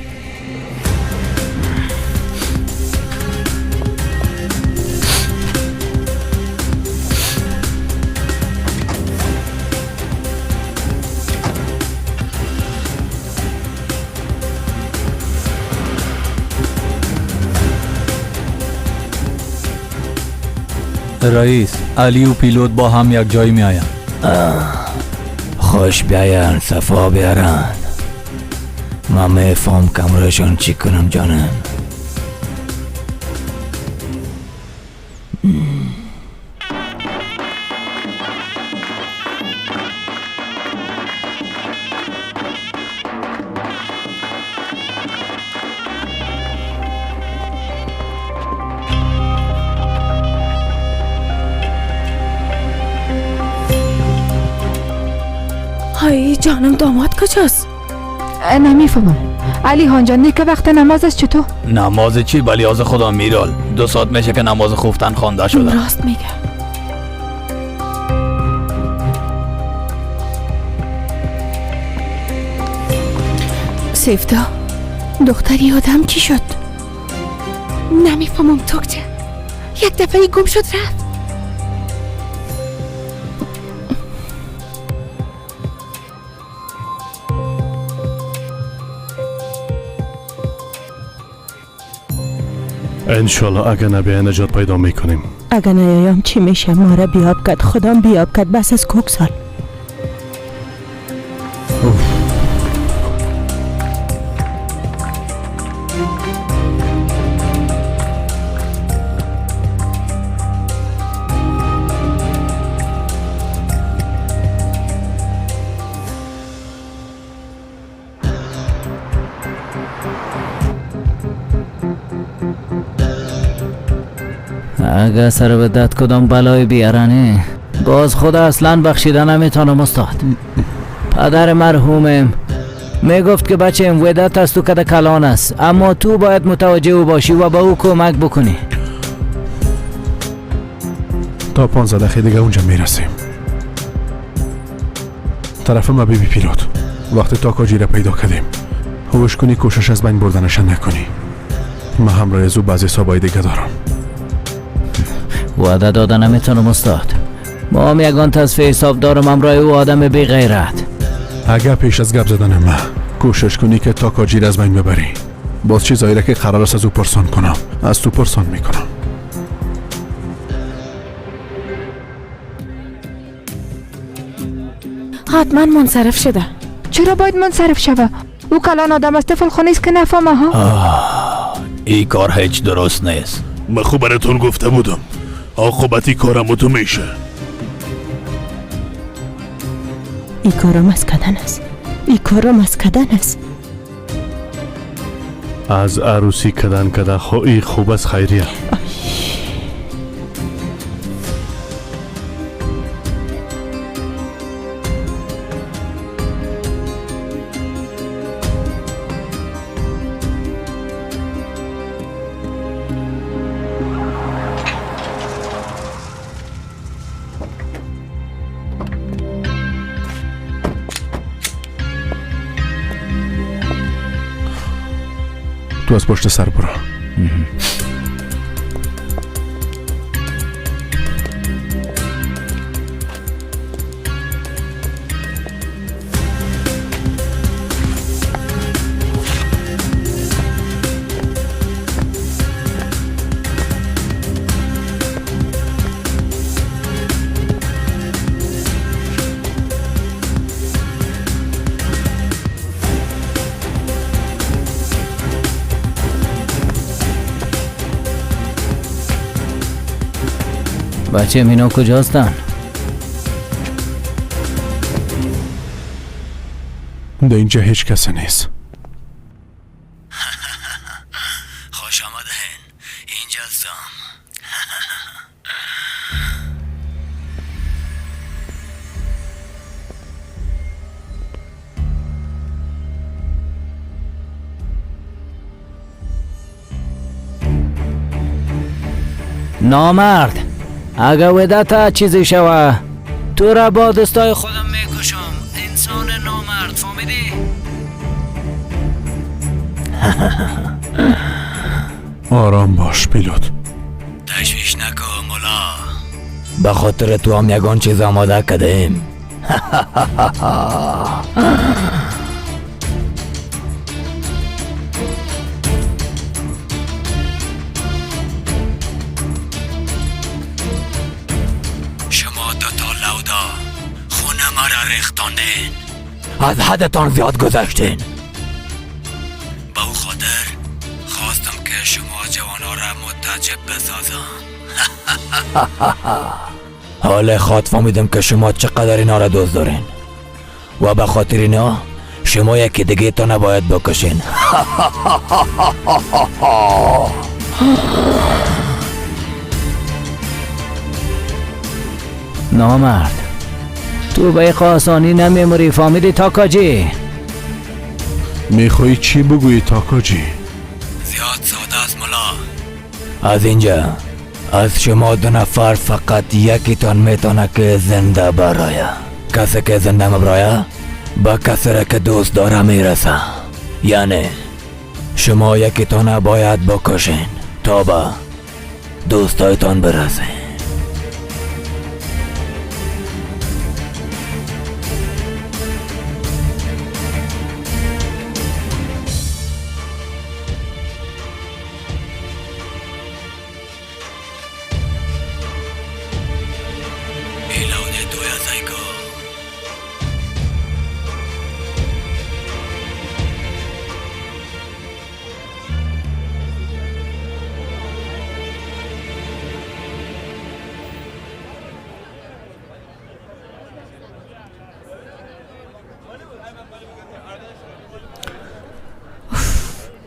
رئیس علی و پیلوت با هم یک جای می آیند. خوش بیاین صفا بیارن. من میفهم کمرشان چی کنم جانم. های جانم داماد کجاست؟ نمیفهمم. علی جان نیک وقت نماز است چطور؟ نماز چی؟ بلیاز خدا میرال 2 ساعت میشه که نماز خوفتن خوانده شده. راست میگه. سیفدا دختری آدم چی شد؟ نمیفهمم توکچه، یک دفعه گم شد رفت. انشالله اگر نبیه نجات پیدا میکنیم. اگر نیایم چی میشه؟ ما را بیاب کرد، خودم بیاب کرد، بس از کوک سال. اگه سر به دد کدام بلای بیارنه باز خدا اصلا بخشیده نمیتونم استاد. پدر مرحومم میگفت که بچه ودت از تو کده کلان است، اما تو باید متوجه او باشی و به او کمک بکنی. تا 15 دقیقه دیگه اونجا میرسیم. طرف ما بیبی پیلوت وقتی تاکاجی را پیدا کردیم هوش کنی، کوشش از بین بردنش نکنی. من همراه از او بعضی حسابای دیگه دارم. وعده داده نمیتونم استاد. ما هم یگان تصفیه حساب دارم همراه او آدم بی غیرت. اگر پیش از گپ زدن من کوشش کنی که تاکاجی را از بین ببری، باز چیزایی را که قرار است از او پرسان کنم از تو پرسان میکنم. حتما منصرف شده. چرا باید منصرف شوه؟ او کلان آدم است، طفل خونه است که نفهمه ها. این کار هیچ درست نیست. من خوب براتون گفته بودم عاقبتی کارم تو میشه. این کارم از کدن است، این کارم از کدن است. از عروسی کدن کده خو خوب است خیریه. تو از پشت سر برو. بچه مینا کجاستن؟ در اینجا هیچ کسی نیست. خوش آمدین، اینجا هستم. نامرد، اگه ودتا چیزی شوه تو را با دستای خودم میکشم. انسان نامرد، فهمیدی؟ آرام باش پیلوت. تشویش نکن مولا، به خاطر تو هم یگان چیز آماده کردیم. از حدتان زیاد گذشتین. به او خاطر خواستم که شما جوانها را متعجب بسازم. حال خود فهمیدم که شما چقدر اینا را دوست دارین و به خاطر اینا شما یکی دیگه تا نباید بکشین. نامرد، تو به یک آسانی نمیموری، فهمیدی تاکاجی؟ میخوایی چی بگویی تاکاجی؟ زیاد ساده است ملا. از اینجا از شما دو نفر فقط یکیتان میتونه که زنده برایه. کسی که زنده مبرایه با کسی را که دوست داره میرسه. یعنی شما یکیتان باید بکشین تا به دوستایتان برسین.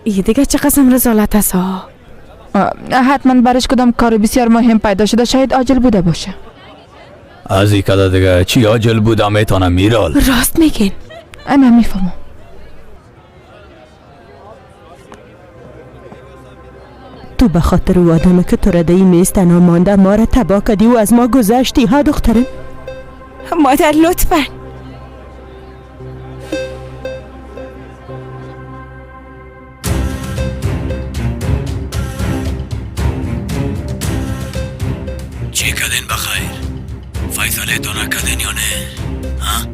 ای دیگه چه قسم رزالت است ها. حتما برش کدام کار بسیار مهم پیدا شده، شاید عاجل بوده باشه. از این کده دیگه چی عاجل بوده میتونه میرال. راست میگین. انا میفهمم. تو به خاطر او آدمه که تو را میز تنها مانده ما را تباه کردی و از ما گذشتی ها دخترم. مادر لطفا. چی کردین بخیر؟ فیصله تو نکردین یا نه؟ ها؟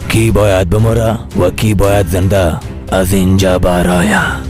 کی باید بمره و کی باید زنده از اینجا برایه؟